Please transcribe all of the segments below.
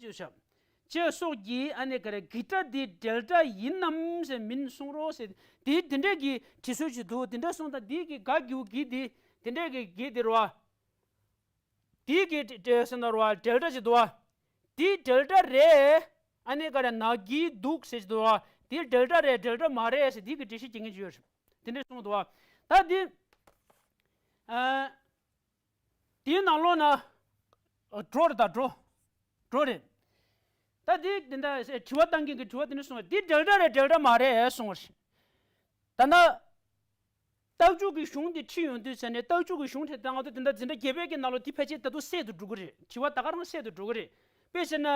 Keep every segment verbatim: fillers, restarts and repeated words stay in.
ཅེས་བྱ། ཅེས་སོགས་ཀྱིས་ཨ་ནི་ག་རེ་གི་སྒྲ་འདི་འབྲེལ་སྒྲ་ཡིན་ནམ་ཟེར་མིན་གསུང་རོགས་ཟེར། དེ་དེ་འདྲས་ཀྱི་དྲི་སྲོལ་ཞིག་འདུག་དེ་འདྲས་གསུངས་དང་དེ་གི་ག་གི་གུ་གི་དེ་དེ་འདྲས་ཀྱི་གི་དེ་རེད་བ། དེ་གི་དེ་ཟེར་ན་རེད་བ་འབྲེལ་སྒྲ་ཞིག་འདུག་བ། དེ་འབྲེལ་སྒྲ་རེད། ཨ་ནི་ག་རེ་ན་གི་འདུག་ཟེར་ཞིག་འདུག་བ། དེ་འབྲེལ་སྒྲ་རེད་འབྲེལ་སྒྲ་མ་རེད་ཟེར་དེ་གི་འགྲེལ་བཤད་བྱེད་མཁན་ཅིག་ཡོད་རེད། དེ་འདྲས་གསུངས་འདུག་བ། ད་དེ། ཨ། དེའི་ནང་ལོགས་ན། འགྲོ་རེད་ད་འགྲོ། འགྲོ་རེད། ད་དེ་དེ་འདྲ་དྲི་བ་བཏང་མཁན་གྱི་དྲི་བ་དེ་འདྲ་གསུངས་པ་དེ་འབྲེལ་སྒྲ་རེད་འབྲེལ་སྒྲ་མ་རེད་གསུངས་པ་རེད། ད་ལྟ། རྟགས་འཇུག་གི་གཞུང་དེ་ཁྲིད་ཡོང་དུས་ཚེ་ནས་རྟགས་འཇུག་གི་གཞུང་ཁྲིད་ད་ང་ཚོ་དེ་འདྲ་འཛིན་གྲྭ་བརྒྱད་པའི་གི་ནང་ལོགས་དེ་ཕལ་ཆེར་ད་དུང་གསལ་དུ་འགྲོ་གི་རེད། དྲི་བ་ད་ག་རང་གསལ་དུ་འགྲོ་གི་རེད། དཔེ་བྱས་ན།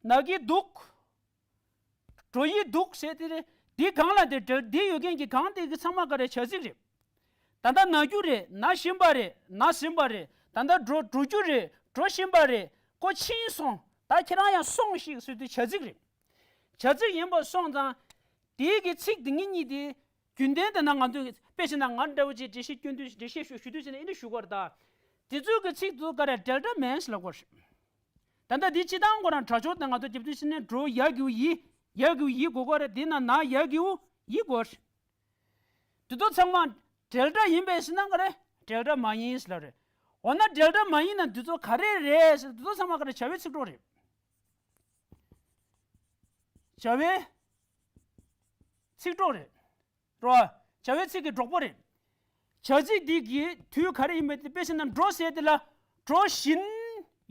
ན་གི་འདུག་འགྲོ་ཡི་འདུག་ཟེར་དེ་རེད། དེའི་སྒང་ལ་དེ་འབྲེལ་དེ་ཡོད་མཁན་གྱི་སྒང་དེ་གི་ཚང་མ་ག་རེ་བྱ་ཚིག་རེད། ད་ལྟ་ན་རྒྱུ་རེད་ན་བཞིན་པ་རེད་ན་ཟིན་པ་རེད། ད་ལྟ་འགྲོ་འགྲོ་རྒྱུ་རེད་འགྲོ་བཞིན་པ་རེད། ཁོ་ཕྱིན་སོང་ད་ཁྱེད་རང་ཡང་སོང་ཞིག་ཟེར་དུས་བྱ་ཚིག་རེད། བྱ་ཚིག་ཡིན་པ་སོང་ཙང་། དེའི་གི་ཚིག་དེ་ཉིད་གཉིས་དེ། རྒྱུན་ལྡན་དེ་ན་ང་ཚོས་དཔེ་བྱས་ན་ང་འདྲ་བོ་ཅིག་འགྲེལ་བཤད་སྐྱོན་དུས་འགྲེལ་བཤད་ཞུ་ཞུ་དུས་ཟེར་ནས་ཨེ་འདྲ་ཞུ་དགོས་རེད་ད། དེ་ཚོའི་གི་ཚིག་དེ་ག་རེ་འབྲེལ་སྒྲ་མིན་ཟེར་ལབ་དགོས་རེད། ད་ལྟ་འདི་སྤྱི་བཏང་ཁོ་རང་སྒྲ་སྦྱོར་དེ་ང་ཚོ་རྒྱབ་དུས་ཟེར་ནས་འགྲོ་ཡ་གི་གུ་ཡི། ཡ་གི་གུ་ཡི་དགོས་ཀྱི་རེད། དེ་ན་ན་ཡ་གི་གུ་ཡི་དགོས་རེད། དེ་ཚོ་ཚང་མ་འབྲེལ་སྒྲ་ཡིན་པས་ཟེར་ན་ག་རེ་འབྲེལ་སྒྲ་མ་ཡིན་ཟེར་ལབ་རེད། འོ་ན་འབྲེལ་སྒྲ་མ་ཡིན་ན་དེ་ཚོ་ག་རེ་རེད་ཟེར་དེ་ཚོ་ཚང་མ་ག་རེ་བྱ་བའི་ཚིག་གྲོགས་རེད། བྱ་བའི་ཚིག་གྲོགས་རེད། རོ། བྱ་བའི་ཚིག་གི་གྲོགས་པོ་རེད། བྱ་ཚིག་འདི་གི་དུས་ག་རེ་ཡིན་པ་དེ་དཔེ་བྱས་ན་འགྲོ་ཟེར་དེ་ལ་འགྲོ་བཞིན་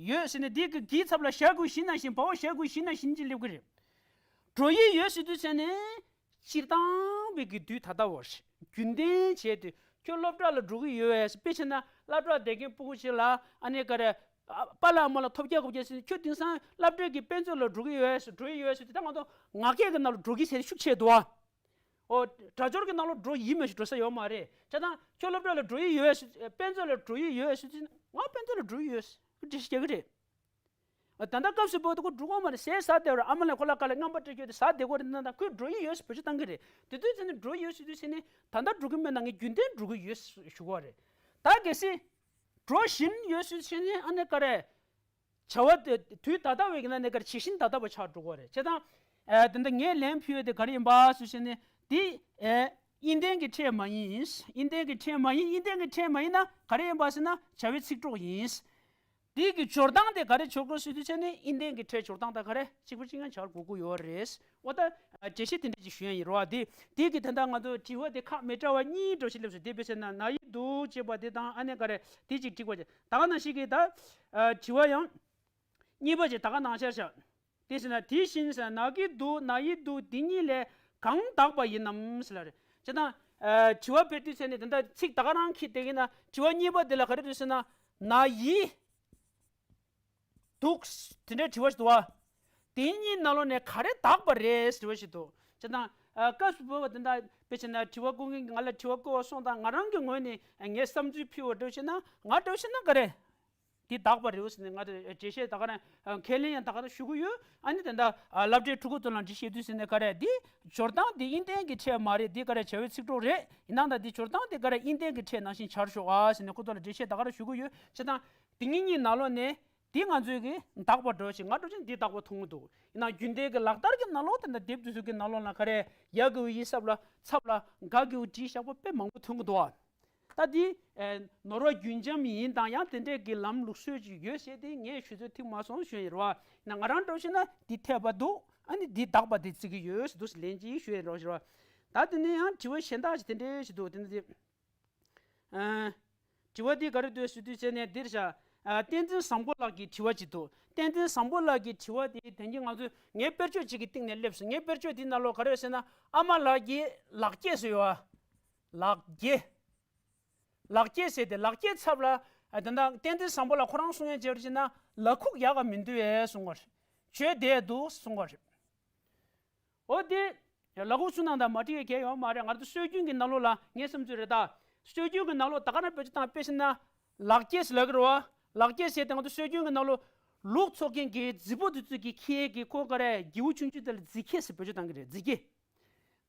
ཡོད་ཟེར་ནས་འདི་གི་གི་ཚབ་ལ་བྱ་དགོས་བཞིན་ན་བཞིན་བ་བོ་བྱ་དགོས་བཞིན་ན་བཞིན་གྱི་སླེབས་ཀྱི་རེད། འགྲོ་ཡི་ཡོད་ཟེར་དུས་ཚེ་ནས་སྤྱིར་བཏང་བའི་གི་དུས་ད་ལྟ་བ་རེད། རྒྱུན་ལྡན་བྱས་དུས་ཁྱོད་སློབ་གྲྭ་ལ་འགྲོ་གི་ཡོད་ཟེར་དཔེ་བྱས་ན་སློབ་གྲྭ་བསྡད་མཁན་སྤུ་གུ་ཅིག་ལ་ཨ་ནེ་ག་རེ། ཨ་པ་ལགས་མ་ལགས་ཐོབ་རྒྱག་དགོས་རྒྱག་ཟེར་ནས་ཁྱོད་དེང་སང་སློབ་གྲྭའི་གི་དཔེ་མཛོད་ལ་འགྲོ་གི་ཡོད་ཟེར་འགྲོ་ཡི་ཡོད་ཟེར་དུས་ད་ང་ཚོ་ངག་སྐད་གི་ནང་ལ་འགྲོ་གི་ཟེར་ཤུགས་ཆེ་འདུག་ཨ། ཨོ། སྒྲ་སྦྱོར་གྱི་ནང་ལོགས་འགྲོ་ཡི་མ་གཏོགས་འགྲོ་ས་ཡོད་མ་རེད། བྱས་ཙང་ཁྱོད་སློབ་གྲྭ་ལ་འགྲོ་ཡི་ཡོད་ཟེར་དཔེ་མཛོད་ལ་འགྲོ་ཡི་ཡོད་ཟེར་དུས་ང་དཔེ་མཛོད་ལ་འགྲོ་ཡི་ཡོད་ཟེར་འགྲེལ་བཤད་རྒྱག་གི་རེད། ཨ་ད་ལྟ་སྐབས་སུ་བབ་དུས་ཁོ་འགྲོ་གི་མ་རེད་ཟས་ཟ་བསྡད་པ་རེད། ཨ་མ་ལགས་ཁོ་ལ་དཀའ་ལས་རྔན་པ་སྤྲད་རྒྱུ་དེ་ཟ་བསྡད་ཀྱི་རེད་ན་ད་ཁོས་འགྲོ་ཡི་ཡོད་ཟེར་བེད་སྤྱོད་བཏང་གི་རེད། དེ་དུས་ཚེ་ནས་འགྲོ་ཡི་ཡོད་ཟེར་དུས་ཚེ་ནས་ད་ལྟ་འགྲོ་གི་མེད་ན་ངས་རྒྱུན་ལྡན་འགྲོ་གི་ཡོད་ཟེར་ཞུ་གི་རེད། ད་གལ་སྲིད་འགྲོ་བཞིན་ཡོད་ཟེར་དུས་ཚེ་ནས་ཨ་ནེ་ག་རེ། བྱ་བ་དེ་དུས་ད་ལྟ་བའི་གི་ནང་ནས་ག་རེ་བྱེད་བཞིན་ད་ལྟ་བ་ཆགས་འགྲོ་གི་རེད། བྱས་ཙང་། ཨེ་དེ་འདྲ་ངས་ལན་ཕུལ་ཡོད་དེ་ག་རེ་ཡིན་པ་སུ་ཞེས་ནས་དེ་ཨེ་དབྱིན་ལྡན་གྱི་ཕྲད་མ་ཡིན། དབྱིན་ལྡན་གྱི་ཕྲད་མ་ཡིན། དབྱིན་ལྡན་གྱི་ཕྲད་མ་ཡིན་ན་ག་རེ་ཡིན་པ་ཟེར་ན་བྱ་བའི་ཚིག་གྲོགས་ཡིན། དེ་གི་སྦྱོར་སྟངས་དེ་ག་རེ་སྦྱོར་དགོས་སུ་དུས་ཆ་ནས་དབྱིན་ལྡན་གྱི་ཕྲད་སྦྱོར་སྟངས་དང་ག་རེ་གཅིག་པ་གཅིག་རྐྱང་བྱ་དགོས་ཀྱི་ཡོད་རེད། འོ་ད་འགྲེལ་བཤད་དེ་འདྲ་ཅིག་ཞུ་ཡ་ཡིན་རོ། དེ་དེ་གི་དེ་འདྲ་ང་ཚོ་དྲི་བ་དེ་ཁག་མི་འདྲ་བ་གཉིས་འགྲོ་ཞིག་སླེབས་སོང་། དེ་དཔེ་ཟེར་ན་ན་ཡི་འདུག་ཅེས་པ་དེ་དང་ཨ་ནེ་ག་རེ་དེ་གཅིག་འགྲིག་པ་ཅིག་ད་ག་ནང་བཞིན་གྱི་ད། དྲི་བ་ཡང་། གཉིས་པ་ཅིག་ད་ག་ནང་བཞིན་བྱ། དེ་ཟེར་ན་དེ་བཞིན་ཟེར་ན་ན་གི་འདུག་ན་ཡི་འདུག་དེ་གཉིས་ལས་གང་དག་པ་ཡིན་ནམ་ཟེར་ལ་རེད། བྱས་ཙང་། དྲི་བ་སྤེལ་དུས་ཚེ་ནས་དེ་འདྲ་ཚིག་ད་ག་རང་འཁྱེར་བསྡད་ཀྱི་ན་དྲི་བ་གཉིས་པ་དེ་ལ་ག་རེ་འདུག་ཟེར་ན་ན་ཡི་འདུག་དེ་འདྲའི་དྲི་བ་ཞིག་འདུག་བ། དེ་གཉིས་ནང་ལོགས་ནས་ག་རེ་དག་པ་རེད་ཟེར་བ་ཞིག་འདུག་བྱས་ཙང་། སྐབས་སུ་བབ་པ་དེ་འདྲ་དཔེ་བྱས་ན་དྲི་བ་བཀོད་མཁན་གྱིས་ང་ལ་དྲི་བ་བཀོད་པ་སོང་ཙང་ང་རང་གི་ངོས་ནས་ངས་བསམ་ཚུལ་ཕུལ་བ་འདྲ་བྱས་ན་ང་འདྲ་བྱས་ན་ག་རེ། འདི་དག་པ་རེད་ཟེར་ནས་ང་ཚོས་འགྲེལ་བཤད་ད་ག་རང་ཁས་ལེན་ཡང་ད་ག་རང་ཞུ་གི་ཡོད། ཨ་ནི་དེ་འདྲ་སློབ་གྲྭའི་ཕྲུ་གུ་ཚོ་ལ་འགྲེལ་བཤད་དུས་ཟེར་ནས་ག་རེ་འདི་སྦྱོར་སྟངས་འདི་དབྱིན་ལྡན་གྱི་ཕྲད་མ་རེད། འདི་ག་རེ་བྱ་བའི་ཚིག་གྲོགས་རེད། ཡིན་ནའང་ད་འདི་སྦྱོར་སྟངས་འདི་ག་རེ་དབྱིན་ལྡན་གྱི་ཕྲད་ནང་བཞིན་བྱར་ཤོག་ཨ་ཟེར་ནས་ཁོ་ཚོ་ལ་འགྲེལ་བཤད་ད་ག་རང་ཞུ་གི་ཡོད། བྱས་ཙང་འདི་གཉིས་གཉིས་ནང་ལོགས་ནས་འདི་ང་ཚོས་གི་དག་པ་འགྲོ་ཞིག་ང་འགྲོ་ཅིང་འདི་དག་པ་མཐོང་གི་འདུག་ཡིན་ནའང་རྒྱུན་ལྡན་གྱི་ལག་བསྟར་གྱི་ནང་ལོགས་དེ་འདྲ་དེབ་དེ་ཚོ་གི་ནང་ལོགས་ལ་ག་རེ་ཡ་གི་འུ་ཡི་སྲབ་ལ་ཚབ་ལ་ག་གི་འུ་བྲིས་བཞག་པ་དཔེ་མང་པོ་མཐོང་གི་འདུག་ཨ། ད་འདི། ནོར་བ་རྒྱུན་འབྱམས་ཡིན་དང་ཡང་དེ་འདྲས་ཀྱི་ལམ་ལུགས་སྲོལ་ཅིག་ཡོད་ཟེར་དེ་ངས་ཞུ་ཚོད་ཐིག་མ་སོང་ཞུ་ཡིན་རོ། ན་ང་རང་འདྲ་ཞིག་ན་འདི་འཐད་པ་འདུག་ཨ་ནི་འདི་དག་པ་འདི་བརྩི་གི་ཡོད་ཟེར་འདུག་ཟེར་ལན་ཅིག་ཞུ་ཡིན་རོ་ཞུ་རོ། ད་དེ་ནས་ཡང་དྲི་བ་གཞན་དག་ཅིག་དེ་འདྲས་ཞིག་འདུག་དེ་འདྲ་དེ། དྲི་བ་འདི་ག་རེ་འདུག་ཟེར་དུས་ཚེ་ནས་འདིར་བཞག་བསྟན་འཛིན་བཟང་པོ་ལགས་ཀྱི་དྲི་བ་ཅིག་འདུག་བསྟན་འཛིན་བཟང་པོ་ལགས་ཀྱི་དྲི་བ་དེ་དེང་གི་ང་ཚོས་ངའི་དཔེར་བརྗོད་ཅིག་གི་སྟེང་ནས་སླེབས་སོང་། ངའི་དཔེར་བརྗོད་འདི་ནང་ལོགས་ག་རེ་ཡོད་ཟེར་ན་ཨ་མ་ལགས་ཀྱི་ལག་སྐྱེས་སུ་ཡོད་ཨ། ལག་སྐྱེས། ལག་སྐྱེས་ཟེར་ཏེ་ལག་སྐྱེས་ཚབ་ལ་ཨ་དེ་འདྲ་བསྟན་འཛིན་བཟང་པོ་ལགས་ཁོ་རང་གསུང་ཡས་བྱས་རེད་ཅེ་ན་ལག་ཁུག་ཡག་ག་མི་འདུག་ཨེ་གསུང་བར། བྱོས་བསྡད་འདུག་གསུང་བར། འོ་དེ། ལག་ཁུག་ཚུར་ནང་དང་མ་འགྲིག་གི་གལ་ཡོད་མ་རེད། ང་ཚོ་སྲོལ་རྒྱུན་གྱི་ནང་ལོགས་ལ་ངའི་བསམ་ཚུལ་རེད་ད། སྲོལ་རྒྱུན་གྱི་ནང་ལོགས་ད་ག་རང་བེད་སྤྱོད་བཏང་དཔེ་བཞིན་ན། ལག་སྐྱེས་ལབ་ཀྱི་རེད་བ། ལག་སྐྱེས་ཟེར་ཏེ་ང་ཚོ་སྲོལ་རྒྱུན་གྱི་ནང་ལོགས། ལུག་འཚོ་མཁན་གྱི་རྫི་པོ་དེ་ཚོ་གི་ཁྱི་གི་ཁོ་ག་རེ་རྒྱལ་པོ་ཆུང་ཆུང་དེ་ལ་རྫི་སྐྱེས་ཟེར་བེད་སྤྱོད་བཏང་གི་རེད་རྫི་སྐྱེས།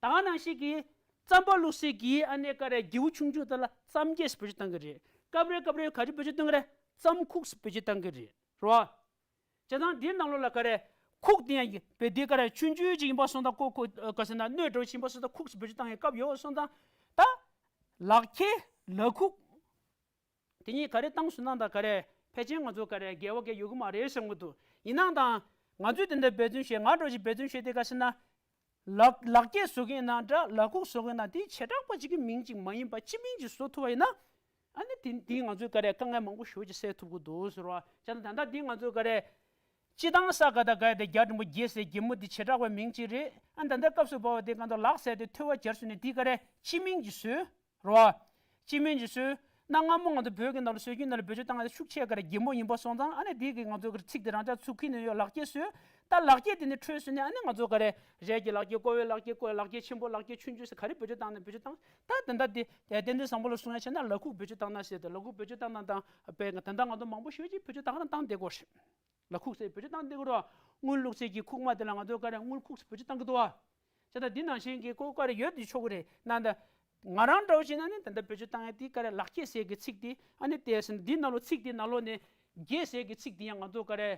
ད་ག་ནང་བཞིན་གྱི། རྩམ་པ་བླུགས་སའི་གི་ཨ་ནེ་ག་རེ་རྒྱལ་པོ་ཆུང་ཆུང་དེ་ལ་རྩམ་སྐྱེས་ཟེར་བེད་སྤྱོད་བཏང་གི་རེད། སྐབས་རེ་སྐབས་རེ་ག་རེ་བེད་སྤྱོད་བཏང་གི་རེད། རྩམ་ཁུག་ཟེར་བེད་སྤྱོད་བཏང་གི་རེད། རེད་བ། བྱས་ཙང་འདིའི་ནང་ལོགས་ལ་ག་རེ། ཁུག་དེ་ཡང་བེད་དེ་ག་རེ་ཆུང་ཆུང་ཅིག་ཡིན་པ་སོང་ཙང་ཁོ་ཁོ་ག་ཟེར་ན་སྣོད་འདྲ་བོ་ཞིག་ཡིན་པ་སོང་ཙང་ཁུག་ཅིག་བེད་སྤྱོད་བཏང་ཡའི་སྐབས་ཡོད་སོང་ཙང་། ད། ལག་ཁྱེར་ལག་ཁུག་དེ་གཉིས་ག་རེ་བཏང་སོང་ན་ད་ག་རེ་ཕལ་ཆེར་ང་ཚོ་ག་རེ་འགལ་བ་གལ་ཡོད་གི་མ་རེད་བསམ་གི་འདུག་ཡིན་ནའང་ད་ང་ཚོས་དེ་འདྲ་འབད་བརྩོན་བྱས་ང་འདྲ་བོ་ཞིག་འབད་བརྩོན་བྱས་དེ་ག་ཟེར་ན། ལག་ལག་སྐྱེས་བཟོ་གི་ཡིན་ན་འདྲ་ལག་ཁུག་བཟོ་གི་ཡིན་ན་དེ་བྱེ་བྲག་པ་གཅིག་གི་མིང་གཅིག་མ་ཡིན་པ་སྤྱི་མིང་གཅིག་བཟོ་ཐུབ་པ་ཡིན་ན། ཨ་ནི་དེ་དེ་ང་ཚོས་ག་རེ་དཀའ་ངལ་མང་པོ་ཞེ་པོ་ཅིག་སེལ་ཐུབ་ཀྱི་འདུག་ཟེར་བ། བྱས་ན་ད་ལྟ་འདི་ང་ཚོས་ག་རེ། སྤྱི་བཏང་ས་ག་ད་ག་ཡ་དེ་རྒྱ་འབྲིང་པོ་རྒྱལ་ཟེར་རྒྱལ་མོ་འདི་བྱེ་བྲག་པའི་མིང་གཅིག་རེད། ཨ་ད་ལྟ་སྐབས་སུ་བབས་པ་དེ་གང་དུ་ལག་ཟེར་དེ་ཐོ་བ་སྦྱར་སོང་ནས་འདི་ག་རེ་སྤྱི་མིང་གཅིག་བཟོས། རེད་བ། སྤྱི་མིང་གཅིག་བཟོས། གནའ་སྔ་མོ་ང་ཚོ་བོད་ཀྱི་ནང་ལ་སྲོལ་རྒྱུན་ནང་ལ་བེད་སྤྱོད་བཏང་ཡ་དེ་ཤུགས་ཆེ་ག་རེ་རྒྱལ་མོ་ཡིན་པ་སོང་ཙང་ཨ་ནི་འདི་གི་ང་ཚོ་གི་ཚིག་དེ་རང་ཅག་ཚུགས་ཀྱི་ནས་ཡོད་ལག་སྐྱེས་བཟོས། ད་ལག་སྐྱེས་དེ་ནས་འཕྲོས་སོང་ནས་ཨ་ནི་ང་ཚོ་ག་རེ་རས་ཀྱི་ལག་སྐྱེས་ཀོ་བའི་ལག་སྐྱེས་ཀོ་བའི་ལག་སྐྱེས་ཆེན་པོ་ལག་སྐྱེས་ཆུང་ཆུང་ཟེར་ག་རེ་བེད་སྤྱོད་བཏང་ན་བེད་སྤྱོད་བཏང་། ད་དེ་འདྲ་དེ་དེ་དེ་འདྲ་བཟང་པོ་ལ་གསུང་ཡ་བྱས་ན་ལག་ཁུག་བེད་སྤྱོད་བཏང་ན་ཟེར་ཏེ་ལག་ཁུག་བེད་སྤྱོད་བཏང་ན་དང་དཔེ་ད་ལྟ་ང་ཚོ་མང་པོ་ཞེ་པོ་ཅིག་བེད་སྤྱོད་བཏང་རང་བཏང་བསྡད་ཀྱི་ཡོད་རེད། ལག་ཁུག་ཟེར་བེད་སྤྱོད་བཏང་བསྡད་ཀྱི་རེད་བ། དངུལ་བླུགས་སའི་གི་ཁུག་མ་དེ་ལ་ང་ཚོ་ག་རེ་དངུལ་ཁུག་ཟེར་བེད་སྤྱོད་བཏང་གི་འདུག་བ། བྱས་ཙང་འདི་ནང་བཞིན་གྱི་ཀོ་ག་རེ་ཡོད་དེ་ཆོག་གི་རེད། ན་ད་ང་རང་འདྲ་བོ་བྱས་ན་ནི་ད་ལྟ་བེད་སྤྱོད་བཏང་ཡ་དེ་ག་རེ་ལག་སྐྱེས་ཟེར་གྱི་ཚིག་དེ་ཨ་ནི་དེ་ཟེར་ན་འདི་ནང་ལོགས་ཚིག་དེ་ནང་ལོགས་ནས་རྒྱལ་ཟེར་གྱི་ཚིག་དེ་ཡང་ང་ཚོ་ག་རེ་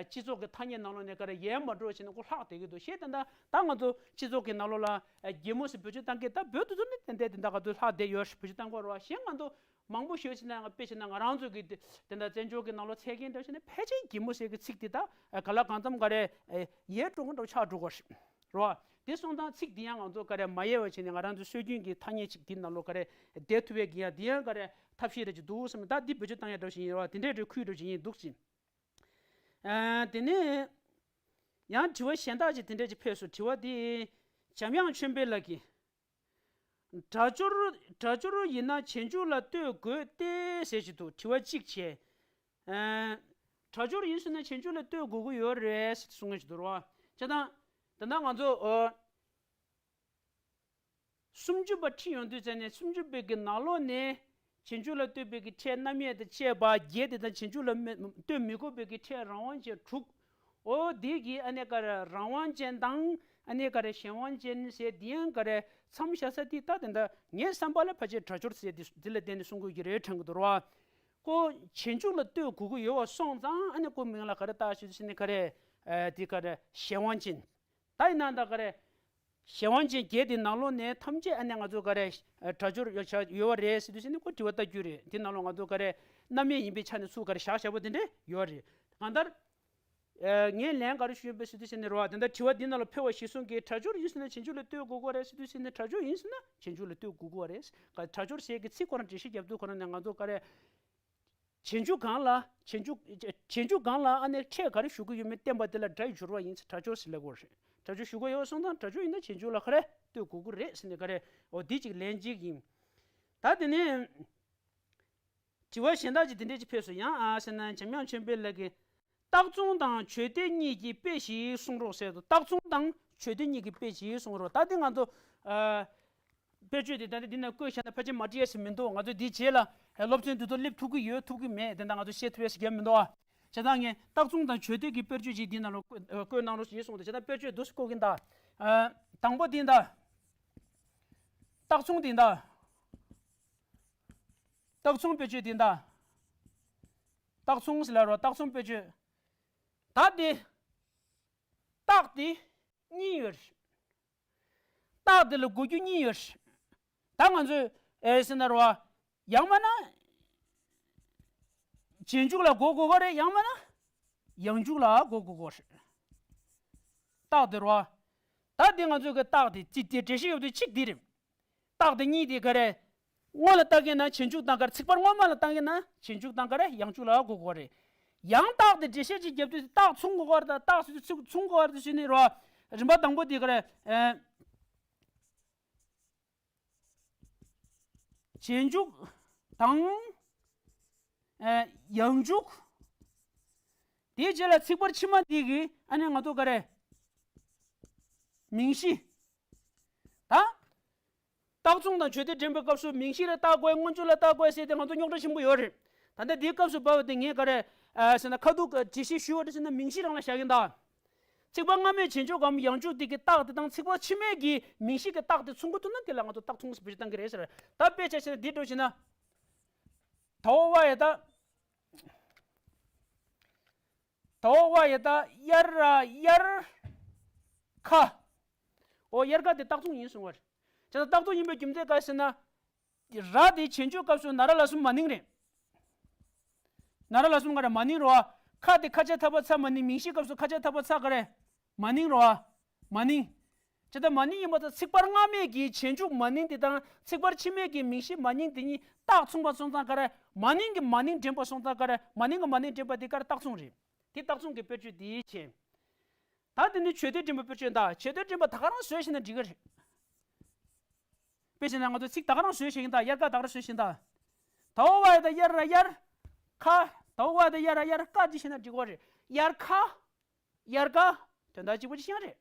སྤྱི་ཚོགས་ཀྱི་ཐ་སྙད་ནང་ལོགས་ནས་ག་རེ་ཡལ་མ་འགྲོ་བྱས་ན་ཁོ་ལྷག་བསྡད་ཀྱི་འདུག་ཞེས་ད་ལྟ་ད་ང་ཚོ་སྤྱི་ཚོགས་ཀྱི་ནང་ལོགས་ལ་རྒྱལ་མོ་ཟེར་བེད་སྤྱོད་བཏང་གི་ད་བོད་དུ་ཚོ་ནི་དེ་འདྲ་དེ་འདྲ་ག་ཚོད་ལྷག་བསྡད་ཡོད་བེད་སྤྱོད་བཏང་གི་རེད་བ། གཞན་ང་ཚོ་མང་པོ་ཞིག་བྱས་ན་ང་དཔེ་བྱས་ན་ང་རང་ཚོ་གི་དེ་འདྲ་བཙན་བྱོལ་གྱི་ནང་ལོགས་ཚད་མཁན་འདྲ་བྱས་ན་ཕལ་ཆེར་རྒྱལ་མོ་ཟེར་གྱི་ཚིག་དེ་ད་ག་ལ་གང་འཚམ་ག་རེ་ཡལ་འགྲོ་གི་འདྲ་ཆགས་འགྲོ་གི་རེད། རེད་བ། དེ་སོང་ཙང་ཚིག་འདི་ཡང་ང་ཚོ་ག་རེ་མ་ཡལ་བ་བྱས་ནས་ང་རང་ཚོའི་སྲོལ་རྒྱུན་གྱི་ཐ་སྙད་ཅིག་འདི་ནང་ལོགས་ག་རེ་བསྡད་ཐུབ་པའི་གི་ཡ་འདི་ཡང་ག་རེ་ཐབས་ཤེས་རེ་ཅིག་འདུག་བསམ་ད་འདི་བེད་སྤྱོད་བཏང་ཡ་འདྲ་ཞིག་ཡིན་རེད་བ། དེ་འདྲའི་རེ་ཁུལ་འདྲ་ཞིག་ཡིན་འདུག་ཅིང་། ཨ་དེ་ནས་ཡང་དྲི་བ་གཞན་དག་ཅིག་དེ་འདྲ་ཅིག་ཕེབས་སོང་། དྲི་བ་འདི་འཇམ་དབྱངས་ཆོས་འཕེལ་ལགས་ཀྱིས། སྒྲ་སྦྱོར། སྒྲ་སྦྱོར་ཡིན་ན་རྗེས་འཇུག་ལ་ལྟོས་དགོས་ཏེ་ཟེར་གྱི་འདུག་དྲི་བ་གཅིག་བྱས། ཨ། སྒྲ་སྦྱོར་ཡིན་ཟེར་ན་རྗེས་འཇུག་ལ་ལྟོས་དགོས་ཀྱི་ཡོད་རེད་ཟེར་གསུང་གི་འདུག་རོ། བྱས་ཙང་། ད་ལྟ་ང་ཚོ་ཨོ། སུམ་ཅུ་པ་ཁྲིད་ཡོང་དུས་ཙམ་ནས་སུམ་ཅུ་པའི་གི་ནང་ལོགས་ནས་རྗེས་འཇུག་ལ་ལྟོས་པའི་གི་ཕྲད་རྣམ་དབྱེ་དང་བཅས་པ་བརྒྱད་དེ་དང་རྗེས་འཇུག་ལ་མི་ལྟོས་མི་དགོས་པའི་གི་ཕྲད་རང་དབང་ཅན་དྲུག་འོ་དེ་གི་ཨ་ནི་ག་རེ་རང་དབང་ཅན་དང་ཨ་ནི་ག་རེ་གཞན་དབང་ཅན་ཟེར་དེ་ཡང་ག་རེ་མཚམས་བཞག་ས་དེ་ད་དེ་འདྲ་ངའི་བསམ་པ་ལ་ཕལ་ཆེར་སྒྲ་སྦྱོར་ཟེར་དེ་དེ་ལ་བརྟེན་ནས་གསུང་དགོས་ཀྱི་རེད་དྲན་གྱི་འདུག་རོ། ཁོ་རྗེས་འཇུག་ལ་ལྟོས་དགོས་ཀྱི་ཡོད་པ་སོང་ཙང་ཨ་ནི་ཁོ་མིང་ལ་ག་རེ་བཏགས་ཞེས་ཟེར་ནས་ག་རེ་ཨ་དེ་ག་རེ་གཞན་དབང་ཅན། ད་ཡིན་ན་ད་ག་རེ། གཞན་དབང་ཅན་བརྒྱད་དེ་ནང་ལོགས་ནས་ཐམས་ཅད་ཨ་ནི་ང་ཚོ་ག་རེ། སྒྲ་སྦྱོར་ཡོད་ཆ་ཡོད་པ་རེད་ཟེར་དུས་ཟེར་ནས་ཁོ་དྲི་བ་ལྟ་རྒྱུ་རེད། དེ་ནང་ལོགས་ང་ཚོ་ག་རེ། རྣམ་དབྱེ་ཡིན་པའི་ཆ་ནས་ཚུར་ག་རེ་བཞག་བཞག་པ་དེ་འདྲ་ཡོད་རེད། གང་ལྟར། ངས་ལན་ག་རེ་ཞུས་པ་ཟེར་དུས་ཟེར་ནས་རེད་བ། དེ་འདྲ་དྲི་བ་འདི་ནང་ལ་ཕེབས་པ་གཞིར་བཟུང་གིས་སྒྲ་སྦྱོར་ཡིན་ཟེར་ན་རྗེས་འཇུག་ལ་ལྟོས་དགོས་ཀྱི་རེད་ཟེར་དུས་ཟེར་ནས་སྒྲ་སྦྱོར་ཡིན་ཟེར་ན་རྗེས་འཇུག་ལ་ལྟོས་དགོས་ཀྱི་རེད། སྒྲ་སྦྱོར་ཟེར་གྱི་ཚིག་ཁོ་རང་འགྲེལ་བཤད་རྒྱབ་དུས་ཁོ་རང་ནས་ང་ཚོ་ག་རེ། རྗེས་འཇུག་གང་ལ་རྗེས་འཇུག་རྗེས་འཇུག་གང་ལ་ཨ་ནི་ཕྲད་ག་རེ་ཞུགས་ཀྱི་ཡོད་མེད་བསྟན་པ་དེ་ལ་སྒྲ་ཡི་སྦྱོར་བ་ཡིན་ཟེར་སྒྲ་སྦྱོར་ཟེར་ལབ་དགོས་རེད། སྒྲ་སྦྱོར་ཞུགས་ཀྱི་ཡོད་སོང་ཙང་སྒྲ་སྦྱོར་ཡིན་ན་རྗེས་འཇུག་ལ་ག་རེ་ལྟོས་དགོས་ཀྱི་རེད་ཟེར་ནས་ག་རེ་འོ་འདི་གཅིག་ལན་གཅིག་ཡིན། ད་དེ་ནས་དྲི་བ་གཞན་དག་ཅིག་དེ་འདྲས་ཅིག་ཕེབས་སོང་ཡང་ཨ་ཟེར་ན་འཇམ་དབྱངས་ཆོས་འཕེལ་ལགས་ཀྱིས་རྟགས་མཚུངས་དང་བརྗོད་བདེ་གཉིས་ཀྱི་དཔེ་ཞིག་གསུང་རོགས་ཟེར་དུས་རྟགས་མཚུངས་དང་བརྗོད་བདེ་གཉིས་ཀྱི་དཔེ་ཞིག་གསུང་རོགས། ད་དེ་ང་ཚོ་ཨ། དཔེར་བརྗོད་དེ་ད་ལྟ་འདི་ན་བཀོད་བཞག་ན་ཕལ་ཆེར་མ་འགྲིག་ཡས་ཞིག་མི་འདུག་ང་ཚོ་འདིའི་རྗེས་ལ་སློབ་ཚན་འདི་ཚོ་སླེབས་ཐུབ་ཀྱི་ཡོད་ཐུབ་ཀྱི་མེད་དེ་འདྲ་ང་ཚོ་བཤད་ཐུབ་ཡས་ཞིག་རྒྱབ་མི་འདུག་ཨ། བྱས་ཙང་ངས་རྟགས་མཚུངས་དང་བརྗོད་བདེ་གི་དཔེར་བརྗོད་ཅིག་འདི་ནང་ལ་བཀོད་བཀོད་གནང་རོགས་ཞེས་གསུངས་ཏེ་བྱས་ཙང་དཔེར་བརྗོད་འདུག་སེ་བཀོད་ཀྱིན་གདའ། དང་པོ་འདི་གདའ། རྟགས་མཚུངས་འདི་གདའ། རྟགས་མཚུངས་དཔེར་བརྗོད་འདི་གདའ། རྟགས་མཚུངས་ཟེར་ལབ་རོགས། རྟགས་མཚུངས་དཔེར་བརྗོད། ད་འདི། རྟགས་འདི་གཉིས་ཡོད་རེད། རྟགས་འདི་ལ་གོ་རྒྱུ་གཉིས་ཡོད་རེད། ད་ང་ཚོས་ཨེ་ཟེར་ན་རོ། ཡང་མིན་ན། རྗེས་འཇུག་ལ་གོ་དགོས་ཀྱི་རེད། ཡང་མིན་ན། ཡང་འཇུག་ལ་གོ་དགོས་ཀྱི་རེད། རྟགས་འདི་རོ། ད་འདི་ང་ཚོས་ཀྱི་རྟགས་འདི་ཅི་སྟེ་འགྲེལ་བཤད་ཡོད་དུས་གཅིག་འདི་རེད། རྟགས་འདི་གཉིས་འདི་ག་རེ། སྔོན་ལ་བཏགས་ཀྱི་ན་རྗེས་འཇུག་དང་ག་རེ། ཚིག་པར་སྔོན་མ་ལ་བཏགས་ཀྱི་ན་རྗེས་འཇུག་དང་ག་རེ། ཡང་འཇུག་ལ་གོ་དགོས་རེད། ཡང་རྟགས་འདི་འགྲེལ་བཤད་ཅིག་རྒྱབ་དུས་རྟགས་མཚུངས་དགོས་པ་རེད། རྟགས་སུ་ཚིག་མཚུངས་དགོས་པ་རེད་ཟེར་ནས་རོ། རིམ་པ་དང་པོ་འདི་ག་རེ། ཨེ། རྗེས་འཇུག་དང་། ཨེ། ཡང་འཇུག་དེའི་རྗེས་ལ་ཚིག་པར་ཕྱི་མ་འདི་གི་ཨ་ནི་ང་ཚོ་ག་རེ། མིང་གཞི། ད། རྟགས་མཚུངས་དང་བརྗོད་བདེ་འདྲེན་པའི་སྐབས་སུ་མིང་གཞི་ལ་བཏགས་དགོས། སྔོན་འཇུག་ལ་བཏགས་དགོས་ཟེར་ཏེ་ང་ཚོ་རྙོག་དྲ་ཆེན་པོ་ཡོད་རེད། ད་ལྟ་འདིའི་སྐབས་སུ་བབས་པ་དེ་ངས་ག་རེ། ཨ། ཟེར་ན་ཁ་ཐུག་འགྲེལ་བཤད་ཞུས་པ་དེ་ཟེར་ན་མིང་གཞི་རང་ལ་བཞག་གིན་གདའ། ཚིག་པ་སྔ་མའི་རྗེས་འཇུག་གམ་ཡང་འཇུག་དེ་གི་རྟགས་དེ་དང་ཚིག་པ་ཕྱི་མའི་གི་མིང་གཞི་གི་རྟགས་དེ་མཚུངས་ཀྱི་འདུག་ན་དེ་ལ་ང་ཚོ་རྟགས་མཚུངས་ཟེར་བེད་སྤྱོད་བཏང་གི་རེད་ཟེར། ད་དཔེ་ཆ་བཞག་ན་འདི་འདྲ་བྱས་ན། ད་འོ་བ་ཡ་ད། ད་འོ་བ་ཡ་ད་དབྱར་ར་དབྱར་ཁ། འོ་དབྱར་ཁ་དེ་རྟགས་མཚུངས་ཡིན་གསུང་བ་རེད། བྱས་ཙང་རྟགས་མཚུངས་ཡིན་པའི་རྒྱུ་མཚན་ག་རེ་ཟེར་ན། ར་དེ་བྱེད་འཇུག་སྐབས་སུ་ན་ར་ལ་གསུམ་མ་ནིང་རེད། ན་ར་ལ་གསུམ་ག་རེ་མ་ནིང་རེད་བ། ཁ་དེ་ཁ་ཆ་ཐ་བ་ཚ་མ་ནིང་མིང་གཞི་སྐབས་སུ་ཁ་ཆ་ཐ་བ་ཚ་ག་རེ། མ་ནིང་རེད་བ། མ་ནིང་། བྱས་ཙང་མ་ནིང་ཡིན་པ་དང་ཚིག་ཕར་སྔ་མའི་གི་བྱེད་འཇུག་མ་ནིང་དེ་དང་ཚིག་ཕར་ཕྱི་མའི་གི་མིང་གཞི་མ་ནིང་དེ་གཉིས་རྟགས་མཚུངས་པ་སོང་ཙང་ག་རེ། མ་ནིང་གི་མ་ནིང་འདྲེན་པ་སོང་ཙང་ག་རེ། མ་ནིང་གི་མ་ནིང་འདྲེན་པ་དེ་ག་རེ་རྟགས་མཚུངས་རེད། དེ་རྟགས་མཚུངས་ཀྱི་དཔེར་བརྗོད་དེ་བྱས། ད་དེ་ནི་བརྗོད་དོན་འདྲེན་པ་དཔེར་བརྗོད་ད། བརྗོད་དོན་འདྲེན་པ་ད་ག་རང་བཟོས་ཤེས་ན་འགྲིག་གི་རེད། དཔེ་བྱས་ན་ང་ཚོ་ཚིག་ད་ག་རང་བཟོས་ཤེས་ཡིན་ད། དབྱར་ཁ་ད་ག་རང་བཟོས་ཤེས་ཡིན་ད། ད་འོ་བ་ཡ་ད་དབྱར་ར་དབྱར་ཁ། ད་འོ་བ་ཡ་ད་དབྱར་ར་དབྱར་ཁ་འདི་བྱས་ན་འགྲིག་གི་རེད། དབྱར་ཁ། དབྱར་ཁ། དོན་དག་གཅིག་པ་ཅིག་བཤད་རེད།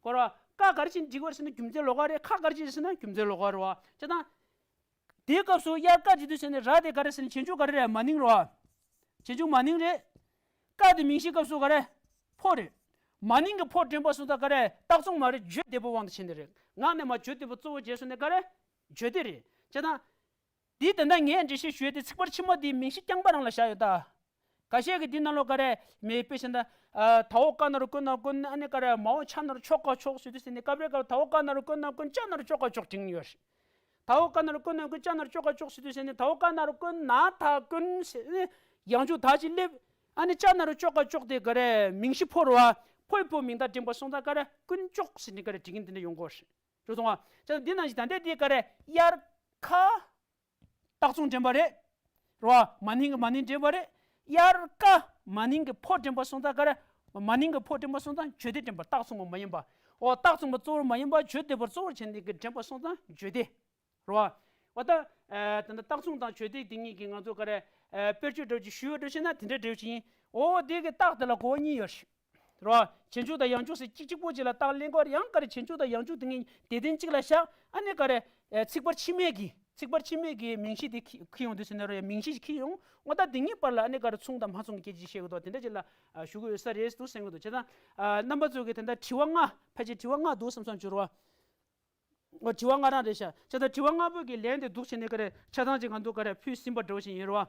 གོ་ར། ཀ་ག་རེ་བྱས་ནས་འགྲིག་གི་རེད་ཟེར་ན་རྒྱུ་མཚན་ལོགས་ཀ་རེད། ཁ་ག་རེ་བྱས་ཟེར་ན་རྒྱུ་མཚན་ལོགས་ཀ་རེད་བ། བྱས་ཙང་། དེའི་སྐབས་སུ་དབྱར་ཁ་བྱེད་དུས་ཟེར་ནས་ར་དེ་ག་རེ་ཟེར་ན་བྱེད་འཇུག་ག་རེ་རེད། མ་ནིང་རེད་བ། བྱེད་འཇུག་མ་ནིང་རེད། ཀ་དེ་མིང་གཞིའི་སྐབས་སུ་ག་རེ། ཕོ་རེད། མ་ནིང་གི་ཕོ་འདྲེན་པ་སོང་ཙང་ག་རེ། རྟགས་མཚུངས་མ་རེད། བརྗོད་བདེ་པོ་དབང་དུ་བྱས་ནས་རེད། ངག་ནས་མར་བརྗོད་བདེ་པོ་གཙོ་བོ་བྱས་སོང་ནས་ག་རེ། བརྗོད་བདེ་རེད། བྱས་ཙང་། འདི་ད་ལྟ་ངས་འགྲེལ་བཤད་ཞུས་ཏེ་ཚིག་ཕར་ཕྱི་མ་འདི་མིང་གཞི་རྐྱང་པ་རང་ལ་བཞག་ཡོད་ད། འགའ་ཤས་ཀྱིས་འདི་ནང་ལོགས་ག་རེ་མེད་དཔེ་བཞིན་ད། ཨ། ད་འོག་ཀ་ན་རོ་ཀུ་ན་རོ་ཀུན། ཨ་ནི་ག་རེ་མ་འོག་ཆ་ན་རོ་ཆོ་ག་ཆོག་ཟེར་དུས་ཟེར་ནས་སྐབས་རེ་སྐབས་ད་འོག་ཀ་ན་རོ་ཀུན་ན་རོ་ཀུན་ཆ་ན་རོ་ཆོ་ག་ཆོག་དྲན་ཡོད་རེད། ད་འོག་ཀ་ན་རོ་ཀུན་ན་རོ་ཀུན་ཆ་ན་རོ་ཆོ་ག་ཆོག་ཟེར་དུས་ཟེར་ནས་ད་འོག་ཀ་ན་རོ་ཀུན་ན་ད་ཀུན་ཟེར་ནས་ཡང་འཇུག་ད་ཅིག་སླེབས། ཨ་ནི་ཆ་ན་རོ་ཆོ་ག་ཆོག་དེ་ག་རེ་མིང་གཞི་ཕོ་རེད་བ། ཕོ་ཡི་ཕོ་མིང་བཏགས་འདྲེན་པ་སོང་ཙང་ག་རེ་ཀུན་ལྕོག་ཟེར་ནས་ག་རེ་འབྲི་མཁན་དེ་འདྲ་ཡོང་གི་ཡོད་རེད། རེད་སོང་བ། ཆ་ན་འདི་ནང་བཞིན་ད་ལྟའི་འདི་ག་རེ་དབྱར་ཁ། རྟགས་མཚུངས་འདྲེན་པ་རེད། རེད་བ། མ་ནིང་གི་མ་ནིང་འདྲེན་པ་རེད། དབྱར་ཁ། མ་ནིང་གི་ཕོ་འདྲེན་པ་སོང་ཙང་ག་རེ། མ་ནིང་གི་ཕོ་འདྲེན་པ་སོང་ཙང་བརྗོད་བདེ་འདྲེན་པ། རྟགས་མཚུངས་པ་མ་ཡིན་པ། འོ། རྟགས་མཚུངས་པ་གཙོ་བོར་མ་ཡིན་པ། བརྗོད་བདེ་པོར་གཙོ་བོར་བྱས་ནས་གི་འདྲེན་པ་སོང་ཙང་བརྗོད་བདེ། རེད་བ། འོ་ད། ཨ། ད་ལྟ་རྟགས་མཚུངས་དང་བརྗོད་བདེ་དེ་གཉིས་ཀྱི་ང་ཚོ་ག་རེ། ཨ། དཔེར་བརྗོད་འདྲ་བོ་ཅིག་ཞུས་པ་འདྲ་བྱས་ན་དེ་འདྲ་འདྲ་བོ་ཅིག་ཡིན། འོ། དེ་གི་རྟགས་དེ་ལ་གོ་བ་གཉིས་ཡོད་རེད། རེད་བ། བྱེད་འཇུག་དང་ཡང་འཇུག་ཟེར་གཅིག་གཅིག་པོ་གཅིག་ལ་རྟགས་ལེན་དགོས་རེད། ཡང་ག་རེ་བྱེད་འཇུག་དང་ཡང་འཇུག་དེ་གཉིས་སྡེ་ཚན་གཅིག་ལ་བཞག་ཨ་ནི་ག་རེ། ཨེ། ཚིག་ཕར་ཕྱི་མའི་གི། ཚིག་ཕར་ཕྱི་མའི་གི་མིང་གཞི་དེ་འཁྱེར་འཁྱེར་ཡོང་དུས་ཟེར་ན་རེད། མིང་གཞི་འཁྱེར་ཡོང་། འོ་ད་དེ་གཉིས་བར་ལ་ཨ་ནི་ག་རེ་མཚུངས་དང་མ་མཚུངས་ཀྱི་སྐད་ཆ་བཤད་དགོས་འདུག་དེ་འདྲ་ཅིག་ལ། ཨ། ཞུ་གི་ཡོད་ས་རེད་འདུག་བསམ་གི་འདུག་བྱས་ཙང་། ཨ། རྣམ་པ་ཚོ་གི་དེ་འདྲ་དྲི་བ་ལྔ། ཕལ་ཆེར་དྲི་བ་ལྔ་འདུག་བསམ་བསམ་བྱུང་རེད་བ། འོ། དྲི་བ་ལྔ་རང་རེད་ཤག་བྱས་ཙང་དྲི་བ་ལྔ་པོ་གི་ལན་དེ་འདུག་བྱས་ནས་ག་རེ་ཆ་ཚང་ཅིག་ང་ཚོ་ག་རེ་ཕུལ་ཟིན་པ་འདྲ་བོ་ཞིག་ཡིན་རེད་བ།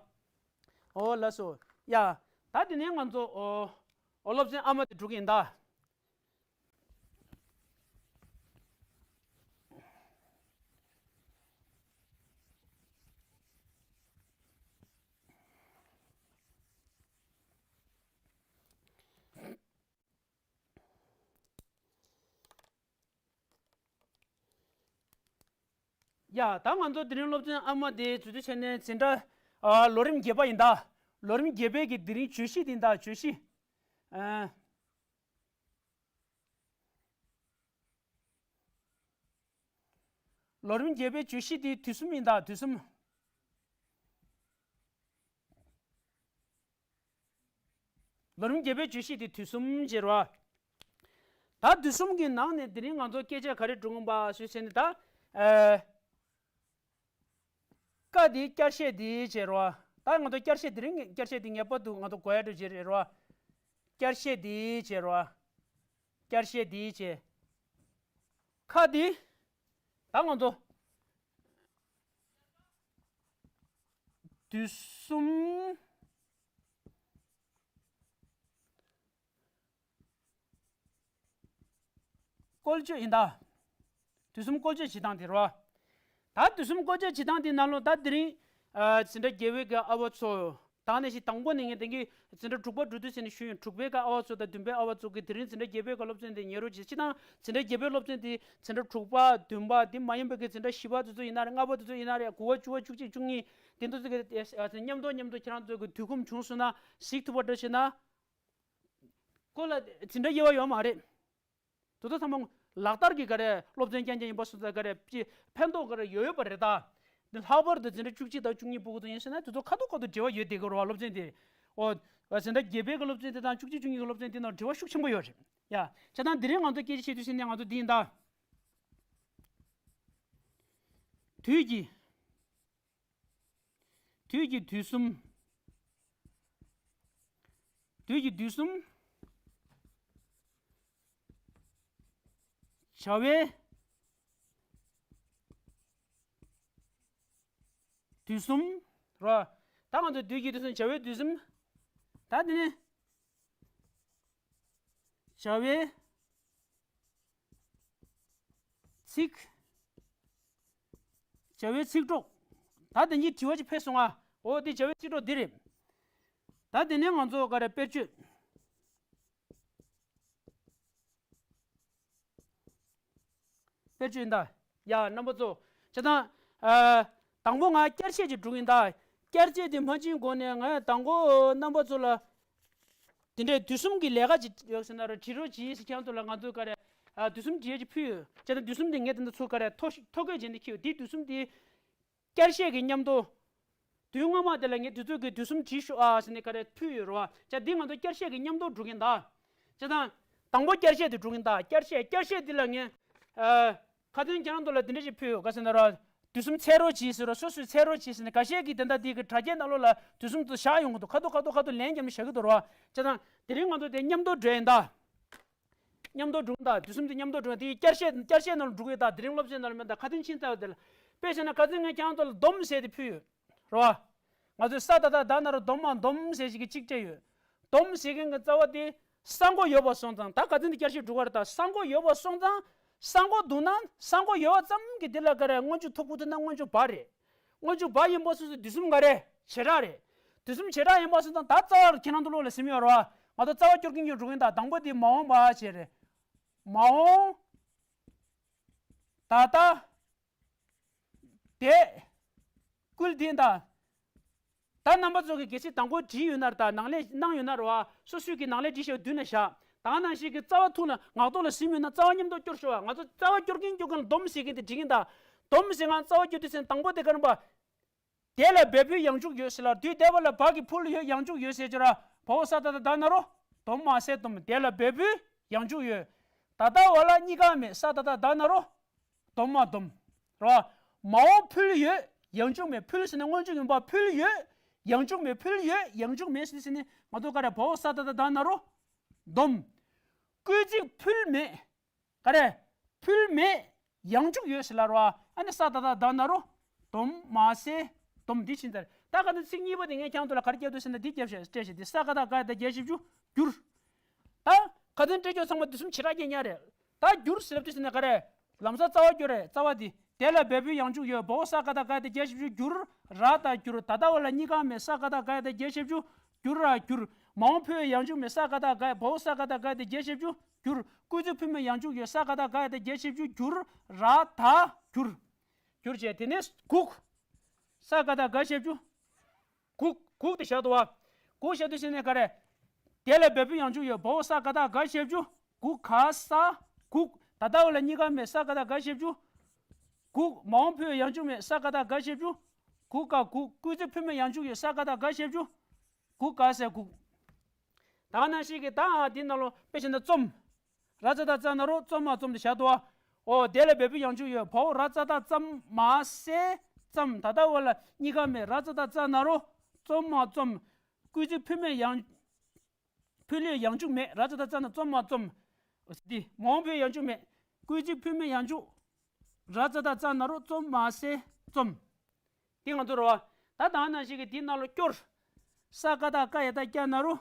འོ་ལགས་སོ། ཡ། ད་དེ་ནས་ང་ཚོ། འོ། འོ། སློབ་ཚན་ཨ་མ་དེ་འགྲོ་གི་ཡིན་ད། ཡ། ད་ང་ཚོ་དེ་རིང་སློབ་ཚན་ཨ་མ་དེ་འཛུལ་དུས་བྱས་ནས་འཛིན་གྲྭ། ཨ། ལོ་རིམ་བརྒྱད་པ་ཡིན་ད། ལོ་རིམ་བརྒྱད་པའི་གི་དེ་རིང་བརྗོད་གཞི་དེ་ཡིན་ད། བརྗོད་གཞི། ཨ། ལོ་རིམ་བརྒྱད་པའི་བརྗོད་གཞི་དེ་དུས་གསུམ་ཡིན་ད། དུས་གསུམ། ལོ་རིམ་བརྒྱད་པའི་བརྗོད་གཞི་དེ་དུས་གསུམ་ཟེར་བ། ད་དུས་གསུམ་གྱི་ནང་ནས་དེ་རིང་ང་ཚོ་སྐད་ཆ་ག་རེ་འགྲོ་གི་ཡོད་པ་ཞུས་ཟེར་ན་ད། ཨ། ཀ་དེ་བསྐྱར་བཤད་དེ་བྱས་རོ། ད་ང་ཚོ་བསྐྱར་བཤད་དེ་རིང་བསྐྱར་བཤད་དེ་ངེས་པར་དུ་ང་ཚོ་གོ་ཡ་འགྲོ་བྱེད་རེད་རོ། བསྐྱར་བཤད་དེ་བྱས་རོ། བསྐྱར་བཤད་དེ་བྱས། ཁ་དེ། ད་ང་ཚོ་དུས་གསུམ། བཀོལ་སྤྱོད་ཡིན་ད། དུས་གསུམ་བཀོལ་སྤྱོད་བྱེད་སྟངས་དེ་རེད་བ། ད་དུས་གསུམ་བཀོལ་སྤྱོད་བྱེད་སྟངས་དེ་ནང་ལོགས་ད་དེ་རིང་། ཨ། འཛིན་གྲྭ་བརྒྱད་པའི་གི་ཨ་བ་ཚོ། ད་ནས་ཤིག་དང་པོ་ནས་ངས་དེང་གི་འཛིན་གྲྭ་དྲུག་པ་འགྲོ་དུས་ཟེར་ནས་ཞུས་ཡིན། དྲུག་པའི་གི་ཨ་བ་ཚོ་དང་བདུན་པའི་ཨ་བ་ཚོ་གི་དེ་རིང་འཛིན་གྲྭ་བརྒྱད་པའི་གི་སློབ་ཚན་དེ་ཉན་རོགས་བྱེད། སྤྱིར་བཏང་འཛིན་གྲྭ་བརྒྱད་པའི་སློབ་ཚན་དེ་འཛིན་གྲྭ་དྲུག་པ། བདུན་པ། དེ་མ་ཡིན་པའི་གི་འཛིན་གྲྭ་བཞི་པ་དེ་ཚོ་ཡིན་ན་རེད། ལྔ་པ་དེ་ཚོ་ཡིན་ན་རེད། དགུ་པ། བཅུ་པ། བཅུ་གཅིག། བཅུ་གཉིས། དེ་ཚོ་གི་མཉམ་དུ་མཉམ་དུ་ཁྱེད་རང་ཚོ་གི་དུས་ཁོམ་བྱུང་སོང་ན་གཟིགས་ཐུབ་པ་འདྲ་བྱས་ན། ཁོ་ལ་འཛིན་གྲྭ་དབྱེ་བ་ཡོད་མ་རེད། དེ་ཚོ་ཚང་མ་ལག་བསྟར་གྱི་ག་རེ་སློབ་ཚན་རྐྱང་རྐྱང་ཡིན་པ་སོང་ཙང་ག་རེ་ཅི་ཕན་ཐོགས་ག་རེ་ཡོད་ཡོད་པ་རེད་ད། འདི་ལྷག་པར་དུ་འཛིན་གྲྭ་བཅུ་གཅིག་དང་བཅུ་གཉིས་པོ་གི་ཚོ་ཡིན་ཟེར་ན་དེ་ཚོ་ཁ་ཐོག་ཁ་ཐོག་འབྲེལ་བ་ཡོད་བསྡད་ཀྱི་རེད་བ། སློབ་ཚན་དེ། འོ། འཛིན་གྲྭ་བརྒྱད་པའི་གི་སློབ་ཚན་དེ་དང་བཅུ་གཅིག་བཅུ་གཉིས་གི་སློབ་ཚན་དེ་ནང་འབྲེལ་བ་ཤུགས་ཆེན་པོ་ཡོད་རེད་ཡ། བྱས་ཙང་དེ་རིང་ང་ཚོ་སྐད་ཆ་བཤད་དུས་ཟེར་ནས་ང་ཚོ་འདི་ཡིན་ད། དུས་ཀྱི། དུས་ཀྱི་དུས་གསུམ། དུས་ཀྱི་དུས་གསུམ། བྱ་བའི་དུས་གསུམ། རོ། ད་ང་ཚོ་དུས་ཀྱི་དུས་གསུམ། བྱ་བའི་དུས་གསུམ། ད་དེ་ནས། བྱ་བའི་ཚིག་བྱ་བའི་ཚིག་གྲོགས། ད་དེ་གཉིས་དྲི་བ་ཅིག་ཕེབས་སོང་ང་། འོ་དེ་བྱ་བའི་ཚིག་གྲོགས་འདི་རེད། ད་དེ་ནས་ང་ཚོ་ག་རེ་དཔེར་བརྗོད། དཔེར་བརྗོད་ཡིན་ད། ཡ་རྣམ་པ་ཚོ། བྱས་ཙང་། ཨ། དང་པོ་ང་བསྐྱར་བཤད་ཅིག་སྒྲུག་གི་ཡིན་ད། བསྐྱར་བཤད་དེ་མ་བྱིན་གོང་ནས་ང་དང་པོ་རྣམ་པ་ཚོ་ལ། དེ་འདྲའི་དུས་གསུམ་གྱི་ལས་ཀ་ཅིག་ཡོད་ཟེར་ན་ར་བྲིས་རོགས་གྱིས་ཟེར་ཁྱེད་ཚོ་ལ་ང་ཚོས་ག་རེ། ཨ། དུས་གསུམ་བྲིས་ཡས་ཅིག་ཕུལ་ཡོད། བྱས་ཙང་དུས་གསུམ་དེ་ངས་དེ་འདྲ་ཚུར་ག་རེ་ཐོ་ཐོ་འགོད་བྱས་ནས་འཁྱེར་ཡོད། དེའི་དུས་གསུམ་དེ། བསྐྱར་བཤད་ཀྱི་མཉམ་དུ། དུས་སྔ་མ་དེ་ལ་ངས་དུས་ཚོད་ཀྱི་དུས་གསུམ་བྲིས་ཤོག་ཨ་ཟེར་ནས་ག་རེ་ཕུལ་ཡོད་རེད་བ། ཅག་འདི་ང་ཚོ་བསྐྱར་བཤད་ཀྱི་མཉམ་དུ་འགྲོ་གིན་གདའ། ཅག་དང་། དང་པོ་བསྐྱར་བཤད་དེ་འགྲོ་གིན་གདའ། བསྐྱར་བཤད་བསྐྱར་བཤད་འདི་ལ་ངས། ཨ། ཁ་ཏོན་ཁྱེད་རང་ཚོ་ལ་འདི་འདྲ་ཞིག་ཕུལ་ཡོད་ག་ཟེར་ན་ར། དུས་གསུམ་འཚོལ་རོགས་གྱིས་ཟེར་རོ། སོ་སོས་འཚོལ་རོགས་གྱིས་ཟེར་ནས་འགའ་ཤས་ཀྱིས་དེ་འདྲ་འདི་གི་དྲ་རྒྱའི་ནང་ལོགས་ལ་དུས་གསུམ་དུ་བཞག་ཡོང་གི་འདུག་ཁ་ཐུག་ཁ་ཐུག་ཁ་ཐུག་ལན་རྒྱབ་ནས་བཞག་གི་འདུག་རེད་བ། ཅག་དང་། དེ་རིང་ང་ཚོ་དེ་མཉམ་དུ་འགྲོ་ཡིན་གདའ། མཉམ་དུ་སྒྲུང་དང་དུས་གསུམ་དུ་མཉམ་དུ་སྒྲུང་དེ་བསྐྱར་བཤད་བསྐྱར་བཤད་ནང་ལ་འགྲོ་གི་ཡོད་ད། དེ་རིང་སློབ་ཚན་ནང་ལ་མེད་ད། ཁ་ཏོན་ཕྱིན་ཚར་བ་དེ་ལ། དཔེ་བྱས་ན་ཁ་ཏོན་ངས་ཁྱེད་རང་ཚོ་ལ་སྡོམ་ཟེར་ཏེ་ཕུལ་ཡོད་རེད་བ། ང་ཚོས་ས་ད་བཏགས་སྡ་ན་རོ་སྡོམ་མ་སྡོམ་ཟེར་ཞིག་གི་གཅིག་སྤྲད་ཡོད། སྡོམ་ཟེར་མཁན་གྱི་རྩ་བ་དེ་ས་མགོ་ཡོད་པ་སོང་ཙང་། ད་ཁ་ཏོན་དེ་བསྐྱར་བཤད་འགྲོ་གི་རེད་ད། ས་མགོ་ཡོད་པ་སོང་ཙང་། ས་མགོ་འདུག་ན་ས་མགོ་ཡོད་པ་ཙམ་གྱིས་དེ་ལ་ག་རེ་སྔོན་འཇུག་ཐོ་བཀོད་ཐུབ་ན་སྔོན་འཇུག་བ་རེད། སྔོན་འཇུག་བ་ཡིན་པ་སོ་སོའི་དུས་གསུམ་ག་རེ་བྱེ་བྲག་རེད། དུས་གསུམ་བྱེ་བྲག་ཡིན་པ་སོང་ཙང་ད་རྩ་བ་ཁྱེད་རང་ཚོ་བློ་ལ་སིམ་ཡོད་རེད་བ། ང་ཚོ་རྩ་བ་སྐྱོར་གྱིན་ཡོད་འགྲོ་གིན་ད། དང་པོ་དེ་མ་འོངས་པ་བྱས་རེད། མ་འོངས། ད་ལྟ། འདས། བསྐུལ་དེ་ད། ད་རྣམ་པ་ཚོ་གིས་གལ་སྲིད་དང་པོ་བྲིས་ཡོད་ན་ར། ད་ནང་ལས་གནང་ཡོད་ན་ར་བ། སོ་སོའི་གི་ནང་ལས་བྲིས་ཤག་མདུན་ན་བཞག་ད་ག་ནང་བཞིན་གི་རྩ་བ་ཐུག་ན་ངག་ཐོག་ལ་སིམ་ཡོད་ན་རྩ་བ་མཉམ་དུ་སྐྱོར་ཤོག་བ། ང་ཚོ་རྩ་བ་སྐྱོར་གིན་སྐྱོར་གིན་ལ་སྡོམ་ཟེར་གིན་དེ་བྲིས་གིན་ད། སྡོམ་ཟེར་ང་རྩ་བ་སྐྱོར་དུས་ཟེར་དང་པོ་དེ་ག་རེ་བ། འདས་ལ་འབད་བུའི་ཡང་འཇུག་ཡོད་ཟེར་ལ། དུས་འདས་པ་ལ་བ་གི་ཕུལ་ཡོད་ཡང་འཇུག་ཡོད་ཟེར་གྱི་ར། བའོ་ས་ད་བཏགས་སྡ་ན་རོ། སྡོམ་མ་ཟད་སྡོམ། འདས་ལ་འབད་བུའི་ཡང་འཇུག་ཡོད། ད་ལྟ་བ་ལ་གཉིས་ཀ་མེད། ས་ད་བཏགས་སྡ་ན་རོ། སྡོམ་མ་སྡོམ། ར། མ་འོངས་ཕུལ་ཡོད་ཡང་འཇུག་མེད། ཕུལ་ཟེར་ན་སྔོན་འཇུག་ཡིན་པ། ཕུལ་ཡོད་ཡང་འཇུག་མེད། ཕུལ་ཡོད་ཡང་འཇུག་མེད་ཟེར་ནས་ང་ཚོ་ག་རེ། བའོ་ས་ད་བཏགས་སྡ་ན་རོ། སྡོམ། སྐུལ་ཚིག་ཕུལ་མེད། ག་རེ། ཕུལ་མེད་ཡང་འཇུག་ཡོད་ཟེར་ལ་ར་བ། ཨ་ནི་ས་ད་བཏགས་སྡ་ན་རོ། སྡོམ་མ་ཟད་སྡོམ། འདི་ཕྱིན་ཚར། ད་ག་ནི་ཚིག་གཉིས་པ་དེ་ངས་ཁྱེད་རང་ཚོ་ལ་ག་རེ་བརྒྱབ་འདུག་ཟེར་ན་འདི་བརྒྱབ་ཤག་སྤྲད་ཤག་འདི་ས་ཀ་བཏགས་སྒ་ཡ་བཏགས་སྒྱ་ཞབས་ཀྱུ་སྒྱུར། ད་ཁ་ཏོན་སྤྲད་ཆོག་ཚང་མ་དུས་གསུམ་བྱེ་བྲག་གི་ཉག་རེད། ད་སྒྱུར་ཟེར་ལབ་དུས་ཟེར་ན་ག་རེ། ལམ་སང་རྩ་བ་སྐྱོར་རེད། རྩ་བ་འདི། འདས་ལ་འབད་བུའི་ཡང་འཇུག་ཡོད། བའོ་ས་ཀ་བཏགས་སྒ་ཡ་བཏགས་སྒྱ་ཞབས་ཀྱུ་སྒྱུར། ར་ད་སྒྱུར། ད་ལྟ་བ་ལ་གཉིས་ཀ་མེད། ས་ཀ་བཏགས་སྒ་ཡ་བཏགས་སྒྱ་ཞབས་ཀྱུ་སྒྱུར་ར་སྒྱུར། མ་འོངས་ཕུལ་ཡང་འཇུག་མེད། ས་ཀ་བཏགས་སྒ་ཡ། བའོ་ས་ཀ་བཏགས་སྒ་ཡ་བཏགས་སྒྱ་ཞབས་ཀྱུ་སྒྱུར། སྐུལ་ཚིག་ཕུལ་མེད་ཡང་འཇུག་ཡོད། ས་ཀ་བཏགས་སྒ་ཡ་བཏགས་སྒྱ་ཞབས་ཀྱུ་སྒྱུར། ར་ད་སྒྱུར། སྒྱུར་བྱས་དེ་ནས་སྒུག་ས་ཀ་བཏགས་སྒ་ཞབས་ཀྱུ། སྒུག་སྒུག་དེ་བཞག་འདུག་བ། སྒུག་བཞག་དུས་ཟེར་ནས་ག་རེ། འདས་ལ་འབད་བུའི་ཡང་འཇུག་ཡོད། བའོ་ས་ཀ་བཏགས་སྒ་ཞབས་ཀྱུ། སྒུག་ག་ས། སྒུག་ད་ལྟ་བ་ལ་གཉིས་ཀ་མེད། ས་ཀ་བཏགས་སྒ་ཞབས་ཀྱུ། སྒུག་མ་འོངས་ཕུལ་ཡང་འཇུག་མེད། ས་ཀ་བཏགས་སྒ་ཞབས་ཀྱུ། སྒུག་ག་སྒུག་སྐུལ་ཚིག་ཕུལ་མེད་ཡང་འཇུག་ཡོད། ས་ཀ་བཏགས་སྒ་ཞབས་ཀྱུ། སྒུག་ག་ས་སྒུག་ད་ག་ནང་བཞིན་གྱི་ད་འདི་ནང་ལོ་དཔེ་བྱས་ན་རྩོམ། ར་ཙ་བཏགས་རྩ་ན་རོ། རྩོམ་མ་རྩོམ་དེ་བཞག་འདུག་བ། འོ་འདས་ལ་འབད་བུའི་ཡང་འཇུག་ཡོད། བའོ་ར་ཙ་བཏགས་རྩ་མ་ཟད་རྩོམ། ད་ལྟ་བ་ལ་གཉིས་ཀ་མེད། ར་ཙ་བཏགས་རྩ་ན་རོ། རྩོམ་མ་རྩོམ། སྐུལ་ཚིག་ཕུལ་མེད་ཡང་། ཕུལ་ཡོད་ཡང་འཇུག་མེད། ར་ཙ་བཏགས་རྩ་ན་རྩོམ་མ་རྩོམ། འོ་འདི་མ་འོངས་ཕུལ་ཡང་འཇུག་མེད། སྐུལ་ཚིག་ཕུལ་མེད་ཡང་འཇུག་ར་ཙ་བཏགས་རྩ་ན་རོ། རྩོམ་མ་ཟད་རྩོམ། འདི་ང་ཚོ་རེད་བ། ད་ད་ག་ནང་བཞིན་གྱི་འདི་ནང་ལ་སྐྱོར། ས་ཀ་བཏགས་སྐ་ཡ་བཏགས་སྐྱ་ན་རོ།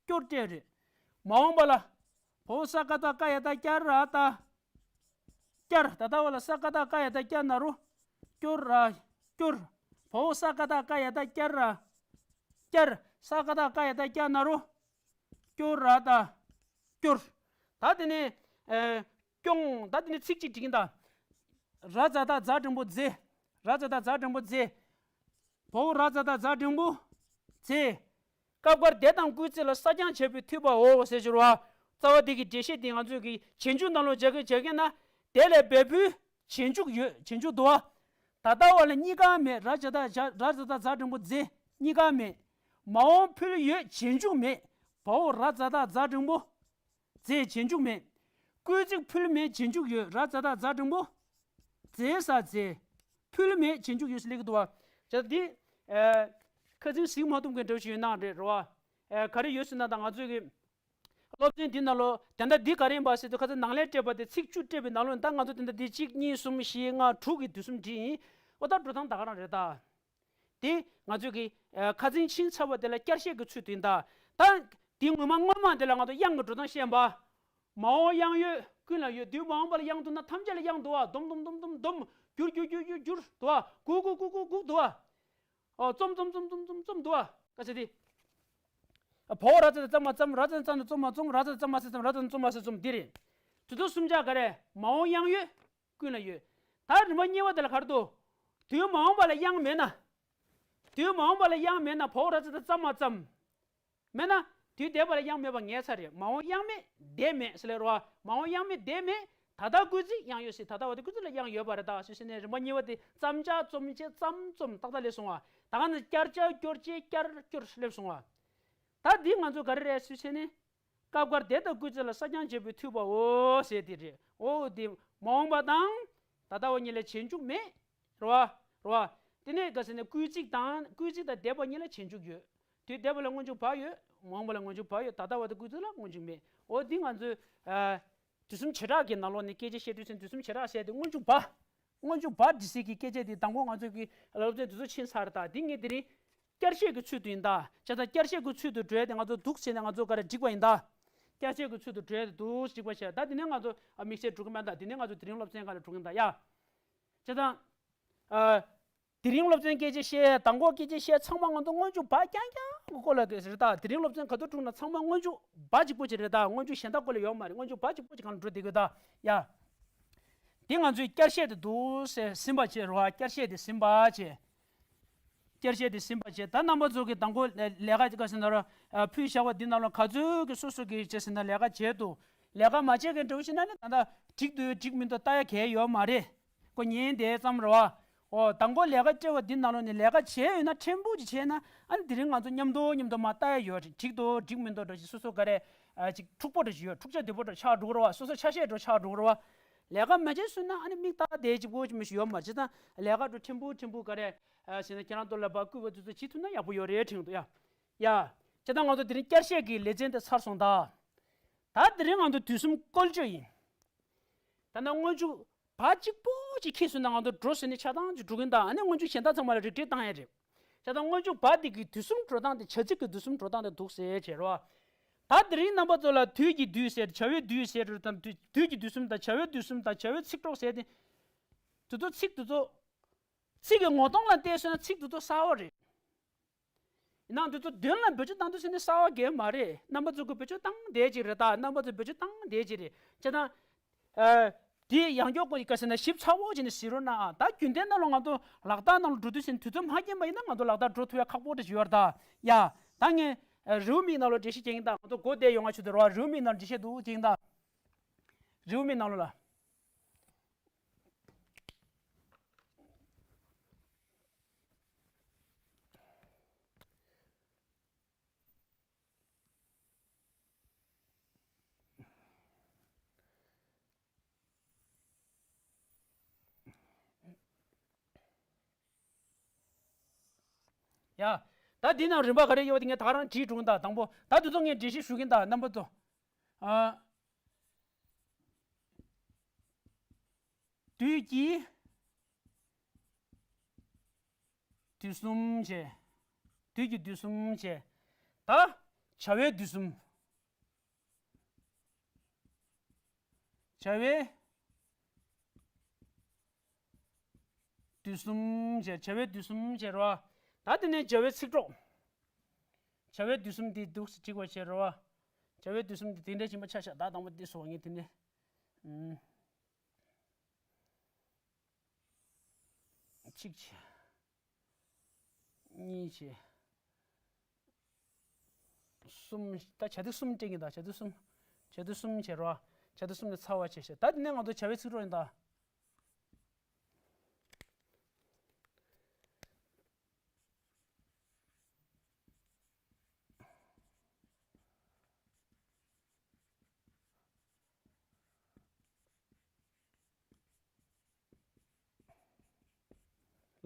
སྐྱོར་སྤྲད་རེད། མ་འོངས་པ་ལ། བའོ་ས་ཀ་བཏགས་སྐ་ཡ་བཏགས་སྐྱ་ར་བཏགས། སྐྱར། ད་ལྟ་བ་ལ་ས་ཀ་བཏགས་སྐ་ཡ་བཏགས་སྐྱ་ན་རོ། སྐྱོ་ར། སྐྱོར། བའོ་ས་ཀ་བཏགས་སྐ་ཡ་བཏགས་སྐྱ་ར། སྐྱར། ས་ཀ་བཏགས་སྐ་ཡ་བཏགས་སྐྱ་ན་རོ། སྐྱོ་ར་བཏགས། སྐྱོར། ད་དེ་ནས། ཨེ། སྐྱོང་། ད་དེ་ནས་ཚིག་གཅིག་བྲིས་ཀྱིན་ད། ར་ཙ་བཏགས་རྫ་འགྲེང་བུ་རྫེ། ར་ཙ་བཏགས་རྫ་འགྲེང་བུ་རྫེ། བའོ་ར་ཙ་བཏགས་རྫ་འགྲེང་བུ། རྫེ། སྐབས་འགར་འདས་དང་སྐུལ་ཚིག་ལ་གསལ་རྐྱང་བྱེད་པའི་འཐུས་པའོ་ཟེར་ཞུ་བ། རྩ་བ་འདི་གི་འགྲེལ་བཤད་འདི་ང་ཚོས་ཀྱི་རྗེས་འཇུག་ནང་ལོགས་མཇལ་གི་མཇལ་གི་ན། འདས་ལ་འབད་བུའི་རྗེས་འཇུག་ཡོད། རྗེས་འཇུག་འདུག་བ། ད་ལྟ་བ་ལ་གཉིས་ཀ་མེད། ར་ཙ་བཏགས་རྫ། ར་ཙ་བཏགས་རྫ་འགྲེང་བུ་རྫེ། གཉིས་ཀ་མེད། མ་འོངས་ཕུལ་ཡོད་རྗེས་འཇུག་མེད། བའོ་ར་ཙ་བཏགས་རྫ་འགྲེང་བུ། རྫེ། རྗེས་འཇུག་མེད། སྐུལ་ཚིག་ཕུལ་མེད་རྗེས་འཇུག་ཡོད། ར་ཙ་བཏགས་རྫ་འགྲེང་བུ། རྫེ་ས་རྫེ། ཕུལ་མེད་རྗེས་འཇུག་ཡོད་ཟེར་སླེབས་ཀྱི་འདུག་བ། བྱས་ཙང་འདི། ཨ། ཁ་སང་གཟིགས་མ་ཐུབ་མཁན་འདྲ་བོ་ཞིག་ཡོད་ན་རེད་རེད་བ། ཨ། ག་རེ་ཡོད་ཟེར་ན་ད་ང་ཚོའི་གི་སློབ་ཚན་འདི་ནང་ལོ་དེ་འདྲ་འདི་ག་རེ་ཡིན་པ་ཟེར་དུས་ཁ་སང་ནང་ལས་སྤྲད་པ་དེ་ཚིག་བཅུ་སྤྲད་པའི་ནང་ལོ་ད་ང་ཚོ་དེ་འདྲ་འདི་གཅིག་གཉིས་གསུམ་བཞི་ལྔ་དྲུག་གི་དུས་གསུམ་བྲིས་ཡིན། འོ་ད་འགྲོ་སྟངས་ད་ག་རང་རེད་ད། དེ་ང་ཚོས་ཀྱི། ཨ། ཁ་སང་ཕྱིན་ཚར་བ་དེ་ལ་བསྐྱར་བཤད་ཀྱི་ཚུལ་དུ་ཡིན་ད། ད་དེ་ངོ་མ་སྔོན་མ་དེ་ལ་ང་ཚོ་དབྱངས་ཀྱི་འགྲོ་སྟངས་བཤད་པ། མ་འོངས་དབྱངས་ཡོད། ཀུན་ལ་ཡོད། དུས་མ་འོངས་པ་ལ་དབྱངས་འདུག་ན་ཐམས་ཅད་ལ་དབྱངས་འདུག་བ། སྡོམ་སྡོམ་སྡོམ་སྡོམ་སྡོམ། འགྱུར་འགྱུར་འགྱུར་འགྱུར་འགྱུར་འདུག་བ། སྒུག་སྒུག་སྒུག་སྒུག་སྒུག་འདུག་བ། ཨོ། རྩོམ་རྩོམ་རྩོམ་རྩོམ་རྩོམ་རྩོམ་འདུག་བ། ཀ་ཆ་དེ། ཨ། བ་འོག་ར་ཙ་ཏ་ཙ་མ་ཙམ། ར་ཙ་ཙ་ན་རྩོ་མ་རྩོམ། ར་ཙ་ཙ་མ་ས་རྩོམ། ར་ཙ་ཙ་མ་ས་རྩོམ། འདི་རེད། དེ་ཚོ་གསུམ་ཆ་ག་རེ། མ་འོངས་དབྱངས་ཡོད། ཀུན་ལ་ཡོད། ད་རིམ་པ་གཉིས་པ་དེ་ལ་ག་རེ་འདུག་དུས་མ་འོངས་པ་ལ་དབྱངས་མེད་ན། དུས་མ་འོངས་པ་ལ་དབྱངས་མེད་ན་བ་འོག་ར་ཙ་ཏ་ཙ་མ་ཙམ། མེད་ན། དུས་འདས་པ་ལ་དབྱངས་མེད་པ་ངའི་ཚ་རེད། མ་འོངས་དབྱངས་མེད་འདས་མེད་ཟེར་ལེ་རོ་བ། མ་འོངས་དབྱངས་མེད་འདས་མེད། ད་ལྟ་སྐུལ་ཚིག་དབྱངས་ཡོད་ཟེར། ད་ལྟ་བ་དེ་སྐུལ་ཚིག་ལ་དབྱངས་ཡོད་པ་རེད་ད་ཟེར་ནས། རིམ་པ་གཉིས་པ་དེ་བརྩམ་བྱ་རྩོམ་བྱེད་བརྩམས་རྩོམ་ཏག་ཏག་སླེབས་སོང་བ། ད་ག་ནས་བསྐྱར་བྱ་སྐྱོར་བྱེད་བསྐྱར་སྐྱོར་སླེབས་སོང་བ། ད་འདི་ང་ཚོ་ག་རེ་རེད་ཟེར་བྱས་ནས། སྐབས་འགར་འདས་དང་སྐུལ་ཚིག་ལ་གསལ་རྐྱང་བྱེད་པའི་མཐུད་པའོ་ཟེར་དེ་རེད། འོ་དེ་མ་འོངས་པ་དང་ད་ལྟ་བ་གཉིས་ལ་བྱེད་འཇུག་མེད། རེད་བ། རེད་བ། དེ་ནས་ག་ཟེར་ན། སྐུལ་ཚིག་དང་། སྐུལ་ཚིག་དང་འདས་པ་གཉིས་ལ་བྱེད་འཇུག་ཡོད། དུས་འདས་པ་ལ་སྔོན་འཇུག་བ་ཡོད། མ་འོངས་པ་ལ་སྔོན་འཇུག་བ་ཡོད། ད་ལྟ་བ་དང་སྐུལ་ཚིག་ལ་སྔོན་འཇུག་མེད། འོ་འདི་ང་ཚོའི། ཨ། དུས་གསུམ་བྱེ་བྲག་གི་ནང་ལོགས་ནས་སྐད་ཆ་བཤད་དུས་ཙམ། དུས་གསུམ་བྱེ་བྲག་ཟེར་དེ་སྔོན་འཇུག་བ། སྔོན་འཇུག་བ་འབྲི་སའི་གི་སྐད་ཆ་དེ་དང་པོ་ང་ཚོ་གི་སློབ་ཚན་དེ་ཚོ་ཕྱིན་ཚར། ད་འདི་ངས་དེ་རིང་བསྐྱར་བཤད་ཀྱི་ཚུལ་དུ་ཡིན་ད། བྱས་ཙང་བསྐྱར་བཤད་ཀྱི་ཚུལ་དུ་འགྲོ་ཡ་དེ་ང་ཚོ་འདུག་བྱས་ནས་ང་ཚོ་ག་རེ་བསྒྲིགས་པ་ཡིན་ད། བསྐྱར་བཤད་ཀྱི་ཚུལ་དུ་འགྲོ་ཡ་དེ་འདུག་བསྒྲིགས་པ་བྱས། ད་དེ་ནས་ང་ཚོ་ཨ་དམིགས་བསལ་འགྲོ་གི་མེད་ད། དེ་ནས་ང་ཚོ་དེ་རིང་སློབ་ཚན་ག་རེ་འགྲོ་གི་ཡིན་ད་ཡ། བྱས་ཙང་། ཨ། དེ་རིང་སློབ་ཚན་སྐད་ཆ་བཤད། དང་པོ་སྐད་ཆ་བཤད། ཚང་མ་ང་ཚོ་སྔོན་འཇུག་བ་རྐྱང་རྐྱང་གི་སྐོར་ལ་རེད་ད། དེ་རིང་སློབ་ཚན་ག་དུས་བསྒྲུགས་ན་ཚང་མ་སྔོན་འཇུག་བ་གཅིག་པོ་ཅིག་རེད་ད། སྔོན་འཇུག་གཞན་དག་སྐོར་ལ་ཡོད་མ་རེད། སྔོན་འཇུག་བ་གཅིག་པོ་ཅིག་སྒང་ལ་འགྲོ་བསྡད་དགོས་ད་ཡ། དེ་ང་ཚོས་བསྐྱར་བཤད་དེ་འདུག་སེ་ཟིན་པ་བྱས་རེད་བ། བསྐྱར་བཤད་དེ་ཟིན་པ་བྱས། བསྐྱར་བཤད་དེ་ཟིན་པ་བྱས། ད་རྣམ་པ་ཚོ་གི་དང་པོ་ལས་ཀ་ཅིག་ག་ཟེར་ན་ར། ཨ། ཕུལ་བཞག་པ་འདི་ནང་ལ་ག་ཚོད་ཀྱི་སོ་སོ་གི་བྱས་ཟིན་ན་ལས་ཀ་བྱས་འདུག་ལས་ཀ་མ་བྱས་མཁན་འདྲ་བོ་ཞིག་ན་ནི། ད་ལྟ་འགྲིག་འདུག་འགྲིག་མི་འདུག་ལྟ་ཡ་གལ་ཡོད་མ་རེད། ཁོ་ཉན་དེ་ཙམ་རེད་བ། འོ། དང་པོ་ལས་ཀ་སྤྲད་པ་འདི་ནང་ལོགས་ནས་ལས་ཀ་བྱས་ཡོད་ན། ཕྲན་བུ་ཅིག་བྱས་ན། ཨ་ནི་དེ་རིང་ང་ཚོ་མཉམ་དུ་མཉམ་དུ་མར་ལྟ་ཡ་ཡོད་རེད། འགྲིག་འདུག་འགྲིག་མི་འདུག་འདྲ་ཞིག་སོ་སོ་ག་རེ། ཨ། ཅིག་འཁྲུག་པོ་འདྲ་ཞིག་ཡོད། འཁྲུག་ཆ་དོད་པོ་འདྲ་ཆགས་འགྲོ་གི་རེད་བ། སོ་སོ་ཆ་ཤས་འདྲ་ཆགས་འགྲོ་གི་རེད་བ། ལས་ཀ་མ་བྱས་སོང་ན་ཨ་ནི་མིག་ལྟ་བསྡད་གཅིག་པོ་ཅིག་མི་ཞིག་ཡོད་མ་རེད། བྱས་ཙང་ལས་ཀ་འདྲ་ཕྲན་བུ་ཕྲན་བུ་ག་རེ། ཨ། བྱས་ན་ཁྱེད་རང་ཚོ་ལ་ཕར་སྐུལ་བ་དེ་ཚོ་བྱེད་ཐུབ་ན་ཡག་པོ་ཡོད་རེད་དྲན་འདུག་ཡ། ཡ། བྱས་ཙང་ང་ཚོ་དེ་རིང་བསྐྱར་བཤད་ཀྱི་ལེ་ཚན་དེ་ཚར་སོང་ད། ད་དེ་རིང་ང་ཚོ་དུས་གསུམ་བཀོལ་སྤྱོད་ཡིན། ད་ནང་སྔོན་འཇུག་བ་གཅིག་པོ་ཅིག་ཁྱེར་སོང་ན་ང་ཚོ་འགྲོ་ཟེར་ནས་ཆགས་སྡང་ཅིག་འགྲོ་གིན་ད། ཨ་ནི་སྔོན་འཇུག་གཞན་དག་ཚང་མ་ལ་རིགས་འགྲེ་བཏང་ཡ་རེད། བྱས་ཙང་སྔོན་འཇུག་བ་འདི་གི་དུས་གསུམ་འགྲོ་སྟངས་དེ། བྱ་ཚིག་གི་དུས་གསུམ་འགྲོ་སྟངས་དེ་འདུག་ཟེར་བྱས་རོ། ད་དེ་རིང་རྣམ་པ་ཚོ་ལ་དུས་ཀྱི་དུས་ཟེར། བྱ་བའི་དུས་ཟེར་དང་། དུས་དུས་ཀྱི་དུས་གསུམ་དང་། བྱ་བའི་དུས་གསུམ་དང་། བྱ་བའི་ཚིག་གྲོགས་ཟེར་ཏེ། དེ་ཚོ་ཚིག་དེ་ཚོ། ཚིག་གི་ངོ་གདོང་ལ་བལྟས་སོང་ན་ཚིག་དེ་ཚོ་གསར་བ་རེད། ཡིན་ནའང་དེ་ཚོ་དོན་ལ་བེད་སྤྱོད་བཏང་དུས་ཟེར་ནས་གསར་བ་གང་ཡང་མ་རེད། རྣམ་པ་ཚོ་གིས་བེད་སྤྱོད་བཏང་བསྡད་ཀྱི་རེད་ད། རྣམ་པ་ཚོས་བེད་སྤྱོད་བཏང་བསྡད་ཀྱི་རེད། བྱས་ཙང་། ཨ། དེ་ཡང་བསྐྱར་ཀོ་ཡི་ག་ཟེར་ན་ཞིབ་ཚགས་པོ་བྱས་ནས་གཟིགས་རོགས་གནང་། ད་རྒྱུན་ལྡན་ནང་ལ་ང་ཚོ་ལག་རྟགས་ནང་ལ་འགྲོ་དུས་ཟེར་ནས་དུས་ཚོད་མ་རྐྱེན་པ་ཡིན་ན་ང་ཚོ་ལག་རྟགས་འགྲོ་ཐུབ་ཡ་ཁག་པོ་འདྲ་ཞིག་ཡོད་རེད་ད། ཡ། ད་ངས། ཨ། རེའུ་མིག་ནང་ལ་འགྲེལ་བཤད་རྒྱག་གིན་ད། ང་ཚོ་མགོ་བསྡད་ཡོང་ང་ཆུ་དེ་རོ། རེའུ་མིག་ནང་འགྲེལ་བཤད་འདུག་རྒྱག་གིན་ད། རེའུ་མིག་ནང་ལོགས་ལ། ཡ། ད་འདི་ནང་རིམ་པ་ག་རེ་ཡོད་པ་དེ་ངས་ད་ག་རང་བྲིས་འགྲོ་གིན་ད། དང་པོ་ད་དེ་ཚོ་ངས་འགྲེལ་བཤད་ཞུ་གིན་ད། རྣམ་པ་ཚོ། ཨ། དུས་ཀྱི་དུས་གསུམ་བྱས། དུས་ཀྱི་དུས་གསུམ་བྱས། ད་བྱ་བའི་དུས་གསུམ། བྱ་བའི་དུས་གསུམ་བྱས། བྱ་བའི་དུས་གསུམ་བྱས་རོ། ད་དེ་ནས་བྱ་བའི་ཚིག་གྲོགས། བྱ་བའི་དུས་གསུམ་འདི་འདུག་སེ་བྲིས་པ་བྱས་རོ། བྱ་བའི་དུས་གསུམ་འདི་དེ་འདྲ་ཞིག་མ་ཆགས་ཤག་ད་དང་པོ་འདི་སོང་ངས་དེ་ནས། ཨུམ། གཅིག་བྱས། གཉིས་བྱས། གསུམ། ད་བྱ་དུས་གསུམ་སྤྲད་གིན་ད། བྱ་དུས་གསུམ། བྱ་དུས་གསུམ་བྱས་རོ། བྱ་དུས་གསུམ་ནས་ཚར་བ་བྱས་ཤག་ད་དེ་ནས་ང་ཚོ་བྱ་བའི་ཚིག་གྲོགས་ཡིན་ད།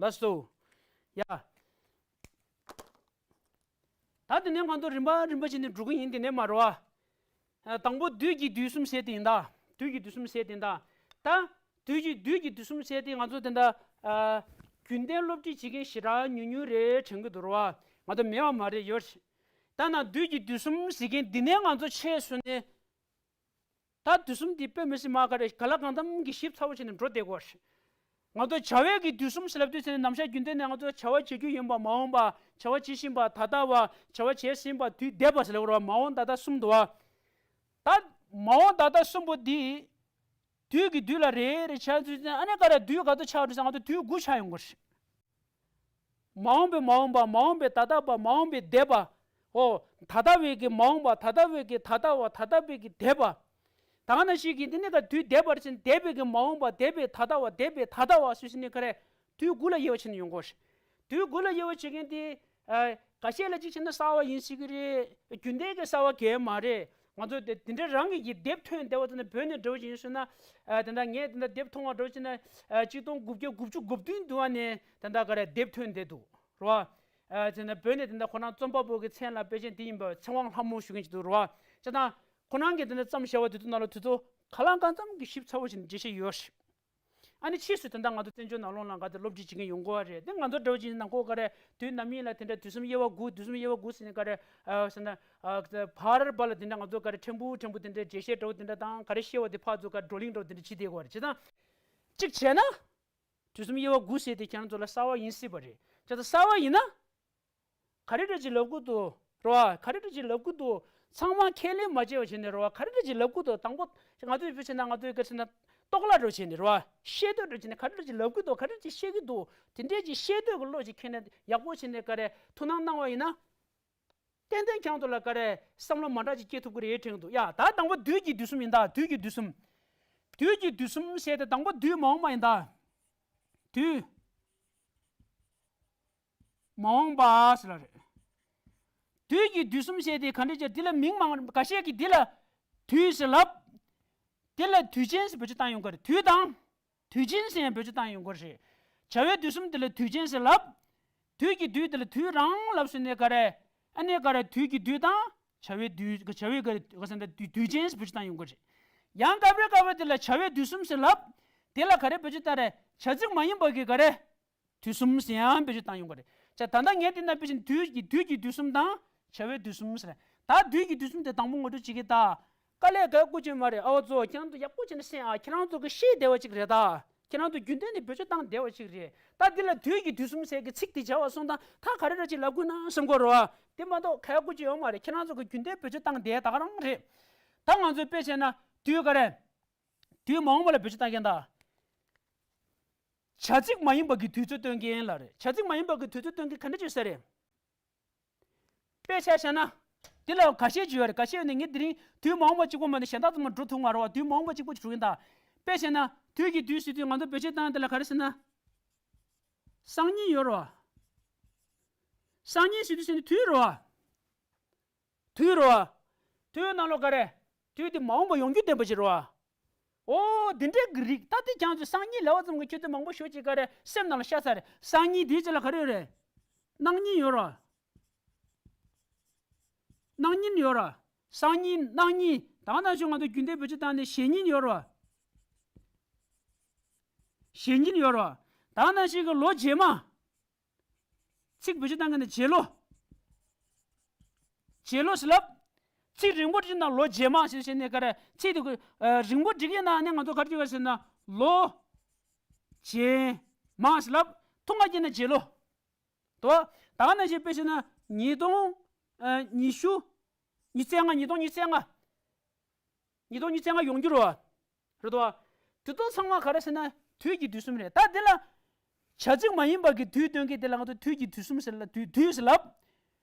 ལགས་སོ། ཡ། ད་དེ་ནས་ང་ཚོ་རིམ་པ་རིམ་པ་བྱས་ནས་འགྲོ་གི་ཡིན། དེ་ནས་མ་རོ། ཨ། དང་པོ་དུས་ཀྱི་དུས་གསུམ་ཟེར་དེ་ཡིན་ད། དུས་ཀྱི་དུས་གསུམ་ཟེར་དེ་ཡིན་ད། ད་དུས་ཀྱི་དུས་ཀྱི་དུས་གསུམ་ཟེར་དེ་ང་ཚོ་དེ་འདྲ། ཨ། རྒྱུན་ལྡན་སློབ་ཁྲིད་བྱེད་མཁན་ཞེ་དྲག་ཉུང་ཉུང་རེད་དྲན་གྱི་འདུག་རོ། ང་ཚོ་མེད་པ་མ་རེད། ཡོད། ད་ན་དུས་ཀྱི་དུས་གསུམ་ཟེར་མཁན་འདི་ནས་ང་ཚོ་ཆེད་སོང་ནས། ད་དུས་གསུམ་འདི་དཔེ་མི་སྲིད་མ་ག་རེ་ག་ལ་གང་འཚམ་གྱི་ཞིབ་ཚགས་པོ་བྱས་ནས་འགྲོ་བསྡད་དགོས་རེད། ང་ཚོ་བྱ་བའི་གི་དུས་གསུམ་ཟེར་ལབ་དུས་ཚེ་ནི་ནམ་ཞག་རྒྱུན་ལྡན་ནས་ང་ཚོ་བྱ་བ་བྱེད་རྒྱུ་ཡིན་པ་མ་འོངས་པ་བྱ་བ་བྱེད་བཞིན་པ་ད་ལྟ་བ་བྱ་བ་བྱེད་བཞིན་པ་དུས་འདས་པ་ཟེར་ལབ་དགོས་རེད་བ། མ་འོངས་ད་ལྟ་གསུམ་འདུག་བ། ད་མ་འོངས་ད་ལྟ་གསུམ་པོ་འདི་དུས་ཀྱི་དུས་ལ་རེ་རེ་ཆ་དུས་ཚེ་ཨ་ནི་ག་རེ་དུས་ག་ཚོད་ཆགས་འགྲོ་ཟེར་ང་ཚོ་དུས་དགུ་ཆགས་ཡོང་དགོས་རེད། མ་འོངས་པའི་མ་འོངས་པ། མ་འོངས་པའི་ད་ལྟ་བ། མ་འོངས་པའི་འདས་པ། ཨོ། ད་ལྟ་བའི་གི་མ་འོངས་པ། ད་ལྟ་བའི་གི་ད་ལྟ་བ། ད་ལྟ་བའི་གི་འདས་པ། ད་ག་ནང་བཞིན་གྱི་འདི་ནི་ག་དུས་འདས་པར་ཕྱིན། འདས་པའི་གི་མ་འོངས་པ། འདས་པའི་ད་ལྟ་བ། འདས་པའི་ད་ལྟ་བ་སུ་ཟེར་ནི་ག་རེ། དུས་དགུ་ལ་དབྱེ་བ་ཕྱེ་ནས་ཡོང་དགོས་རེད། དུས་དགུ་ལ་དབྱེ་བ་ཕྱེ་མཁན་དེ། ཨ། འགའ་ཤས་ལ་གཅིག་བྱས་ན་གསར་བ་ཡིན་སྲིད་ཀྱི་རེད། རྒྱུན་ལྡན་གྱི་གསར་བ་གང་ཡང་མ་རེད། ང་ཚོ་དེ་དེ་འདྲ་རང་གི་ཡི་དེབ་ཐོན་བསྡད་པ་དེ་ནི་བོད་ནས་འགྲོ་བཞིན་སོང་ན། ཨ། དེ་འདྲ་ངས་དེ་འདྲ་དེབ་མཐོང་བ་འགྲོ་བཞིན་ན། ཨ། གཅིག་སྟོང་དགུ་བརྒྱ་དགུ་བཅུ་གོ་བདུན་དུ་བ་ནས་དེ་འདྲ་ག་རེ་དེབ་ཐོན་བསྡད་འདུག་རེད་བ། ཨ། དེ་ནི་བོད་ནས་དེ་འདྲ་ཁོ་རང་རྩོམ་པ་པོ་གི་མཚན་ལ་དཔེ་ཅན་དེ་ཡིན་པ་ཚེ་དབང་ལྷ་མོ་ཞུ་མཁན་ཅིག་འདུག་རེད་བ། བྱས་ཙང་ཁོ་རང་གིས་དེ་འདྲ་བརྩམས་བཞག་པ་དེ་ཚོ་ནང་ལ་དེ་ཚོ་ག་ལ་གང་འཚམ་གྱི་ཞིབ་ཚགས་པོ་བྱས་ནས་འགྲེལ་བཤད་ཡོད་རེད། ཨ་ནི་ཕྱིས་སུ་དེ་འདྲ་ང་ཚོ་བཙན་བྱོལ་ནང་ལོགས་ལ་ག་དེ་སློབ་ཁྲིད་བྱེད་མཁན་ཡོང་གི་རེད། དེ་ང་ཚོ་འདྲ་བོ་ཅིག་ནང་ཁོ་ག་རེ་དུས་རྣམ་གཉིས་ལ་དེ་འདྲ་དུས་གསུམ་དབྱེ་བ་དགུ། དུས་གསུམ་དབྱེ་བ་དགུ་ཟེར་ནས་ག་རེ། ཨ། ཟེར་ན། ཨ། བར་བར་ལ་དེ་འདྲ་ང་ཚོ་ག་རེ་ཕྲན་བུ་ཕྲན་བུ་དེ་འདྲ་འགྲེལ་བཤད་འདྲ་བོ་དེ་འདྲ་དང་ག་རེ་བཤད་པ་དེ་ཕར་ཚུར་ག་བགྲོ་གླེང་འདྲ་བོ་དེ་འདྲ་བྱེད་བསྡད་ཀྱི་རེད། བྱས་ཙང་གཅིག་བྱས་ན། དུས་གསུམ་དབྱེ་བ་དགུ་ཟེར་དེ་ཁྱེད་རང་ཚོ་ལ་གསར་བ་ཡིན་སྲིད་པ་རེད། བྱས་ཙང་གསར་བ་ཡིན་ན། ག་རེ་འདྲ་ཅིག་ལབ་ཀྱི་འདུག་རེད་བ། ག་རེ་འདྲ་ཅིག་ལབ་ཀྱི་འདུག་ཚང་མ་ཁས་ལེན་མ་བྱས་པ་བྱས་ནས་རེད་བ། ག་རེ་འདྲ་ཅིག་ལབ་ཀྱི་འདུག་དང་པོ་ང་ཚོས་དཔེ་བྱས་ན་ང་ཚོས་ག་རེ་ཟེར་ན། རྟོག་བློ་འདྲ་བྱས་ནས་རེད་བ། ཤེས་འདོད་འདྲ་བྱས་ནས་ག་རེ་འདྲ་ཅིག་ལབ་ཀྱི་འདུག་ག་རེ་འདྲ་ཅིག་བཤད་ཀྱི་འདུག་དེ་འདྲས་ཅིག་ཤེས་འདོད་ཀྱི་བློ་ཅིག་ཁྱེར་ནས་ཡག་པོ་བྱས་ནས་ག་རེ་ཐུགས་སྣང་གནང་བ་ཡིན་ན། ཏན་ཏན་ཁྱེད་རང་ཚོ་ལ་ག་རེ་བསམ་བློ་མ་འདྲ་ཅིག་སྐྱེ་ཐུབ་ཀྱི་རེད་དྲན་གྱི་འདུག་ཡ། ད་དང་པོ་དུས་ཀྱི་དུས་གསུམ་ཡིན་ད། དུས་ཀྱི་དུས་གསུམ། དུས་ཀྱི་དུས་གསུམ་ཟེར་ཏེ་དང་པོ་དུས་མ་འོངས་པ་ཡིན་ད། དུས་མ་འོངས་པ་ཟེར་ལ་རེད། དུས་ཀྱི་དུས་གསུམ་ཟེར་ཏེ་ག་འདྲ་ཅིག་འདི་ལ་མིང་མང་འགའ་ཤས་ཀྱིས་འདི་ལ་དུས་ཟེར་ལབ། འདི་ལ་དུས་ཅན་ཟེར་བེད་སྤྱོད་བཏང་ཡོང་གི་རེད། དུས་དང་། དུས་ཅན་ཟེར་ཡང་བེད་སྤྱོད་བཏང་ཡོང་གི་རེད། བྱ་བའི་དུས་གསུམ་དེ་ལ་དུས་ཅན་ཟེར་ལབ། དུས་ཀྱི་དུས་དེ་ལ་དུས་རང་ལབ་ཟེར་ནས་ག་རེ། ཨ་ནི་ག་རེ་དུས་ཀྱི་དུས་དང་། བྱ་བའི་དུས། བྱ་བའི་ག་རེ་ག་ཟེར་ན་དུས་དུས་ཅན་ཟེར་བེད་སྤྱོད་བཏང་ཡོང་གི་རེད། ཡང་སྐབས་རེ་སྐབས་རེ་དེ་ལ་བྱ་བའི་དུས་གསུམ་ཟེར་ལབ། དེ་ལ་ག་རེ་བེད་སྤྱོད་བཏང་རེད། བྱ་ཚིག་མ་ཡིན་པ་གི་ག་རེ། དུས་གསུམ་ཟེར་ཡང་བེད་སྤྱོད་བཏང་ཡོང་གི་རེད། ཅེས་ད་ལྟ་ངས་འདི་ན་དཔེ་བཞིན་དུས་ཀྱི་དུས་ཀྱི་དུས་གསུམ་དང་བྱ་བའི་དུས་གསུམ་ཟེར། ད་དུས་ཀྱི་དུས་གསུམ་དེ་དང་པོ་ངོ་སྤྲོད་བྱེད་ཀྱི་ད། དཀའ་ལས་ག་དགོས་ཀྱི་མ་རེད། ཨ་བ་ཚོ་ཁྱེད་རང་ཚོ་ཡག་པོ་བྱས་ནས་གསན་ཨ། ཁྱེད་རང་ཚོ་གི་ཤེས་བདེ་བ་ཅིག་རེད་ད། ཁྱེད་རང་ཚོ་རྒྱུན་ལྡན་ནས་བེད་སྤྱོད་བཏང་བདེ་བ་ཅིག་རེད། ད་འདི་ལ་དུས་ཀྱི་དུས་གསུམ་ཟེར་གི་ཚིག་དེ་བྱ་བ་སོང་ཙང་ད་ག་རེ་འདྲ་ཅིག་ལབ་དགོས་ན་བསམ་གོ་རོ། དེ་མ་གཏོགས་ག་དགོས་ཀྱི་ཡོད་མ་རེད། ཁྱེད་རང་ཚོ་གི་རྒྱུན་ལྡན་བེད་སྤྱོད་བཏང་བདེ་ད་ག་རང་རེད། ད་ང་ཚོས་དཔེ་བྱས་ན་དུས་ག་རེ། དུས་མ་འོངས་པ་ལ་བེད་སྤྱོད་བཏང་མཁན་ད། བྱ་ཚིག་མ་ཡིན་པ་གི་དུས་ཚོད་སྟོན་མཁན་ལ་རེད། བྱ་ཚིག་མ་ཡིན་པ་གི་དུས་ཚོད་སྟོན་མཁན་ག་འདྲ་བྱེད་ས་རེད། དཔེ་ཆ་བཞག་ན། འདི་ལ་ཁ་ཤས་ཅིག་ཡོད་རེད། ཁ་ཤས་ནི་ངས་དེ་རིང་དུས་མ་འོངས་པ་གཅིག་པོ་མ་ནི་གཞན་དག་ཚང་མ་འགྲོ་ཐུབ་མ་རེད་བ། དུས་མ་འོངས་པ་གཅིག་པོ་ཅིག་འགྲོ་གིན་ད། དཔེ་བྱས་ན་དུས་ཀྱི་དུས་ཟེར་དུས་ང་ཚོ་བེད་སྤྱོད་བཏང་དེ་ལ་ག་རེ་ཟེར་ན། སང་ཉིན་ཡོད་རེད་བ། སང་ཉིན་ཟེར་དུས་ཟེར་ནི་དུས་རེད་བ། དུས་རེད་བ། དུས་ནང་ལོགས་ག་རེ། དུས་དེ་མ་འོངས་པ་ཡོང་རྒྱུ་ལྡན་པ་ཅིག་རེད་བ། ཨོ་དེ་འདྲའི་གི་རིགས་ད་དེ་ཀྱང་ཚོས་སང་ཉིན་ལབ་པ་ཙམ་གྱིས་ཁྱོད་ཚོས་མང་པོ་ཞེ་ཅིག་ག་རེ་སེམས་ནང་ལ་ཤར་ཚར་རེད། སང་ཉིན་དེའི་རྗེས་ལ་ག་རེ་ཡོད་རེད། གནངས་ཉིན་ཡོད་རེད་བ། གནངས་ཉིན་ཡོད་རེད་བ། སང་ཉིན་གནངས་ཉིན་ད་ག་ནང་བཞིན་ང་ཚོ་རྒྱུན་ལྡན་བེད་སྤྱོད་བཏང་ནས་གཞེས་ཉིན་ཡོད་རེད་བ། གཞེས་ཉིན་ཡོད་རེད་བ། ད་ག་ནང་བཞིན་གྱི་ལོ་རྗེས་མ། ཚིག་བེད་སྤྱོད་བཏང་མཁན་ནི་རྗེས་ལོ། རྗེས་ལོ་ཟེར་ལབ། ཚིག་རིང་པོ་བྲིས་ན་ལོ་རྗེས་མ་ཟེར་བྱས་ནས་ག་རེ་ཚིག་དེ་གི་ཨ་རིང་པོ་བྲིས་ཡིན་ན་ནི་ང་ཚོ་ག་རེ་བྲིས་པ་ཟེར་ན་ལོ་རྗེས་མ་ཟེར་ལབ། ཐུང་ང་བྱས་ན་རྗེས་ལོ། དོ། ད་ག་ནང་བཞིན་དཔེ་བྱས་ན་ཉིས་སྟོང་ཨ་ཉི་ཤུ། ཉི་ཤུ་རྩ་ལྔ། ཉིས་སྟོང་ཉི་ཤུ་རྩ་ལྔ། ཉིས་སྟོང་ཉི་ཤུ་རྩ་ལྔ་ཡོང་རྒྱུ་རེད་བ། རེད་དོ། དེ་ཚོ་ཚང་མ་ག་རེ་ཟེར་ན་དུས་ཀྱི་དུས་གསུམ་རེད། ད་དེ་ལ་བྱ་ཚིག་མ་ཡིན་པ་གི་དུས་སྟོན་མཁན་དེ་ལ་ང་ཚོ་དུས་ཀྱི་དུས་གསུམ་ཟེར་ལ་དུས་དུས་ཟེར་ལབ།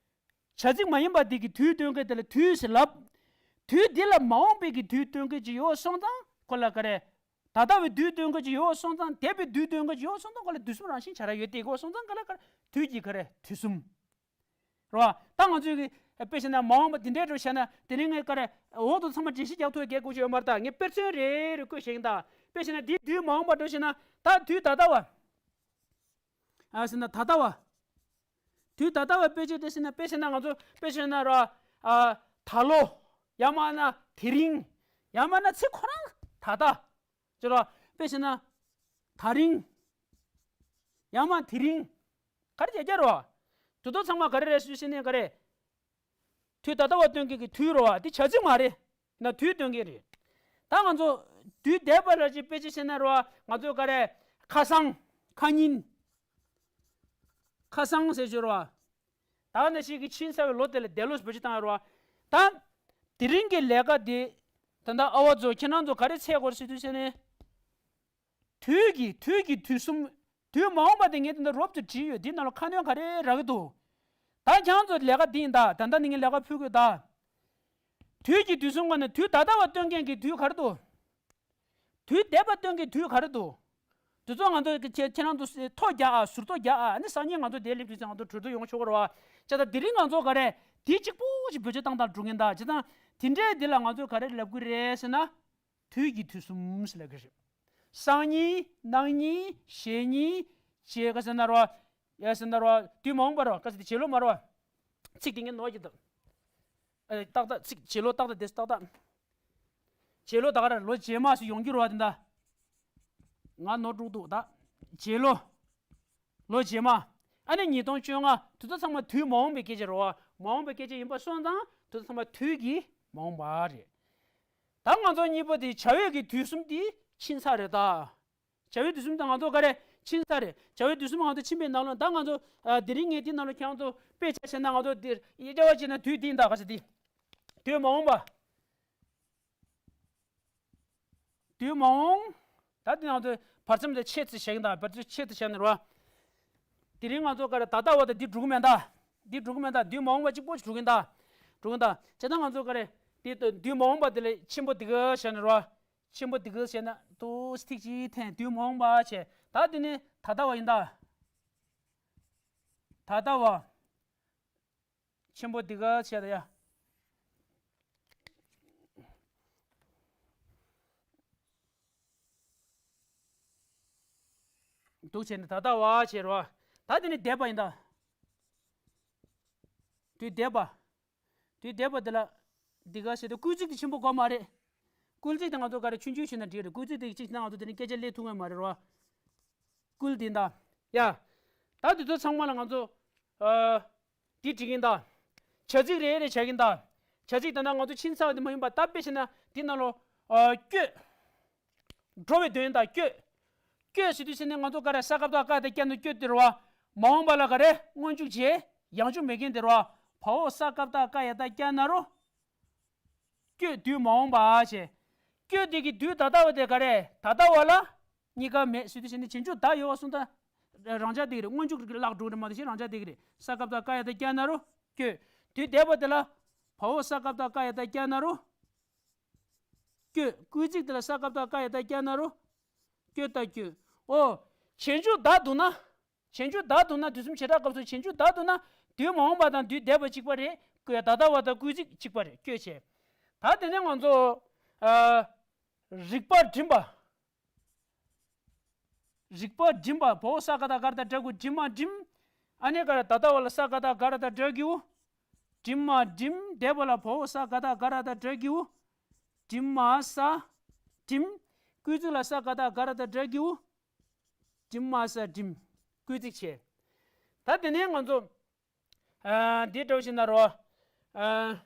བྱ་ཚིག་མ་ཡིན་པ་དེ་གི་དུས་སྟོན་མཁན་དེ་ལ་དུས་ཟེར་ལབ། དུས་འདི་ལ་མ་འོངས་པའི་གི་དུས་སྟོན་མཁན་ཅིག་ཡོད་སོང་ཙང་ཁོ་ལ་ག་རེ། ད་ལྟ་བའི་དུས་སྟོན་མཁན་ཅིག་ཡོད་སོང་ཙང་འདས་པའི་དུས་སྟོན་མཁན་ཅིག་ཡོད་སོང་ཙང་ཁོ་ལ་དུས་གསུམ་རང་བཞིན་བྱ་ར་ཡོད་དེ་གོ་སོང་ཙང་ག་ལ་ག་རེ་དུས་ཀྱི་ག་རེ་དུས་གསུམ། རེད་བ། ད་ང་ཚོས་ཀྱི་དཔེ་བྱས་ན་མ་འོངས་པ་འདི་འདྲའི་འགྲོ་བྱས་ན་དེ་རིང་ངས་ག་རེ་འོག་ཏུ་ཚང་མ་འགྲེལ་བཤད་རྒྱག་ཐུབ་ཡ་གལ་དགོས་ཀྱི་ཡོད་མ་རེད། ད་ངས་དཔེར་མཚོན་རེ་རེ་བཀོད་བཞག་ཡིན། ད་དཔེ་བྱས་ན་འདི་དུས་མ་འོངས་པ་འགྲོ་བྱས་ན་ད་དུས་ད་ལྟ་བ། ཨ་ཟེར་ན་ད་ལྟ་བ། དུས་ད་ལྟ་བ་དཔེ་ཆ་དེ་ཟེར་ན་དཔེ་བྱས་ན་ང་ཚོ་དཔེ་བྱས་ན་ར་ཨ་ད་ལོ། ཡང་མིན་ན་དེ་རིང་། ཡང་མིན་ན་ཚེ་ཁོ་རང་ད་ལྟ། ཅེས་ར་དཔེ་བྱས་ན་ད་རིང་། ཡང་མིན་དེ་རིང་། ག་རེ་བྱས་རྒྱུ་རེད་བ། དེ་ཚོ་ཚང་མ་ག་རེ་རེད་ཟེར་ནས་ག་རེ། དུས་ད་ལྟ་བ་སྟོན་མཁན་གྱི་དུས་རེད་བ། དེ་བྱ་ཚིག་མ་རེད། ན་དུས་སྟོན་མཁན་རེད། ད་ང་ཚོ་དུས་འདས་པ་ལ་ཅིག་དཔེ་ཅིག་བཤད་ན་རེད་བ། ང་ཚོ་ག་རེ། ཁ་སང་། ཁ་ཉིན། ཁ་སང་ཟེར་ཞོར་བ། ད་ནི་ཞིག་གི་ཕྱིན་ཚར་བའི་ལོ་དེ་ལ་འདས་ལོ་བེད་སྤྱོད་བཏང་ཡོད་རེད་བ། ད་དེ་རིང་གི་ལས་ཀ་དེ། ད་ལྟ་ཨ་བ་ཚོ་ཁྱེད་རང་ཚོ་ག་རེ་འཚོལ་དགོས་ཟེར་དུས་ཟེར་ནས། དུས་ཀྱི་དུས་ཀྱི་དུས་གསུམ། དུས་མ་འོངས་པ་དེ་ངས་དེ་འདྲ་རོབ་ཏུ་བྲིས་ཡོད། འདི་ནང་ལ་ཁ་སྣོན་ག་རེ་རག་གི་འདུག་ད་ཁྱེད་རང་ཚོ་ལས་ཀ་འདི་ཡིན་ད། ད་ལྟ་ནི་ངས་ལས་ཀ་ཕུལ་དགོས་ད། དུས་ཀྱི་དུས་གསུམ་ག་ནས་དུས་ད་ལྟ་བ་སྟོན་མཁན་གྱི་དུས་ག་རེ་འདུག་དུས་འདས་པ་སྟོན་གྱི་དུས་ག་རེ་འདུག་དེ་ཚོ་ང་ཚོ་ཁྱེད་ཁྱེད་རང་ཚོ་ཐོ་རྒྱག་ཨ། ཟུར་ཐོ་རྒྱག་ཨ། ཨ་ནི་སང་ཉིན་ང་ཚོ་དེ་སླེབས་དུས་ཚེ་ང་ཚོ་གྲོས་བསྡུར་ཡོང་ཆོག་གི་རེད་བ། བྱས་ཙང་དེ་རིང་ང་ཚོ་ག་རེ་དེ་གཅིག་པོ་ཅིག་བེད་སྤྱོད་བཏང་བཏང་འགྲོ་མཁན་ད། བྱས་ཙང་དེ་འདྲའི་འདི་ལ་ང་ཚོ་ག་རེ་ལབ་ཀྱི་རེད་ཟེར་ན། དུས་ཀྱི་དུས་གསུམ་ཟེར་ལབ་ཀྱི་རེད། སང་ཉིན། གནངས་ཉིན། གཞེས་ཉིན། བྱས་ག་ཟེར་ན་རོ། ཡ་ཟེར་ན་རོ། དུས་མ་འོངས་པ་རོ། ག་ཟེར་ཏེ་བྱེད་ལོ་མ་རོ། ཚིག་དེ་ངས་ནོར་གྱི་འདུག་ཨ། ཏག་ཏག་ཚིག་བྱེད་ལོ་ཏག་ཏག་དེ་ཏག་ཏག་བྱེད་ལོ་ད་ག་ར་ལོ་རྗེས་མ་སུ་ཡོང་རྒྱུ་རོ་དེ་འདྲ། ང་ནོར་འགྲོ་འདུག་ད། བྱེད་ལོ། ལོ་རྗེས་མ། ཨ་ནི་ཉིས་སྟོང་བཅོ་ལྔ་དེ་ཚོ་ཚང་མ་དུས་མ་འོངས་པའི་སྐད་ཆ་རེད་བ། མ་འོངས་པའི་སྐད་ཆ་ཡིན་པ་སོང་ཙང་དེ་ཚོ་ཚང་མ་དུས་ཀྱི་མ་འོངས་པ་རེད། ད་ང་ཚོ་གཉིས་པོ་དེ་བྱ་བའི་གི་དུས་གསུམ་དེ་ཕྱིན་ཚར་རེད་ད། བྱ་བའི་དུས་གསུམ་དེ་ང་ཚོ་ག་རེ་ཕྱིན་ཚར་རེད། བྱ་བའི་དུས་གསུམ་ང་ཚོ་ཕྱིན་པའི་ནང་ལོགས་ད་ང་ཚོ་ཨ། དེ་རིང་ངས་དེ་ནང་ལོགས་ཁྱེད་རང་ཚོ་དཔེ་ཆ་བྱས་ན་ང་ཚོ་དེ་དབྱེ་བ་བྱས་ན་དུས་དེ་ཡིན་ད་ག་ཟེར་དེ། དུས་མ་འོངས་པ། དུས་མ་འོངས། ད་དེ་ང་ཚོ་བར་མཚམས་དེ་ཆེད་དུ་བྱེད་ཀྱི་འདུག་བར་མཚམས་ཆེད་དུ་བྱས་ནས་རོ། དེ་རིང་ང་ཚོ་ག་རེ་ད་ལྟ་བ་དང་འདི་འགྲོ་གི་མེད་ད། འདི་འགྲོ་གི་མེད་ད། དུས་མ་འོངས་པ་གཅིག་པོ་ཞིག་འགྲོ་གི་འདུག་འགྲོ་གི་འདུག་བྱས་ཙང་ང་ཚོ་ག་རེ་དེ་དུས་མ་འོངས་པ་དེ་ལ་ཆེན་པོ་འདི་ག་བྱས་ནས་རོ། ཆེན་པོ་འདི་ག་བྱས་ན་ཏོག་ཙམ་ཐིག་གཅིག་འཐེན། དུས་མ་འོངས་པ་བྱས། ད་དེ་ནི་ད་ལྟ་བ་ཡིན་ད། ད་ལྟ་བ། ཆེན་པོ་འདི་ག་བྱས་ད་ཡ། འདུག་བྱས་ནས་ད་ལྟ་བ་བྱས་རོ། ད་དེ་ནི་འདས་པ་ཡིན་ད། དུས་འདས་པ། དུས་འདས་པ་དེ་ལ་འདི་ག་བྱས་ཏེ་སྐུལ་ཚིག་དེ་ཆེན་པོ་དགོས་མ་རེད། སྐུལ་ཚིག་དེ་ང་ཚོ་ག་རེ་ཆུང་ཆུང་བྱས་ན་འགྲིག་རེད། སྐུལ་ཚིག་དེ་གཅིག་བྱས་ན་ང་ཚོ་དེ་ནི་སྐད་ཆ་ལས་ཐུབ་ངེས་མ་རེད་རོ། སྐུལ་དེ་འདའ། ཡ། ད་དེ་ཚོ་ཚང་མ་ལ་ང་ཚོ་ཨ། འདི་བྲིས་ཀྱིན་གདའ། བྱ་ཚིག་རེ་རེ་བྱ་གིན་གདའ། བྱ་ཚིག་དེ་འདྲ་ང་ཚོ་ཕྱིན་ཚར་བ་དེ་མ་ཡིན་པ་ད་དཔེ་བྱས་ན་འདི་ནང་ལོ། ཨ། བསྐྱོད། འགྲོ་བའི་དོན་དང་བསྐྱོད། བསྐྱོད་ཟེར་དུས་ཟེར་ནས་ང་ཚོ་ག་རེ་ས་ཀ་བཏགས་སྐ་ཡ་བཏགས་སྐྱ་ན་བསྐྱོད་དེ་རེད་བ། མ་འོངས་པ་ལ་ག་རེ་སྔོན་འཇུག་བྱས། ཡང་འཇུག་མེད་མཁན་དེ་རེད་བ། བའོ་ས་ཀ་བཏགས་སྐ་ཡ་བཏགས་སྐྱ་ན་རོ། བསྐྱོད། དུས་མ་འོངས་པ་བྱས། བསྐྱོད་དེ་གི་དུས་ད་ལྟ་བ་དེ་ག་རེ། ད་ལྟ་བ་ལ་གཉིས་ཀ་མེད་ཟེར་དུས་ཟེར་ནས་རྗེས་འཇུག་ད་ཡོད་པ་སོང་ད། རང་འཇགས་དེ་གི་རེད། སྔོན་འཇུག་གི་བརླག་འགྲོ་རེད་མ་གཏོགས་གཞན་རང་འཇགས་དེ་གི་རེད། ས་ཀ་བཏགས་སྐ་ཡ་བཏགས་སྐྱ་ན་རོ། བསྐྱོད། དུས་འདས་པ་དེ་ལ། བའོ་ས་ཀ་བཏགས་སྐ་ཡ་བཏགས་སྐྱ་ན་རོ། བསྐྱོད། སྐུལ་ཚིག་དེ་ལ་ས་ཀ་བཏགས་སྐ་ཡ་བཏགས་སྐྱ་ན་རོ། བསྐྱོད་ད་བསྐྱོད། ཨོ། རྗེས་འཇུག་ད་འདུག་ན། རྗེས་འཇུག་ད་འདུག་ན་དུས་གསུམ་བྱེ་བྲག་སྐབས་སུ་རྗེས་འཇུག་ད་འདུག་ན་དུས་མ་འོངས་པ་དང་དུས་འདས་པ་གཅིག་པ་རེད། ད་ལྟ་བ་དང་སྐུལ་ཚིག་གཅིག་པ་རེད། བསྐྱོད་བྱས། ད་དེ་ནས་ང་ཚོ། ཨ། རིག་པ་བསྒྲིམས་པ། རིག་པ་བསྒྲིམས་པ། བའོ་ས་ཀ་བཏགས་སྒ་ར་བཏགས་སྒྲ་གི་གུ་བསྒྲིམས་མ་བསྒྲིམས། ཨ་ནི་ག་རེ་ད་ལྟ་བ་ལ་ས་ཀ་བཏགས་སྒ་ར་བཏགས་སྒྲ་གི་གུ། བསྒྲིམས་མ་བསྒྲིམས། འདས་པ་ལ་བའོ་ས་ཀ་བཏགས་སྒ་ར་བཏགས་སྒྲ་གི་གུ། བསྒྲིམས་མ་ས། བསྒྲིམས། སྐུལ་ཚིག་ལ་ས་ཀ་བཏགས་སྒ་ར་བཏགས་སྒྲ་གི་གུ། བསྒྲིམས་མ་ས་བསྒྲིམས། སྐུལ་ཚིག་བྱས། ད་དེ་ནས་ང་ཚོ། ཨ། འདི་འདྲ་བོ་ཞིག་ན་རོ། ཨ།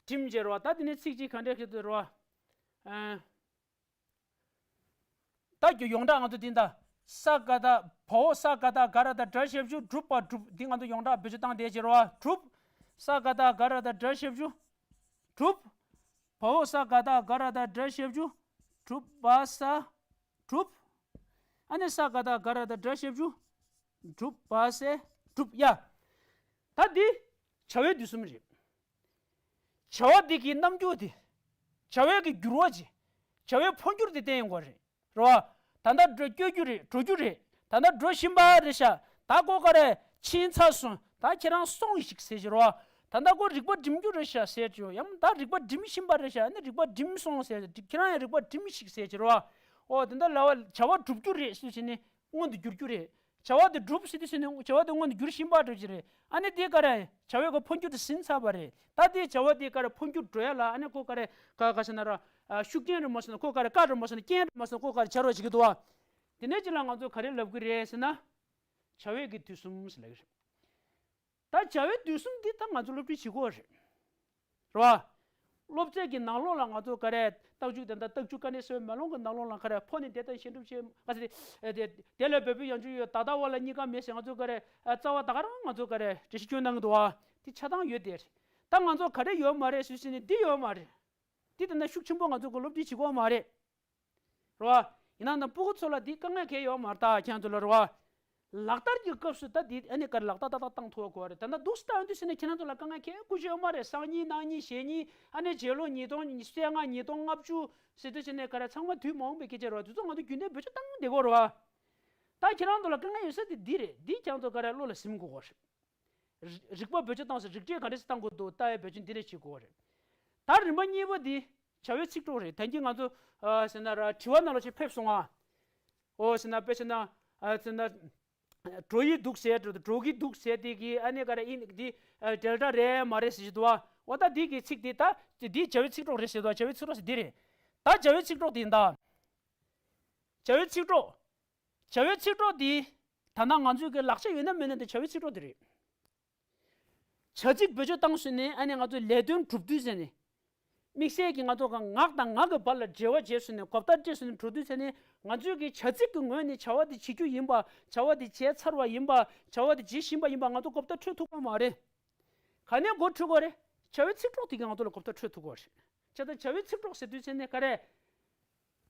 བསྒྲིམས་བྱས་རོ། ད་དེ་ནས་ཚིག་གཅིག་ག་འདྲ་ཞིག་འདུག་རོ། ཨ། ད་རྒྱུ་ཡོངས་གྲགས་ང་ཚོ་འདི་འདྲ། ས་ཀ་བཏགས་བའོ་ས་ཀ་བཏགས་སྒ་ར་བཏགས་སྒྲ་ཞབས་ཀྱུ་བསྒྲུབས་པ་བསྒྲུབས། འདི་ང་ཚོ་ཡོངས་གྲགས་བེད་སྤྱོད་བཏང་བསྡད་བྱས་རོ། བསྒྲུབས། ས་ཀ་བཏགས་སྒ་ར་བཏགས་སྒྲ་ཞབས་ཀྱུ་བསྒྲུབས། བའོ་ས་ཀ་བཏགས་སྒ་ར་བཏགས་སྒྲ་ཞབས་ཀྱུ་བསྒྲུབས་པ་ས། བསྒྲུབས། ཨ་ནི་ས་ཀ་བཏགས་སྒ་ར་བཏགས་སྒྲ་ཞབས་ཀྱུ། བསྒྲུབས་པ་ས། བསྒྲུབས། ཡ། ད་འདི་བྱ་བའི་དུས་གསུམ་རེད། བྱ་བ་འདི་གི་རྣམ་འགྱུར་དེ། བྱ་བའི་གི་འགྱུར་བ་ཅིག་བྱ་བའི་འཕོ་འགྱུར་དེ་བསྟན་ཡོང་གི་རེད། རེད་བ། ད་ལྟ་འགྲོ་སྐྱོད་རྒྱུ་རེད། འགྲོ་རྒྱུ་རེད། ད་ལྟ་འགྲོ་བཞིན་པ་རེད་ཤག་ད་ཁོ་ག་རེ་ཕྱིན་ཚར་སོང་། ད་ཁྱེད་རང་སོང་ཞིག་ཟེར་གྱི་རེད་བ། ད་ལྟ་ཁོ་རིག་པ་སྒྲིམ་རྒྱུ་རེད་ཤག་ཟེར་གྱི་ཡོད། ཡང་ད་རིག་པ་སྒྲིམ་བཞིན་པ་རེད་ཤག་ཨ་ནི་རིག་པ་སྒྲིམ་སོང་ཟེར། ཁྱེད་རང་ཡང་རིག་པ་སྒྲིམ་ཞིག་ཟེར་གྱི་རེད་བ། ཨོ་དེ་འདྲ་ལབ་པ། བྱ་བ་སྒྲུབ་རྒྱུ་རེད་ཟེར་བྱས་ནས་མངོན་དུ་འགྱུར་རྒྱུ་རེད། བྱ་བ་དེ་སྒྲུབ་ཟེར་དུས་ཟེར་ནས་བྱ་བ་དེ་མངོན་དུ་འགྱུར་བཞིན་པ་འགྲུབ་ཀྱི་རེད། ཨ་ནི་དེ་ག་རེ་བྱ་བའི་གི་འཕོ་འགྱུར་དེ་ཟིན་ཚར་བ་རེད། ད་དེ་བྱ་བ་དེ་ག་རེ་འཕོ་འགྱུར་འགྲོ་ཡ་ལ་ཨ་ནི་ཁོ་ག་རེ་ག་ག་ཟེར་ན་ར། ཤུགས་རྐྱེན་རེད་མ་ཟེར་ན་ཁོ་ག་རེ། རྐ་རེད་མ་ཟེར་ན་རྐྱེན་རེད་མ་ཟེར་ན་ཁོ་ག་རེ་བྱ་རོགས་བྱེད་ཀྱི་འདུག་བ། དེ་ནས་ཅི་ལ་ང་ཚོ་ག་རེ་ལབ་ཀྱི་རེད་ཟེར་ན། བྱ་བའི་གི་དུས་གསུམ་ཟེར་ལབ་ཀྱི་རེད། ད་བྱ་བའི་དུས་གསུམ་འདི་ད་ང་ཚོ་སློབ་ཁྲིད་བྱེད་དགོས་རེད། རེད་བ། སློབ་ཚན་གྱི་ནང་ལོགས་ལ་ང་ཚོ་ག་རེ་རྟགས་འཇུག་དེ་འདྲ་རྟགས་འཇུག་དཀའ་གནད་གསལ་བའི་མེ་ལོང་གི་ནང་ལོགས་ལ་ག་རེ་ཕོ་ནི་དེ་ལྟར་བཤད་སྒྲུབ་བྱེད་ག་ཟེར་ཏེ། དེ་ལ་འབད་པའི་ཡང་འཇུག་ཡོད་ད་ལྟ་བ་ལ་གཉིས་ཀ་མེད་ཟེར་ང་ཚོ་ག་རེ་རྩ་བ་ད་ག་རང་ང་ཚོ་ག་རེ་འགྲེལ་བཤད་སྐྱོན་གནང་གི་འདུག་བ། དེ་ཆ་ཚང་ཡོད་དེ་རེད། ད་ང་ཚོ་ག་རེ་ཡོད་མ་རེད་ཟེར་ཟེར་ནས་འདི་ཡོད་མ་རེད། འདི་ལྟ་ན་ཤུགས་ཆེན་པོ་ང་ཚོ་གི་སློབ་ཁྲིད་བྱེད་དགོས་མ་རེད། རེད་བ། ཡིན་ན་ན་སྤུ་གུ་ཚོ་ལ་འདི་དཀའ་ངལ་གང་ཡང་ཡོད་མ་རེད་ད་ཁྱེད་ཚོ་ལ་རེད་བ། ལག་བསྟར་གྱི་སྐབས་སུ་ད་འདི་ཨ་ནི་ག་རེ་ལག་བསྟར་ཏག་ཏག་བཏང་ཐུབ་དགོས་རེད། ད་ལྟ་འདུག་སེ་བཏང་ཡོང་དུས་ཟེར་ནས་ཁྱེད་རང་ཚོ་ལ་དཀའ་ངལ་གང་ཡང་ཁུར་རྒྱུ་ཡོད་མ་རེད། སང་ཉིན་གནངས་ཉིན་གཞེས་ཉིན་ཨ་ནི་རྗེས་ལོ་ཉིས་སྟོང་ཉི་ཤུ་རྩ་ལྔ་ཉིས་སྟོང་ལྔ་བཅུ་ཟེར་དུས་ཟེར་ནས་ག་རེ་ཚང་མ་དུས་མ་འོངས་པའི་སྐད་ཆ་རེད་བ། དུས་ཚོད་ང་ཚོ་རྒྱུན་ལྡན་བེད་སྤྱོད་བཏང་བསྡད་དགོས་རེད་བ། ད་ཁྱེད་རང་ཚོ་ལ་དཀའ་ངལ་ཡོད་ས་དེ་འདི་རེད། འདི་ཁྱེད་རང་ཚོ་ག་རེ་བློ་ལ་ཟིན་དགོས་རེད། རིག་པ་བེད་སྤྱོད་བཏང་ཟེར་རིག་གྲས་ག་འདྲས་སེ་བཏང་དགོས་འདུག་ལྟ་བའི་བེད་སྤྱོད་འདི་འདྲས་བྱེད་དགོས་རེད། ད་རིམ་པ་གཉིས་པ་འདི་བྱ་བའི་ཚིག་གྲོགས་རེད། ད་གིན་ང་ཚོ་ཟེར་ན་ར་དྲི་བ་ནང་ལ་ཅིག་ཕེབས་སོང་ཨ། ཨོ་ཟེར་ན་དཔེ་ཟེར་ན་ཟེར་ན་འགྲོ་ཡི་འདུག་ཟེར་འགྲོ་གི་འདུག་ཟེར་དེ་གི་ཨ་ནི་ག་རེ་ཨིན་འདི་ཌེལ་ཊ་རེད་མ་རེད་ཟེར་གྱི་འདུག་ཨ། ཨོ་ད་འདི་གི་ཚིག་འདི་ད་འདི་བྱ་བའི་ཚིག་གྲོགས་རེད་ཟེར་འདུག་བྱ་བའི་ཚིག་གྲོགས་ཟེར་འདི་རེད། ད་བྱ་བའི་ཚིག་གྲོགས་འདི་ཡིན་ད། བྱ་བའི་ཚིག་གྲོགས། བྱ་བའི་ཚིག་གྲོགས་འདི། ད་ནང་ང་ཚོའི་གི་ལག་ཆ་ཡོད་ན་མེད་ན་འདི་བྱ་བའི་ཚིག་གྲོགས་འདི་རེད། བྱ་ཚིག་བེད་སྤྱོད་བཏང་ཟེར་ནས་ཨ་ནི་ང་ཚོའི་ལས་དོན་སྒྲུབ་དུས་ཟེར་ནས། དམིགས་བསལ་གྱི་ང་ཚོ་གང་ངག་དང་ངག་གི་བར་ལ་འབྲེལ་བ་བྱས་ཟེར་ནས་གོ་བརྡ་སྤྲད་ཟེར་ནས་འགྲོ་དུས་ཟེར་ནས་ང་ཚོའི་གི་བྱ་ཚིག་གི་ངོས་ནས་བྱ་བ་འདི་བྱེད་རྒྱུ་ཡིན་པ། བྱ་བ་འདི་བྱས་ཚར་བ་ཡིན་པ། བྱ་བ་འདི་བྱེད་བཞིན་པ་ཡིན་པ་ང་ཚོ་གོ་བརྡ་འཕྲོད་ཐུབ་ཀྱི་མ་རེད། ག་ནས་གོ་འཕྲོད་ཀྱི་རེད། བྱ་བའི་ཚིག་གྲོགས་དེ་གིས་ང་ཚོ་ལ་གོ་བརྡ་འཕྲོད་ཐུབ་ཀྱི་རེད། བྱས་ཙང་བྱ་བའི་ཚིག་གྲོགས་ཟེར་དུས་ཚེ་ནས་ག་རེ།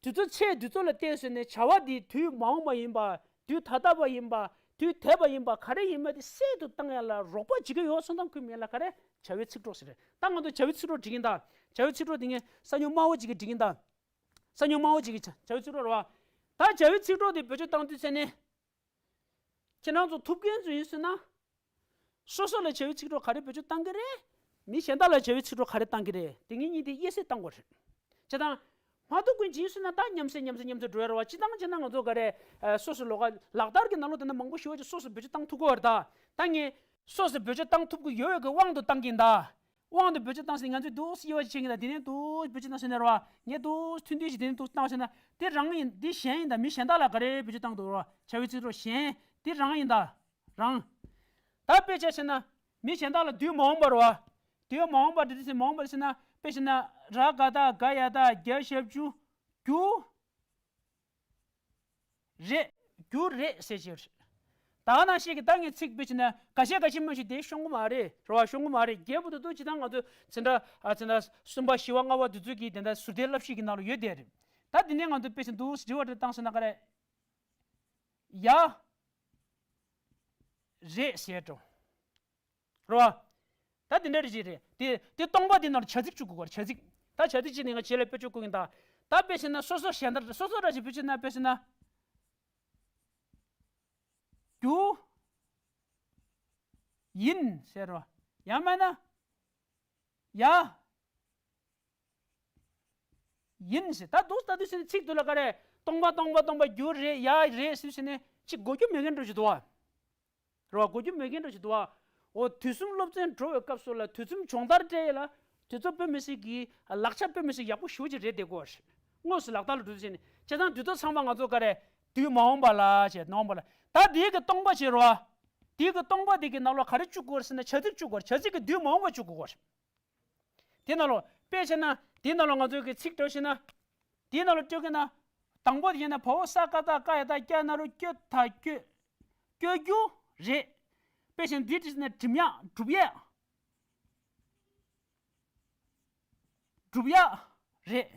དུས་ཚོད་ཚེས་དུས་ཚོད་ལ་བལྟས་ཟེར་ནས་བྱ་བ་འདི་དུས་མ་འོངས་པ་ཡིན་པ། དུས་ད་ལྟ་བ་ཡིན་པ། དུས་འདས་པ་ཡིན་པ་ག་རེ་ཡིན་མིན་དེ་གསལ་དུ་བཏང་ཡ་ལ་རོགས་པ་བྱེད་ཀྱི་ཡོད་སོང་ཙང་ཁུལ་མེད་ལ་ག་རེ་བྱ་བའི་ཚིག་གྲོགས་ཟེར་རེད། ད་ང་ཚོ་བྱ་བའི་ཚིག་གྲོགས་འགྲིག་གིན་ད། བྱ་བའི་ཚིག་གྲོགས་དེ་ངས་ས་ཉོ་དམའ་བོ་ཅིག་གིས་འགྲིག་གིན་ད། ས་ཉོ་དམའ་བོ་ཅིག་གིས་བྱ་བྱ་བའི་ཚིག་གྲོགས་རེད་བ། ད་བྱ་བའི་ཚིག་གྲོགས་དེ་བེད་སྤྱོད་བཏང་དུས་ཚེ་ནས། ཁྱེད་རང་ཚོ་ཐུབ་མཁན་ཚོ་ཡིན་ཟེར་ན། སོ་སོ་ལ་བྱ་བའི་ཚིག་གྲོགས་ག་རེ་བེད་སྤྱོད་བཏང་གི་རེད། མི་གཞན་དག་ལ་བྱ་བའི་ཚིག་གྲོགས་ག་རེ་བཏང་གི་རེད། དེ་ངེད་གཉིས་དེ་དབྱེ་གསེས་བཏང་དགོས་རེད། བྱས་ཙང་། མ་ཐུབ་མཁན་ཅིག་ཡིན་ཟེར་ན་ད་མཉམ་བསྲེས་མཉམ་བསྲེས་མཉམ་བསྲེས་འགྲོ་ཡ་རེད་བ། སྤྱིར་བཏང་བྱས་ན་ང་ཚོ་ག་རེ། སོ་སོ་ལོགས་ཀ་ལག་བསྟར་གྱི་ནང་ལོགས་དེ་འདྲ་མང་པོ་ཞེ་པོ་ཅིག་སོ་སོ་བེད་སྤྱོད་བཏང་ཐུབ་ཀྱི་ཡོད་རེད་ད། ད་ངས་སོ་སོ་བེད་སྤྱོད་བཏང་ཐུབ་ཀྱི་ཡོད་པའི་དབང་དུ་བཏང་གིན་ད། དབང་དུ་བེད་སྤྱོད་བཏང་ཟིན་ང་ཚོས་འདུག་སེ་དབྱེ་བ་ཕྱེ་གིན་ད། དེ་ནས་འདུག་བེད་སྤྱོད་བཏང་ཟིན་ན་རེད་བ། ངས་འདུག་ཐུང་ཐུང་ཞིག་དེ་ནས་འདུག་བཏང་ཟིན་ན་དེ་རང་ཡིན། འདི་གཞན་ཡིན་ད། མི་གཞན་དག་ལ་ག་རེ་བེད་སྤྱོད་བཏང་འདུག་རེད་བ། བྱ་བའི་ཚིག་གྲོགས་གཞན་དེ་རང་ཡིན་ད། རང་། ད་དཔེ་ཆ་བཞག་ན། མི་གཞན་དག་ལ་དུས་མ་འོངས་པ་རེད་བ། དུས་མ་འོངས་པ་འདི་དུས་མ་འོངས་པ་ཟེར་ན་དཔེ་བཞག་ན་ར་ག་བཏགས་རྒ་ཡ་བཏགས་རྒྱ་ཞབས་ཀྱུ་རྒྱུ་རེད། རྒྱུ་རེད་ཟེར་བྱས་རེད། ད་ནང་བཞིན་གྱི་ད་ངས་ཚིག་དཔེ་བྱས་ན་འགའ་ཤས་འགའ་ཤས་མ་ཞིག་དེ་ཤོང་གི་མ་རེད་རེད་བ། ཤོང་གི་མ་རེད། རྒྱས་པོ་དུ་དུ་ཇི་ལྟར་ང་ཚོ་ཚེ་འདྲ་ཨ་ཚེ་འདྲ་གསུམ་པ་བཞི་བ་ལྔ་བ་དུ་ཚོད་ཀྱི་དེ་འདྲ་ཟུར་ལྟའི་བསླབ་གཞི་གི་ནང་ལ་ཡོད་དེ་རེད། ད་དེ་ནས་ང་ཚོ་དཔེ་བཞིན་དུ་དྲི་བ་འདྲ་བཏང་ཟེར་ན་ག་རེ། ཡ། རེད་ཟེར་འགྲོ། རེད་བ། ད་དེ་འདྲ་རེ་ཅིག་རེད། དེ་དེ་སྟོང་པ་དེ་ནང་ལ་བྱ་ཚིག་བཅུག་དགོས་རེད། བྱ་ཚིག་ད་བྱ་ཚིག་ཅིག་ནས་ང་བྱེད་ལས་དཔེ་བཅུག་དགོས་ཡིན་ད། ད་དཔེ་བྱས་ན་སོ་སོ་གཞན་དག་སོ་སོ་འདྲ་ཞིག་དཔེ་བྱས་ན་དཔེ་བྱས་ན། རྒྱུ། ཡིན་ཟེར་རོ། ཡང་མིན་ན། ཡ། ཡིན་ཟེར། ད་འདུག་ད་དུས་ཟེར་ཚིག་དུ་ལ་ག་རེ། སྟོང་པ་སྟོང་པ་སྟོང་པ་རྒྱུ་རེད་ཡ་རེད་ཟེར་ཟེར་ནས་ཅིག་གོ་རྒྱུ་མེད་མཁན་འདྲ་ཞིག་འདུག་བ། རེད་བ། གོ་རྒྱུ་མེད་མཁན་འདྲ་ཞིག་འདུག་བ། འོ་དུས་གསུམ་སློབ་ཚན་འགྲོ་བའི་སྐབས་སུ་ལ་དུས་གསུམ་སྦྱོང་བརྡར་སྤྲད་ཡས་ལ། དུས་ཚོད་དཔེ་མི་སྲིད་ཀྱི་ལག་ཆ་དཔེ་མི་སྲིད་ཡག་པོ་ཞེ་པོ་ཅིག་རེད་བསྡད་ཀྱི་ཡོད་རེད། དངོས་སུ་ལག་བསྟར་ལ་འགྲོ་དུས་ཟེར་ནས་བྱས་ཙང་དུས་ཚོད་ཚང་མ་ང་ཚོ་ག་རེ། དུས་མ་འོངས་པ་ལ་བྱས་མ་འོངས་པ་ལ། ད་དེའི་གི་སྟོང་པ་བྱེད་རོ། དེའི་གི་སྟོང་པ་དེ་གི་ནང་ལོགས་ག་རེ་བཅུག་དགོས་རེད་ཟེར་ན་བྱ་ཚིག་བཅུག་དགོས་རེད། བྱ་ཚིག་གི་དུས་མ་འོངས་པ་བཅུག་དགོས་རེད། དེ་ནང་ལོགས་དཔེ་བྱས་ན་དེའི་ནང་ལོགས་ང་ཚོའི་གི་ཚིག་འགྲོ་ཤེས་ན། དེའི་ནང་ལོགས་སྤྲོད་མཁན་ན་དང་པོ་དེ་བྱས་ན་བ་འོག་ས་ཀ་བཏགས་སྐ་ཡ་བཏགས་སྐྱ་ན་རོ་སྐྱོ་ད་སྐྱོ། སྐྱོ་རྒྱུ་རེད། དཔེ་བྱས་ན་འདི་བྲིས་ན་འགྲིམ་ཡག་སྒྲུབ་ཡག་སྒྲུབ་ཡག་རེད།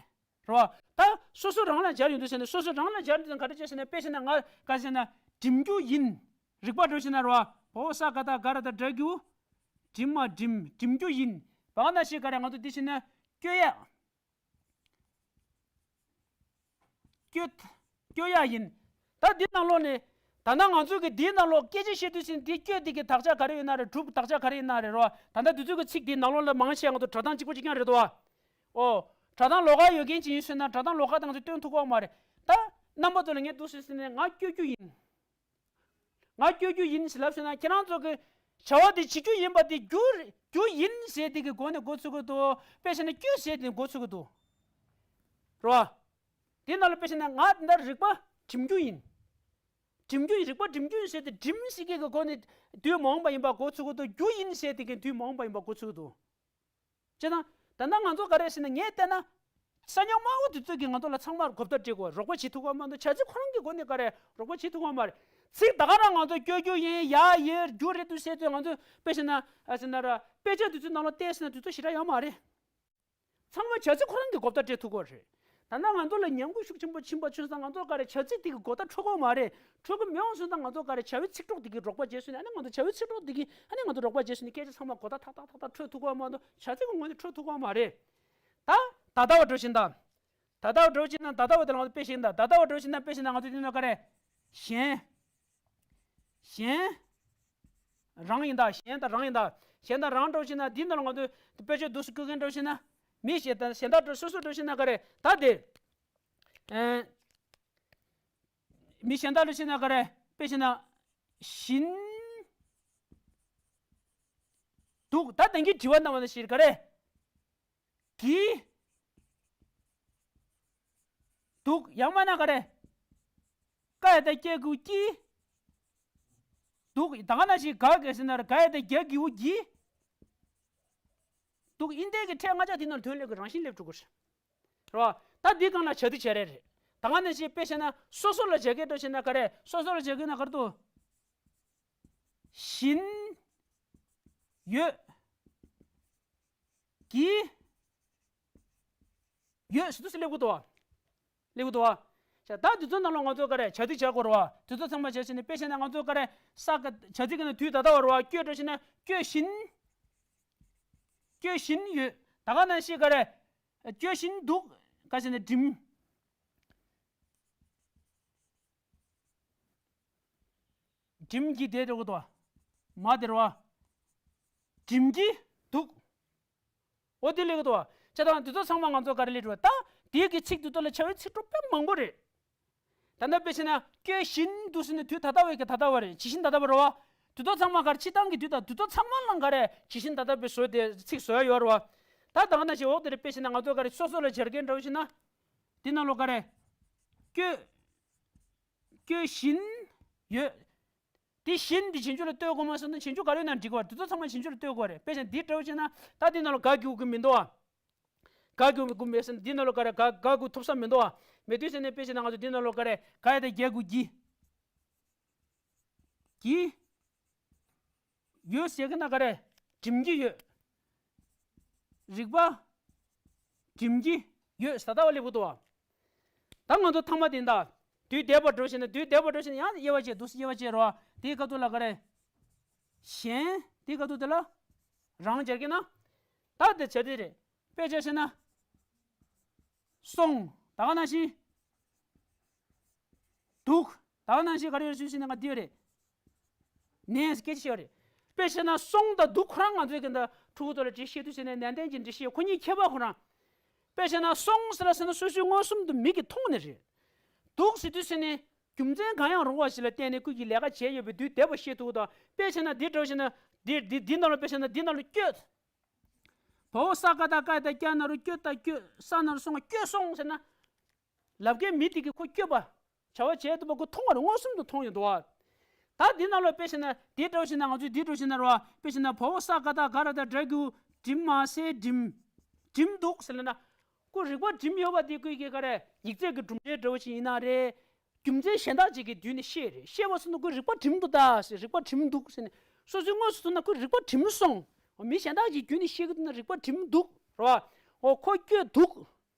རེད་བ། ད་སོ་སོ་རང་ལ་སྦྱར་ཡོང་དུས་ཟེར་ནས་སོ་སོ་རང་ལ་སྦྱར་དུས་ཙང་ག་རེ་བྱས་ཟེར་ན་དཔེ་བྱས་ན་ང་ག་ཟེར་ན་འགྲིམ་རྒྱུ་ཡིན། རིག་པ་འགྲོ་ཤེས་ན་རེད་བ། བ་འོག་ས་ཀ་བཏགས་སྒ་ར་བཏགས་སྒྲ་གི་གུ། འགྲིམ་མ་འགྲིམ་འགྲིམ་རྒྱུ་ཡིན། བ་ན་ཞིག་ག་རེ་ང་ཚོ་འདི་བྱས་ན་སྐྱོ་ཡག་སྐྱོ། སྐྱོ་ཡག་ཡིན། ད་འདི་ནང་ལོགས་ནས། ད་ནང་ང་ཚོས་ཀྱི་འདིའི་ནང་ལོགས་སྐད་ཆ་བཤད་དུས་ཙམ་འདི་སྐྱོ་འདི་གི་དག་ཆ་ག་རེ་ཡོད་ན་རེད། སྒྲུབ་དག་ཆ་ག་རེ་ཡོད་ན་རེད་རོ། ད་ལྟ་འདི་ཚོའི་གི་ཚིག་འདིའི་ནང་ལོགས་ལ་མང་ཆེ་ང་ཚོ་སྒྲ་གདངས་གཅིག་པ་གཅིག་རྐྱང་རེད་དོ། ཨོ། སྒྲ་གདངས་ལོགས་ཀ་ཡོད་མཁན་ཅིག་ཡིན་ཟེར་ན་སྒྲ་གདངས་ལོགས་ཀ་དང་ཚོ་སྟོན་ཐུབ་ཀྱི་ཡོད་མ་རེད། ད། རྣམ་པ་ཚོ་ལ་ངས་འདུག་སེ་ཟེར་ནས་ང་སྐྱོ་རྒྱུ་ཡིན། ང་སྐྱོ་རྒྱུ་ཡིན་ཟེར་ལབ་ཟེར་ན་ཁྱེད་རང་ཚོ་གི་བྱ་བ་དེ་བྱེད་རྒྱུ་ཡིན་པ་དེ་རྒྱུ་རྒྱུ་ཡིན་ཟེར་དེ་གི་སྒོ་ནས་འགོ་ཚུགས་ཀྱི་འདུག་དཔེ་བྱས་ན་སྐྱོ་ཟེར་དེ་འགོ་ཚུགས་ཀྱི་འདུག་རེད་བ། དེ་ནང་ལ་དཔེ་བྱས་ན་ང་འདི་འདྲ་རིག་པ་འགྲིམ་རྒྱུ་ཡིན། འགྲིམ་རྒྱུ་ཡིན་རིག་པ་འགྲིམ་རྒྱུ་ཡིན་ཟེར་དེ་འགྲིམ་ཟེར་གི་གི་སྒོ་ནས་དུས་མ་འོངས་པ་ཡིན་པ་འགོ་ཚུགས་ཀྱི་འདུག་རྒྱུ་ཡིན་ཟེར་དེ་གི་དུས་མ་འོངས་པ་ཡིན་པ་འགོ་ཚུགས་ཀྱི་འདུག་བྱས་ཙང་ ད་ལྟ་ང་ཚོ་ག་རེ་ཟེར་ན། ངས་བལྟས་ན་ས་ཉོག་དམར་པོ་དེ་ཚོས་ཀྱིས་ང་ཚོ་ལ་ཚང་མར་གོ་བརྡ་སྤྲད་དགོས། རོགས་པ་བྱེད་ཐུབ་ཀྱི་མ་གཏོགས། བྱ་ཚིག་ཁོ་རང་གི་སྒོ་ནས་ག་རེ་རོགས་པ་བྱེད་ཐུབ་ཀྱི་མ་རེད། ཚིག་ད་ག་རང་ང་ཚོ་སྐྱོ་སྐྱོ་ཡིན། ཡ་ཡེ་རྒྱུ་རེད་འདུག་ཟེར་དུས། ང་ཚོས་དཔེ་བྱས་ན་ཨ་ཟེར་ན་ར། དཔེ་ཆ་དེ་ཚོའི་ནང་ལ་བལྟས་ཟེར་ན་དེ་ཚོ་ཞེ་དྲག་ཡོད་མ་རེད། ཚང་མ་བྱ་ཚིག་ཁོ་རང་གི་གོ་བརྡ་སྤྲད་ཐུབ་ཀྱི་རེད། ད་ནང་ང་ཚོ་ལ་ཉམས་རྒུད་ཤུགས་ཆེན་པོ་ཕྱིན་པ་ཚོ་ཡིན་ཙང་། ང་ཚོ་ག་རེ་བྱ་ཚིག་དེ་གི་གོ་བརྡ་འཕྲོད་ཀྱི་མ་རེད། འཕྲོད་ཀྱི་མེད་པ་སོང་ཙང་། ང་ཚོ་ག་རེ་བྱ་བའི་ཚིག་གྲོགས་དེ་གི་རོགས་པ་བྱས་སོང་ནས། ཨ་ནི་ང་ཚོ་བྱ་བའི་ཚིག་གྲོགས་དེ་གི་ཨ་ནི་ང་ཚོ་རོགས་པ་བྱས་སོང་ནས་སྐད་ཆ་ཚང་མ་གོ་བརྡ་ཏག་ཏག་ཏག་ཏག་འཕྲོད་ཐུབ་ཀྱི་མ་གཏོགས། བྱ་ཚིག་གི་ངོས་ནས་འཕྲོད་ཐུབ་ཀྱི་མ་རེད། ད་ད་ལྟ་བ་འགྲོ་བཞིན་དང་། ད་ལྟ་བ་འགྲོ་བཞིན་ན། ད་ལྟ་བ་དེ་ལ་ང་ཚོ་དཔེ་བཞག་ན། ད་ལྟ་བ་འགྲོ་བཞིན་ན། དཔེ་བཞག་ན་ང་ཚོ་དེ་ནང་ག་རེ། གཞན། གཞན། རང་ཡིན་ད། གཞན་དང་རང་ཡིན་ད། གཞན་དང་རང་འགྲོ་བཞིན་ན། འདི་ནང་ལ་ང་ཚོས་དཔེ་བརྗོད་འདུག་སེ་བཀོད་མཁན་འགྲོ་བཞིན་ན། མི་གཞན་དང་། གཞན་དག་འགྲོ། སོ་སོ་འགྲོ་བཞིན་ན་ག་རེ། ད་དེ། ཨེ། མི་གཞན་དག་འགྲོ་བཞིན་ན་ག་རེ། དཔེ་བཞག་ན། བཞིན་འདུག་ད་དེང་གི་དྲི་བ་གནང་བ་ནང་བཞིན་ག་རེ། གྱིས་འདུག་ཡང་མིན་ན་ག་རེ། ཀ་ཡ་བཏགས་ཀྱ་གི་གུ་ཀྱིས་འདུག་ད་ག་ནང་བཞིན་ག་ག་ཟེར་ན་ར། ག་ཡ་བཏགས་གྱ་གི་གུ་གྱིས་འདུག་ཨིན་དེ་གི་ཕྲད་ལྔ་ཆ་དེ་ནང་དོན་ལས་ཀྱི་རང་བཞིན་སླེབས་འགྲོ་གི་རེད། རེད་བ། ད་འདི་སྒང་ལ་བྱ་དེ་བྱ་རེ་རེད། ད་ག་ནང་བཞིན་དཔེ་བྱས་ན་སོ་སོ་ལ་བྱ་སྐད་འགྲོ་བྱས་ན་ག་རེ། སོ་སོ་ལ་བྱ་སྐད་ན་ག་རེ་འདུག་བཞིན་ཡོད། གྱིས་ཡོད་ཟེར་དུས་སུ་སླེབས་དགོས་འདུག་བ། སླེབས་དགོས་འདུག་བ། ད་དེ་ཚོ་ནང་ལ་ང་ཚོ་ག་རེ་བྱ་ཚིག་བྱ་དགོས་རེད་བ། དེ་ཚོ་ཚང་མ་བྱས་བྱས་ནས། དཔེ་བྱས་ན་ང་ཚོ་ག་རེ། ས་ག་བྱ་ཚིག་གི་ནང་དུས་ད་ལྟ་བ་རེད་བ། སྐྱོད་འགྲོ་བྱས་ན་སྐྱོད་བཞིན། སྐྱོད་བཞིན་ཡོད། ད་ག་ནང་བཞིན་ག་རེ། སྐྱོད་བཞིན་འདུག་ག་ཟེར་ན་འགྲིམ། འགྲིམ་གྱི་དེ་རེད་འདུག་བ། མ་དེ་རེད་བ། འགྲིམ་གྱི་འདུག་འོ་དེ་སླེབས་ཀྱི་འདུག་བ། བྱས་ཙང་དེ་ཚོ་ཚང་མ་ང་ཚོ་ག་རེ་སླེབས་འགྲོ་བ། ད་དེའི་གི་ཚིག་དེ་ཚོ་ལ་བྱ་བའི་ཚིག་གྲོགས་དཔེ་མང་པོ་རེད། ད་ལྟ་དཔེ་བྱས་ན་སྐྱོད་བཞིན་འདུག་ཟེར་ནས་དུས་ད་ལྟ་བའི་གི་ད་ལྟ་བ་རེད། ཇི་བཞིན་ད་ལྟ་བ་རེད་བ། དེ་ཚོ་ཚང་མ་ག་རེ། སྤྱིར་བཏང་གི་དུས་དང་དེ་ཚོ་ཚང་མ་ལ་ག་རེ་ཇི་བཞིན་ད་ལྟ་བའི་བཟོ་དེ། ཚིག་བཟོ་ཡ་ཡོད་རེད་བ། ད་ད་ག་ནང་བཞིན་འོག་དེ་རེད། དཔེ་བྱས་ན་ང་ཚོ་ག་རེ་སོ་སོ་ལ་སྦྱར་མཁན་འདྲ་བོ་ཞིག་ན། འདི་ནང་ལོགས་ག་རེ། སྐྱོད། སྐྱོད་བཞིན་ཡོད། དེ་བཞིན་དེ་བྱེད་འགྱུར་ལ་ལྟོས་དགོས་མ་སོང་ན། བྱེད་འགྱུར་ག་རེ་ཡོད་ན་འགྲིག་གི་བ། དེ་ཚོ་ཚང་མ་བྱེད་འགྱུར་ལ་ལྟོས་དགོས་རེད། དཔེ་བཞིན་འདི་འདྲ་བོ་བྱས་ན། ད་འདི་ནང་ལ་ག་གི་གུ་གི་མི་འདུག་བ། ག་གི་གུ་མེད་ཟེར་ན་འདི་ནང་ལ་ག་རེ། ག་ག་གུ་ཐུབ་ས་མི་འདུག་བ། མེད་དུས་ཟེར་ནས་དཔེ་བཞིན་ང་ཚོ་འདི་ནང་ལ་ག་རེ། ག་ཡ་བཏགས་གྱ་གུ་གྱི། གྱི། ཡོད་ཟེར་གི་ན་ག་རེ། འགྲིམ་གྱི་ཡོད། རིག་པ་འགྲིམ་གྱི་ཡོད་ཟེར་ལྟ་བ་སླེབས་དགོས་འདུག་བ། ད་ང་ཚོ་ཐ་མ་དེ་ད་དུས་འདས་པ་འགྲོ་བྱས་ན། དུས་འདས་པ་འགྲོ་བྱས་ན་ཡང་དབྱེ་བ་ཕྱེ། འདུག་སེ་དབྱེ་བ་ཕྱེ་རོ། དེའི་སྐབས་དུ་ལ་ག་རེ། གཞན། དེའི་སྐབས་དུ་དེ་ལ་རང་སྦྱར་གི་ན། ད་དེ་བྱ་དེ་རེད། དཔེ་ཆ་བྱས་ན། སོང་། ད་ག་ནང་བཞིན་འདུག་ད་ག་ནང་བཞིན་ག་རེ་ཡོད་ཞུས་ཟིན་ན་ང་འདི་ཡོད་རེད། ནས་སྐད་ཆ་བཤད་རེད། དཔེ་བྱས་ན་སོང་དང་འདུག་ཁོ་རང་ང་ཚོའི་གི་འདི་ཕྲུ་གུ་ཚོ་ལ་འགྲེལ་བཤད་དུས་ཟེར་ནས་ནན་ཏན་གྱི་འགྲེལ་བཤད། ཁོ་གཉིས་ཁྱད་པར་ཁོ་རང་། དཔེ་བྱས་ན་སོང་ཟེར་ལ་ཟེར་ན་སོ་སོའི་མངོན་སུམ་དུ་མིག་གིས་མཐོང་ནི་རེད། འདུག་ཟེར་དུས་ཟེར་ནས་རྒྱུ་མཚན་གང་ཡང་རུང་བ་ཞིག་ལ་བརྟེན་ནས་ཁོས་ཀྱིས་ལས་ཀ་བྱས་ཡོད་པའི་དུས་འདས་པ་ཤེས་ཐུབ་དང་། དཔེ་བྱས་ན་འདི་འདྲ་བོ་བྱས་ན་འདི་འདི་འདི་ནང་ལ། དཔེ་བྱས་ན་འདི་ནང་ལ་སྐྱོད། བ་འོག་ས་ག་བཏགས་སྐ་ཡ་བཏགས་སྐྱ་ན་རོ་སྐྱོ་ད་སྐྱོད། ས་ན་རོ་སོ་ང་སྐྱོད་སོང་ཟེར་ན། ལབ་མཁན་མི་དེ་གིས་ཁོ་སྐྱོད་པ། བྱ་བ་བྱས་ཐུབ་པ་ཁོ་མཐོང་བ་རེད། མངོན་སུམ་དུ་མཐོང་ཡོད་འདུག་བ། ད་འདི་ནང་ལ་དཔེ་བྱས་ན་འདི་འདྲ་བོ་བྱས་ན། ང་ཚོས་འདི་འདྲ་བོ་བྱས་ན་རེད་བ། དཔེ་བྱས་ན་བ་འོག་ས་ག་བཏགས་སྒ་ར་བཏགས་སྒྲ་གི་གུ་འགྲིམ་མ་ཟེར་འགྲིམ། འགྲིམ་འདུག་ཟེར་ལབ་ན། ཁོ་རིག་པ་འགྲིམ་ཡོད་པ་དེ་ཁོས་ཀྱིས་ག་རེ་ཡིག་ཚད་ཀྱི་གྲུབ་འབྲས་འདྲ་བོ་ཞིག་ཡིན་ན་རེད། རྒྱུ་མཚན་གཞན་དག་ཅིག་གི་མདུན་ནས་བཤད་རེད། བཤད་པ་སོང་ན་ཁོས་རིག་པ་འགྲིམ་འདུག་ད་ཟེར། རིག་པ་འགྲིམ་འདུག་ཟེར་ནས། སོ་སོའི་དངོས་སུ་མཐོང་ན་ཁོས་རིག་པ་འགྲིམ་སོང་། མི་གཞན་དག་ཅིག་བརྒྱུད་ནས་བཤད་ཀྱི་འདུག་ན་རིག་པ་འགྲིམ་འདུག་རེད་བ། འོ་ཁོ་སྐྱོད་འདུག་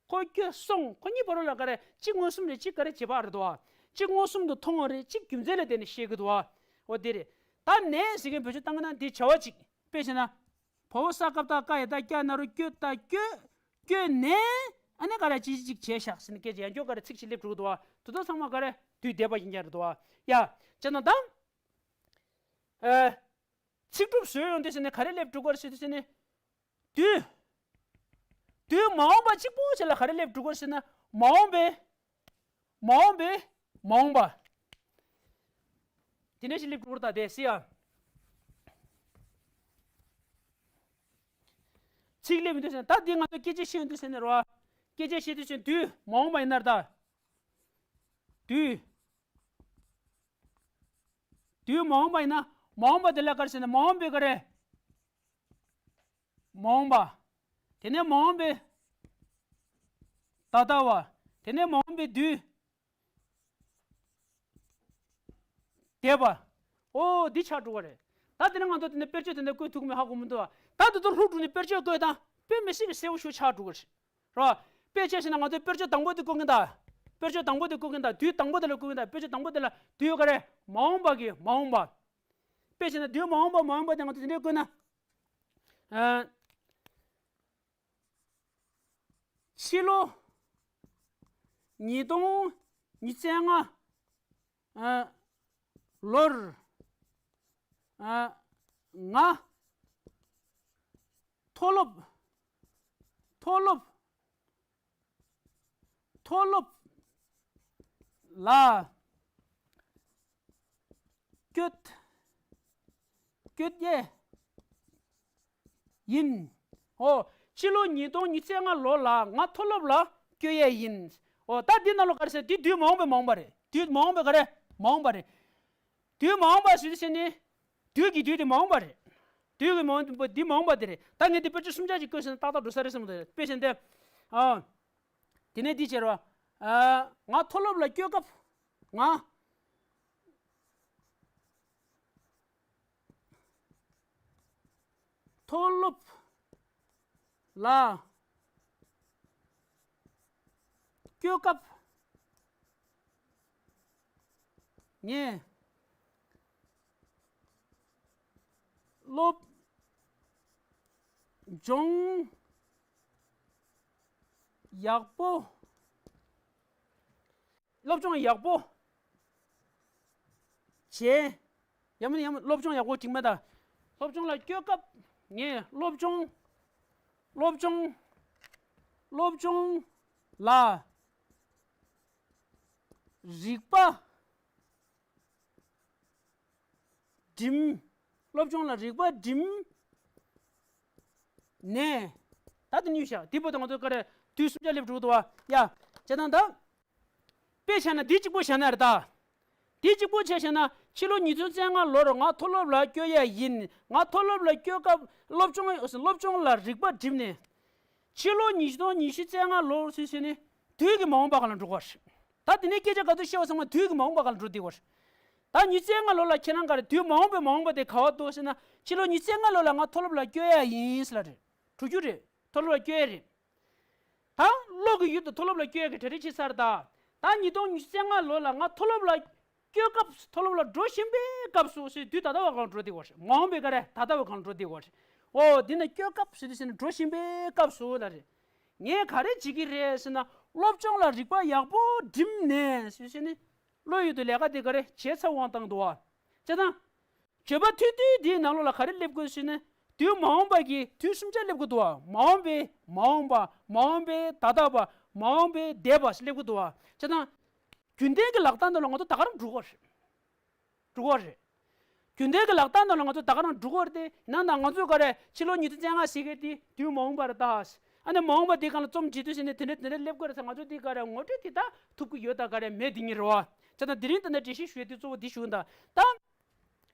ཁོ་སྐྱོད་སོང་། ཁོ་གཉིས་བར་ལ་ག་རེ། གཅིག་མངོན་སུམ་རེད། གཅིག་ག་རེ་བྱེད་པ་རེད་དོ། གཅིག་མངོན་སུམ་དུ་མཐོང་བ་རེད། གཅིག་རྒྱུ་མཚན་ལ་བརྟེན་ནས་བཤད་ཀྱི་འདུག་འོ་དེ་རེད། ད་ནས་ཟེར་མཁན་བེད་སྤྱོད་བཏང་གི་ན་འདི་བྱ་བ་གཅིག་དཔེ་བྱས་ན། བ་འོག་ས་ག་བཏགས་སྐ་ཡ་བཏགས་སྐྱ་ན་རོ་སྐྱོ་ད་སྐྱོད། སྐྱོད་ནས་ཨ་ནི་ག་རེ་ཅི་ཅི་ཅིག་བྱས་ཤག་ཟེར་ནས་སྐད་ཆ་ཡང་སྐྱོ་ག་རེ་ཚིག་ཅིག་སླེབས་འགྲོ་གི་འདུག་བ། དེ་ཚོ་ཚང་མ་ག་རེ་དུས་འདས་པ་ཡིན་ཀྱང་རེད་དོ། ཡ། བྱས་ན་ད། ཨེ། ཚིག་གྲུབ་བཟོས་ཡོང་དུས་ཟེར་ནས་ག་རེ་སླེབས་འགྲོ་གི་རེད་ཟེར་དུས་ཟེར་ནས། དུས། དུས་མ་འོངས་པ་གཅིག་པོ་ཅིག་ལ་ག་རེ་སླེབས་འགྲོ་གི་རེད་ཟེར་ན། མ་འོངས་པའི། མ་འོངས་པའི། མ་འོངས་པ། དེ་འདྲ་ཞིག་སླེབས་འགྲོ་གི་རེད། ད་དེ་སྲིད་ཡ། ཚིག་སླེབས་ཡོང་དུས་ཟེར་ན། ད་འདི་ང་ཚོ་སྐད་ཆ་བཤད་ཡོང་དུས་ཟེར་ནས་རོ། སྐད་ཆ་བཤད་དུས་ཟེར་ན་དུས་མ་འོངས་པ་ཡིན་ན་རེད་ད། དུས། དུས་མ་འོངས་པ་ཡིན་ན། མ་འོངས་པ་དེ་ལ་ག་རེ་ཟེར་ན། མ་འོངས་པའི་ག་རེ། མ་འོངས་པ། དེ་ནས་མ་འོངས་པའི་ད་ལྟ་བ། དེ་ནས་མ་འོངས་པའི་དུས་འདས་པ། ཨོ་འདི་ཆགས་འགྲོ་གི་རེད། ད་དེ་ནས་ང་ཚོ་དེ་ནས་དཔེར་བརྗོད་དེ་འདྲ་བཀོད་ཐུབ་མེད་ཧ་གོ་མི་འདུག་ད་དེ་ཚོ་ལྷུག་འགྲོ་ནས་དཔེར་བརྗོད་བཀོད་དང་དཔེ་མི་སྲིད་པའི་གསལ་པོ་ཞིག་ཆགས་འགྲོ་གི་རེད། རོ། དཔེ་ཆ་བཞག་ན་ང་ཚོས་དཔེར་བརྗོད་དང་པོ་དེ་བཀོད་གིན་གདའ། དཔེར་བརྗོད་དང་པོ་དེ་བཀོད་གིན་གདའ། དུས་དང་པོ་དེ་ལ་བཀོད་གིན་གདའ། དཔེར་བརྗོད་དང་པོ་དེ་ལ་དུས་ག་རེ། མ་འོངས་པ་གི་མ་འོངས་པ། དཔེ་བྱས་ན་དུས་མ་འོངས་པ་མ་འོངས་པ་དེ་ང་ཚོ་དེ་འདྲས་བཀོད་ན། ཨ། ཕྱི་ལོ་ཉིས་སྟོང་ཉི་ཤུ་རྩ་ལྔ། ཨ། ལོར། ཨ། ང་མཐོ་སློབ། མཐོ་སློབ། མཐོ་སློབ་ལ་བསྐྱོད། བསྐྱོད་ཡས་ཡིན། ཨོ། ཕྱི་ལོ་ཉིས་སྟོང་ཉི་ཤུ་རྩ་ལྔ་ལོ་ལ་ང་མཐོ་སློབ་ལ་བསྐྱོད་ཡས་ཡིན། ཨོ། ད་འདི་ནང་ལོགས་ག་རེ་ཟེར། འདི་དུས་མ་འོངས་པའི་མ་འོངས་པ་རེད། དུས་མ་འོངས་པའི་ག་རེ། མ་འོངས་པ་རེད། དུས་མ་འོངས་པ་ཟེར་དུས་ཟེར་ནི། དུས་ཀྱི་དུས་དེ་མ་འོངས་པ་རེད། དུས་ཀྱི་མ་འོངས་པ་འདི་མ་འོངས་པ་དེ་རེད། ད་ངས་འདི་དཔེར་བརྗོད་གསུམ་ཆ་ཞིག་བཀོད་ཟེར་ན་ཏག་ཏག་འགྲོ་ས་རེད་བསམ་གི་འདུག་དཔེ་བཞིན་ཏེ། ཨ། དེ་ནས་འདི་བྱེད་རོགས། ཨ། ང་མཐོ་སློབ་ལ་བསྐྱོད་སྐབས། ང་མཐོ་སློབ་ལ་བསྐྱོད་སྐབས། ངས་སློབ་སྦྱོང་ཡག་པོ། སློབ་སྦྱོང་ཡག་པོ་བྱས། ཡང་མིན་ཡང་མིན་སློབ་སྦྱོང་ཡག་པོ་འགྲིག་མེད་ད། སློབ་སྦྱོང་ལ་བསྐྱོད་སྐབས་ངས་སློབ་སྦྱོང་། སློབ་སྦྱོང་། སློབ་སྦྱོང་ལ་རིག་པ་སྒྲིམ། སློབ་སྦྱོང་ལ་རིག་པ་སྒྲིམ་ནས། ད་དེ་ནས་བཞག་དེ་བར་དུ་ང་ཚོ་ག་རེ་དུས་གསུམ་ཆ་སླེབས་འགྲོ་གི་འདུག་བ། ཡ། བྱས་ཙང་ད། དཔེ་བྱས་ན་འདི་གཅིག་པོ་བྱས་ན་རེད་ད། འདི་གཅིག་པོ་བྱས་བྱས་ན་ཕྱི་ལོ་ཉིས་སྟོང་བཅོ་ལྔ་ལོར་ང་མཐོ་སློབ་ལ་བསྐྱོད་ཡས་ཡིན། ང་མཐོ་སློབ་ལ་བསྐྱོད་སྐབས་སློབ་སྦྱོང་སློབ་སྦྱོང་ལ་རིག་པ་བསྒྲིམས་ནས། ཕྱི་ལོ་ཉིས་སྟོང་ཉི་ཤུ་རྩ་ལྔ་ལོར་སུས་ཟེར་ནས་དུས་ཀྱི་མ་འོངས་པ་ག་ལ་འགྲོ་གི་རེད། ད་དེ་ནས་སྐད་ཆ་ག་ཚོད་བཤད་པ་ཚང་མ་དུས་ཀྱི་མ་འོངས་པ་ག་ལ་འགྲོ་བསྡད་ཀྱི་རེད། ད་ཉི་ཤུ་རྩ་ལྔ་ལོ་ལ་ཁྱེད་རང་ག་རེ་དུས་མ་འོངས་པའི་མ་འོངས་པ་དེ་ག་བ་འདུག་ཟེར་ན་ཕྱི་ལོ་ཉི་ཤུ་རྩ་ལྔ་ལོ་ལ་ང་མཐོ་སློབ་ལ་བསྐྱོད་ཡས་ཡིན་ཟེར་ལ་རེད། འགྲོ་རྒྱུ་རེད། མཐོ་སློབ་ལ་བསྐྱོད་ཡས་རེད། ད་བློ་གི་ཡུལ་དུ་མཐོ་སློབ་ལ་བསྐྱོད་ཡས་ཀྱི་གྲ་སྒྲིག་བྱེད་ཚར་ད། ད་ཉིས་སྟོང་ཉི་ཤུ་རྩ་ལྔ་ལོ་ལ་ང་མཐོ་སློབ་ལ་བསྐྱོད་སྐབས་མཐོ་སློབ་ལ་འགྲོ་བཞིན་པའི་སྐབས་སུ་ཟེར་དུས་ད་ལྟ་བ་གང་འགྲོ་བསྡད་ཡོད་རེད། མ་འོངས་པའི་ག་རེ་ད་ལྟ་བ་གང་འགྲོ་བསྡད་ཡོད་རེད། ཨོ་འདི་ན་བསྐྱོད་སྐབས་ཟེར་དུས་ཟེར་ན་འགྲོ་བཞིན་པའི་སྐབས་སུ་ལ་རེད། ངས་ག་རེ་བྱེད་ཀྱི་རེད་ཟེར་ན་སློབ་སྦྱོང་ལ་རིག་པ་ཡག་པོ་བསྒྲིམས་ནས་ཟེར་ཟེར་ནས་བློ་ཡུལ་དུ་ལས་ཀ་དེ་ག་རེ་བྱས་ཚར་དབང་བཏང་འདུག་བ། བྱས་ཙང་། བརྗོད་པ་ཐུང་ཐུང་འདིའི་ནང་ལོགས་ལ་ག་རེ་སླེབས་དགོས་ཟེར་ན། དུས་མ་འོངས་པ་གི་དུས་གསུམ་ཆ་སླེབས་དགོས་འདུག་བ། མ་འོངས་པའི་མ་འོངས་པ། མ་འོངས་པའི་ད་ལྟ་བ། མ་འོངས་པའི་འདས་པ་ཟེར་སླེབས་དགོས་འདུག་བ། བྱས་ཙང་། རྒྱུན་ལྡན་གྱི་ལག་རྟགས་ནང་ལ་ང་ཚོ་ད་ག་རང་འགྲོ་གི་རེད། འགྲོ་གི་རེད། རྒྱུན་ལྡན་གྱི་ལག་རྟགས་ནང་ལ་ང་ཚོ་ད་ག་རང་འགྲོ་གི་རེད་དེ། ཡིན་ན་ད་ང་ཚོ་ག་རེ་ཕྱི་ལོ་ཉིས་སྟོང་བཅོ་ལྔ་ཟེར་མཁན་དེ་དུས་མ་འོངས་པ་རེད་ད། ཨ་ནི་མ་འོངས་པ་དེ་གང་ལ་རྩོམ་བྲིས་དུས་ཟེར་ནས་དེ་འདྲ་དེ་འདྲ་སླེབས་དགོས་རེད་ཟེར། ང་ཚོ་དེ་ག་རེ་ངོ་སྤྲོད་དེ་ད་ཐུབ་ཀྱི་ཡོད་ད་ག་རེ་མེད་དེ་ཉིད་རེད་བ། བྱས་ཙང་དེ་རིང་ད་ལྟ་འགྲེལ་བཤད་ཞུ་ཡས་དེ་གཙོ་བོ་འདི་ཞུ་ཡིན་ད། ད།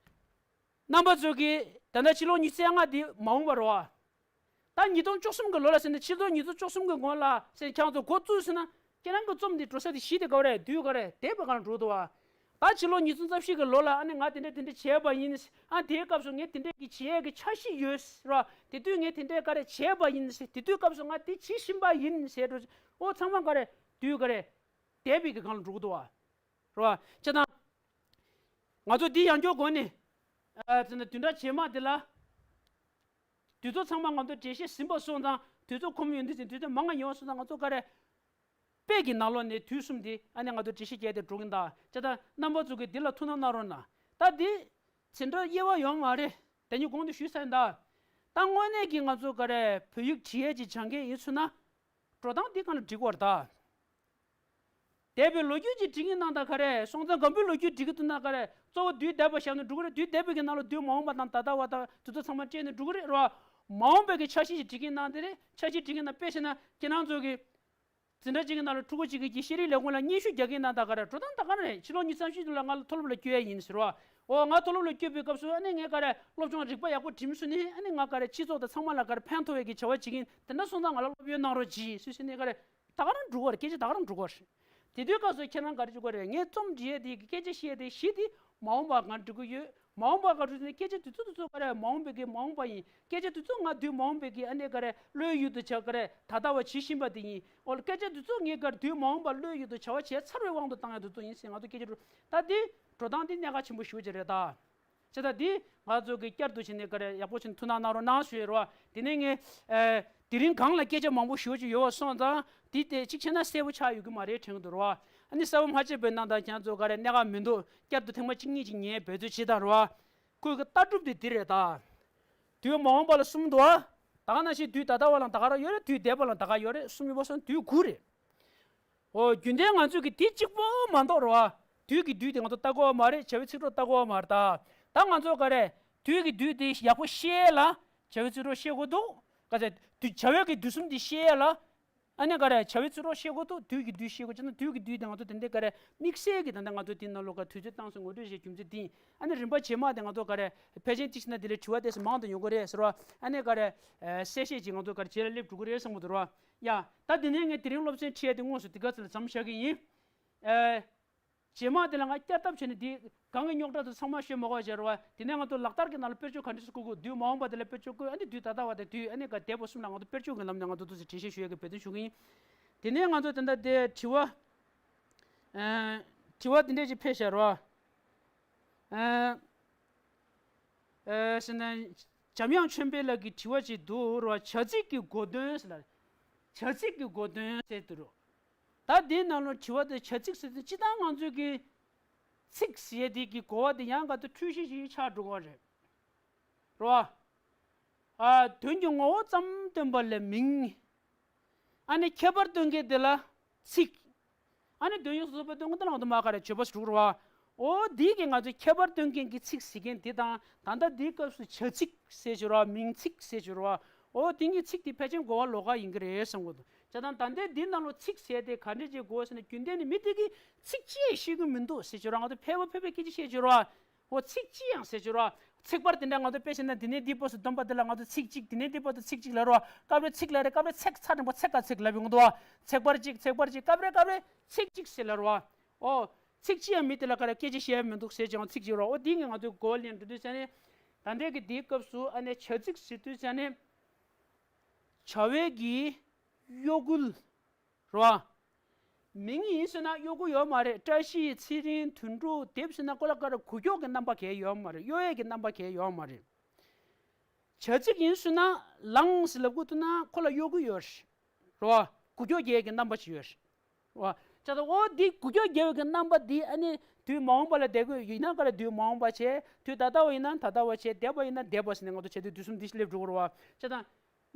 རྣམ་པ་ཚོ་གིས་ད་ལྟ་ཕྱི་ལོ་ཉི་ཤུ་རྩ་ལྔ་འདི་མ་འོངས་པ་རེད་བ། ད་ཉིས་སྟོང་བཅུ་གསུམ་གྱི་ལོ་ལ་ཟེར་ན་ཕྱི་ལོ་ཉིས་སྟོང་བཅུ་གསུམ་གྱི་སྔོན་ལ་ཟེར་ཁྱེད་རང་ཚོ་འགོ་བཙུགས་ཟེར་ན་ཁྱེད་རང་གི་རྩོམ་འདི་འགྲོ་ས་དེ་གཞི་དེ་ག་བ་རེད། དུས་ག་རེད། འདས་པ་གང་འགྲོ་འདུག་བ། ད་ཕྱི་ལོ་ཉིས་སྟོང་རྩ་བཞི་གི་ལོ་ལ་ཨ་ནི་ང་དེ་འདྲ་དེ་འདྲ་བྱས་པ་ཡིན། ཨ་དེའི་སྐབས་སུ་ངས་དེ་འདྲ་གི་བྱས་གི་འཆར་གཞི་ཡོད་ར། དེ་དུས་ངས་དེ་འདྲ་ག་རེ་བྱས་པ་ཡིན། དེ་དུས་སྐབས་སུ་ང་དེ་བྱེད་བཞིན་པ་ཡིན་ཟེར་འགྲོ། ཨོ་ཚང་མ་ག་རེ་དུས་ག་རེ་འདས་པའི་གི་སྒང་ལ་འགྲོ་གི་འདུག་བ། རེད་བ། བྱས་ཙང་། ང་ཚོ་འདི་ཡང་བསྐྱར་སྒོ་ནས། ཨ་ཙི་ན་བདུན་ཕྲག་རྗེས་མ་འདི་ལ། དུས་ཚོད་ཚང་མ་ང་ཚོ་འགྲེལ་བཤད་ཟིན་པ་སོང་ཙང་དུས་ཚོད་ཁོམ་ཡོང་དུས་ཙམ་དུས་ཚོད་མང་ང་ཡོང་སོང་ཙང་ང་ཚོ་ག་རེ། དཔེ་གི་ནང་ལོགས་ནས་དུས་གསུམ་འདི་ཨ་ནི་ང་ཚོ་འགྲེལ་བཤད་བརྒྱབ་སྟེ་འགྲོ་གིན་ད། བྱས་ཙང་རྣམ་པ་ཚོ་གིས་འདི་ལ་ཐུགས་སྣང་གནང་རོགས་གནང་། ད་འདི། ཚིག་འགྲོ་དབྱེ་བ་ཡོད་མ་རེད། དེ་ཉིད་གོང་དུ་ཞུས་ཚར་ཡིན་ད། ད་དངོས་གནས་ཀྱི་ང་ཚོ་ག་རེ་བོད་ཡིག་བྲིས་ཡས་ཀྱི་སྦྱང་མཁན་ཡིན་ཚུལ་ན། འགྲོ་སྟངས་འདི་གང་ལ་འགྲིག་པར་ད། འདས་པའི་ལོ་རྒྱུས་ཀྱི་བྲིས་ངན་ནང་ད་ག་རེ་སོང་ཙང་སྒམ་པོའི་ལོ་རྒྱུས་བྲིས་ཀྱི་འདུག་ན་ག་རེ་གཙོ་བོ་དུས་འདས་པ་བཞག་ན་འགྲིག་གི་རེད། དུས་འདས་པའི་གི་ནང་ལ་དུས་མ་འོངས་པ་དང་ད་ལྟ་བ་དང་དུས་ཚོད་ཚང་མ་སྤྲད་ན་འགྲིག་གི་རེད་རོ། མ་འོངས་པའི་གི་འཆར་གཞི་ཞིག་བྲིས་ཀྱི་ནང་དེ་རེད། འཆར་གཞི་བྲིས་ཀྱི་ནང་དཔེ་བྱས་ན་ཁྱེད་རང་ཚོ་གི་འཛིན་གྲྭ་གཅིག་གི་ནང་ལ་ཕྲུ་གུ་གཅིག་གིས་ཤེས་རིག་ལས་ཁུངས་ལ་སྙན་ཞུ་རྒྱག་གིན་ན་ད་ག་རེ་འགྲོ་སྟངས་ད་ག་རེ་རེད། ཕྱི་ལོ་ཉིས་སྟོང་བཞི་བཅུ་ལ་ང་ལ་མཐོ་སློབ་ལ་བསྐྱོད་ཡ་ཡིན་ཟེར་བ། འོ་ང་མཐོ་སློབ་ལ་བསྐྱོད་པའི་སྐབས་སུ་ཨ་ནི་ངས་ག་རེ་སློབ་སྦྱོང་རིག་པ་ཡག་པོ་འགྲིམས་སོང་ནས་ཨ་ནི་ང་ག་རེ་སྤྱི་ཚོགས་དང་ཚང་མ་ལ་ག་རེ་ཕན་ཐོགས་ཡས་ཀྱི་བྱ་བ་བྱེད་ཀྱིན། དེ་འདྲ་སོང་ཙང་ང་ལ་སློབ་ཡོན་གནང་རོགས་གྱིས་ཟེར་ཟེར་ནས་ག་རེ་ད་ག་རང་འགྲོ་གི་རེད། སྐད་ཆ་ད་ག་རང་འགྲོ་གི་རེད། དེ་དུས་སྐབས་སུ་ཁྱེད་རང་ག་རེ་བྱེད་དགོས་རེད། ངས་རྩོམ་འབྲི་ཡས་དེ་སྐད་ཆ་བཤད་ཡས་དེ་གཞི་དེ་མ་འོངས་པ་ང་འབྲི་གི་ཡོད། མ་འོངས་པ་ག་རེ་ཟེར་ནས་སྐད་ཆ་དེ་ཚོ་དེ་ཚོ་ག་རེ་མ་འོངས་པའི་གི་མ་འོངས་པ་ཡིན། སྐད་ཆ་དེ་ཚོ་ང་དུས་མ་འོངས་པའི་གི་ཨ་ནི་ག་རེ་བློའི་ཡུལ་དུ་ཆགས་ག་རེ་ད་ལྟ་བ་ཇི་བཞིན་པ་དེ་ཡིན། འོ་སྐད་ཆ་དེ་ཚོ་ངས་ག་རེ་དུས་མ་འོངས་པ་བློའི་ཡུལ་དུ་བྱ་བ་བྱས་ཚར་བའི་དབང་དུ་བཏང་ཡ་དེ་ཚོ་ཡིན་ཟེར། ང་ཚོ་སྐད་ཆ་འགྲོ་ད་དེ་འགྲོ་སྟངས་དེ་གནད་འགག་ཆེན་པོ་ཞེ་པོ་ཅིག་རེད་ད། བྱས་ཙང་འདི་ང་ཚོ་གི་བསྐྱར་དུ་བྱས་ནས་ག་རེ་ཡག་པོ་བྱས་ནས་ཐུགས་སྣང་གནང་རོགས་གནང་ཞུ་ཡི་རོ། དེ་ནས་ངས་ཨེ་དེ་རིང་སྒང་ལ་སྐད་ཆ་མང་པོ་ཞུ་རྒྱུ་ཡོད་པ་སོང་ཙང་འདི་དེ་གཅིག་བྱས་ན་གསལ་པོ་ཆགས་ཡོད་ཀྱི་མ་རེད་དྲན་གྱི་འདུག་རོ། ཨ་ནི་གསལ་པོ་མ་བྱས་པའི་ནང་དང་ཁྱེད་ཚོ་ག་རེ་གནད་འགག་མི་འདུག་བསྐྱར་དུ་ཐེངས་མ་གཅིག་གཉིས་ཅིག་ངས་འབད་རྩོལ་བྱེད་དང་རོ། ཁོའི་གི་ལྟ་གྲུབ་དེ་འདི་རེད་ད། དུས་མ་འོངས་པ་ལ་གསུམ་འདུག་ཨ། ད་ག་ནང་བཞིན་དུས་ད་ལྟ་བ་ལ་ད་ག་རང་ཡོད་རེད། དུས་འདས་པ་ལ་ད་ག་ཡོད་རེད། གསུམ་ཡོད་པ་སོང་དུས་དགུ་རེད། འོ་རྒྱུན་ལྡན་ང་ཚོས་ཀྱི་དེ་གཅིག་པོ་མ་གཏོགས་རེད་བ། དུས་ཀྱི་དུས་དེ་ང་ཚོ་ལྟ་དགོས་པ་མ་རེད། བྱ་བའི་ཚིག་གྲོགས་ལྟ་དགོས་པ་མ་རེད་ད། ད་ང་ཚོ་ག་རེ་དུས་ཀྱི་དུས་དེ་ཡག་པོ་ཤེས་ལ། བྱ་བའི་ཚིག་གྲོགས་ཤེས་དགོས་འདུག་ག་ཚོད་དུས་བྱ་བའི་གི་དུས་གསུམ་དེ་ཤེས་ལ། ཨ་ནི་ག་རེ་བྱ་བའི་ཚིག་གྲོགས་ཤེས་དགོས་འདུག་དུས་ཀྱི་དུས་ཤེས་དགོས་ཅེ་ན། དུས་ཀྱི་དུས་དེ་ང་ཚོ་དེ་འདྲའི་ག་རེ་དམིགས་བསལ་གྱི་ད་ལྟ་ང་ཚོ་དེའི་ནང་ལོགས་ཀ་དུས་ཚོད་བཏང་སོང་། ངོ་སྤྲོད་བྱས་རྒྱུ་མཚན་དེ་ཡིན། ཨ་ནི་རིམ་པ་རྗེས་མ་དེ་ང་ཚོ་ག་རེ་ཕལ་ཆེར་གཅིག་བྱས་ན་དེ་ལས་དྲི་བ་དེ་ཚོ་མང་དུ་ཡོང་གི་རེད་ཟེར་བ། ཨ་ནི་ག་རེ་གསལ་བཤད་ཅིག་ང་ཚོ་ག་རེ་བྱེད་ལ་སླེབས་འགྲོ་གི་རེད་བསམ་གྱི་འདུག་རོ། ཡ། ད་དེ་ནས་ངས་དེ་རིང་སློབ་ཚན་ཁྲིད་ཡས་དེ་དངོས་སུ་དེ་ག་ཚོད་ལ་མཚམས་བཞག་གི་ཡིན། ཨེ། རྗེས་མ་དེ་ལ་ང་བསྐྱར་ལྡབ་བྱས་ནས་དེ་གང་གི་རྙོག་དྲ་དེ་ཚང་མ་ཤོད་མ་དགོས་བྱས་རོ། དེ་ནས་ང་ཚོ་ལག་བསྟར་གྱི་ནང་ལ་དཔེར་བརྗོད་ག་འདྲ་ཞིག་བཀོད་དགོས། དུས་མ་འོངས་པ་དེ་ལ་དཔེར་བརྗོད་བཀོད། ཨ་ནི་དུས་ད་ལྟ་བ་དང་དུས་ཨ་ནི་ག་འདས་པ་གསུམ་ལ་ང་ཚོ་དཔེར་བརྗོད་ཀྱི་ལམ་ནས་ང་ཚོ་འདུག་སེ་འགྲེལ་བཤད་ཞུ་ཡས་ཀྱི་འབད་བརྩོན་ཞུ་གི་ཡིན། དེ་ནས་ང་ཚོ་དེ་འདྲ་དེ་དྲི་བ། ཨེ། དྲི་བ་དེ་འདྲས་ཅིག་ཕེབས་ཤག་རོ། ཨེ། ཨེ། ཟེར་ན། འཇམ་དབྱངས་ཆོས་འཕེལ་ལགས་ཀྱི་དྲི་བ་ཅིག་འདུག་རོ། བྱ་ཚིག་གི་གོ་དོན་ཟེར་ལ། བྱ་ཚིག་གི་གོ་དོན་ཟེར་འདུག་རོ། ད་འདིའི་ནང་ལ་དྲི་བ་དེ་བྱ་ཚིག་ཟེར་དུས་སྤྱིར་བཏང་ང་ཚོའི་གི་ཚིག་ཟེར་དེ་གི་གོ་བ་དེ་ཡང་ག་དུས་འཁྲུལ་གཞི་ཞིག་ཆགས་འགྲོ་གི་རེད། རོ། ཨ། དོན་གྱི་ངོ་བོ་ཙམ་སྟོན་པ་ལ་མིང་། ཨ་ནི་ཁྱད་པར་སྟོན་མཁན་དེ་ལ་ཚིག་ཨ་ནི་དོན་ཡོངས་སུ་རྫོགས་པའི་སྟོན་མཁན་དེ་ལ་ང་ཚོ་མ་ག་རེ་བརྗོད་པ་ཞིག་འགྲོ་གི་རེད་བ། འོ་འདི་གི་ང་ཚོ་ཁྱད་པར་སྟོན་མཁན་གྱི་ཚིག་ཟེར་མཁན་འདི་དང་། ད་ལྟ་འདིའི་སྐབས་སུ་བྱ་ཚིག་ཟེར་གྱི་རེད་བ། མིང་ཚིག་ཟེར་གྱི་རེད་བ། འོ་དེ་གཉིས་ཚིག་དེ་ཕལ་ཆེར་གོ་བ་ལོགས་ཀ་ཡིན་གྱི་རེད་བསམ་གྱི་འདུག་བྱས་ཙང་ད་ལྟའི་འདི་ནང་ལོགས་ཚིག་ཟེར་དེ་ག་འདྲས་ཅིག་གོ་ཟེར་ན། རྒྱུན་ལྡན་ནི་མི་དེ་གིས་ཚིག་ཅི་ཡང་ཤེས་ཀྱི་མི་འདུག་ཟེར་གྱི་རེད་བ། ང་ཚོ་ཕལ་པ་ཕལ་པའི་སྐད་ཆ་བཤད་ཀྱི་རེད་བ། འོ་ཚིག་ཅི་ཡང་ཟེར་གྱི་རེད་བ། ཚེག་བར་དེ་འདྲ་ང་ཚོ་དཔེ་བྱས་ན་འདི་ནས་འདི་བར་དུ་བསྡོམས་པ་འདི་ལ་ང་ཚོ་ཚིག་གཅིག་དེ་ནས་འདི་བར་དུ་ཚིག་གཅིག་ལབ་རེད་བ། སྐབས་རེ་ཚིག་ལབ་རེད། སྐབས་རེ་ཚེག་ཚ་འདྲ་པོ་ཚེག་ག་ཚེག་ལབ་ཡོང་གི་འདུག་བ། ཚེག་བར་གཅིག་ཚེག་བར་གཅིག་སྐབས་རེ་སྐབས་རེ་ཚིག་གཅིག་ཟེར་ལབ་རེད་བ། འོ། ཚིག་ཅི་ཡང་མི་དེ་ལ་ག་རེ་སྐད་ཆ་བཤད་མི་འདུག་ཟེར་ཀྱང་ཚིག་ཅིག་རེད་བ། འོ་འདི་ངས་ང་ཚོའི་གོ་བ་ལེན་འགྲོ་དུས་ཙ་ནས། ད་ལྟའི་གི་འདིའི་སྐབས་སུ་ཨ་ནི་བྱ་ཚིག་ཟེར་དུས་ཙ་ནས། བྱ་བའི་གི་གཡོ་འགུལ། རོ། མིང་ཡིན་ཟེར་ན་གཡོ་འགུལ་ཡོད་མ་རེད། བཀྲ་ཤིས་ཚེ་རིང་དོན་གྲུབ་དེབ་ཟེར་ན་ཁོ་ལ་ག་རེ་འགུལ་སྐྱོད་ཀྱི་རྣམ་པ་གང་ཡང་ཡོད་མ་རེད། གཡོ་ཡས་ཀྱི་རྣམ་པ་གང་ཡང་ཡོད་མ་རེད། བྱ་ཚིག་ཡིན་ཟེར་ན་ལངས་ཟེར་ལབ་དགོས་ཐུག་ན་ཁོ་ལ་གཡོ་འགུལ་ཡོད་རེད། རོ། འགུལ་སྐྱོད་རྒྱག་ཡས་ཀྱི་རྣམ་པ་ཅིག་ཡོད་རེད། རོ། བྱས་ཙང་འོ་འདི་འགུལ་སྐྱོད་རྒྱག་ཡས་ཀྱི་རྣམ་པ་འདི་ཨ་ནི་དུས་མ་འོངས་པ་ལ་བསྡད་དགོས་ཡིན་ན་ག་རེ་དུས་མ་འོངས་པ་བྱས། དུས་ད་ལྟ་བ་ཡིན་ན་ད་ལྟ་བ་བྱས། འདས་པ་ཡིན་ན་འདས་པ་ཟེར་ནས་ང་ཚོ་བྱ་དུས་དུས་གསུམ་འདི་སླེབས་འགྲོ་གི་རེད་བ། བྱས་ཙང་།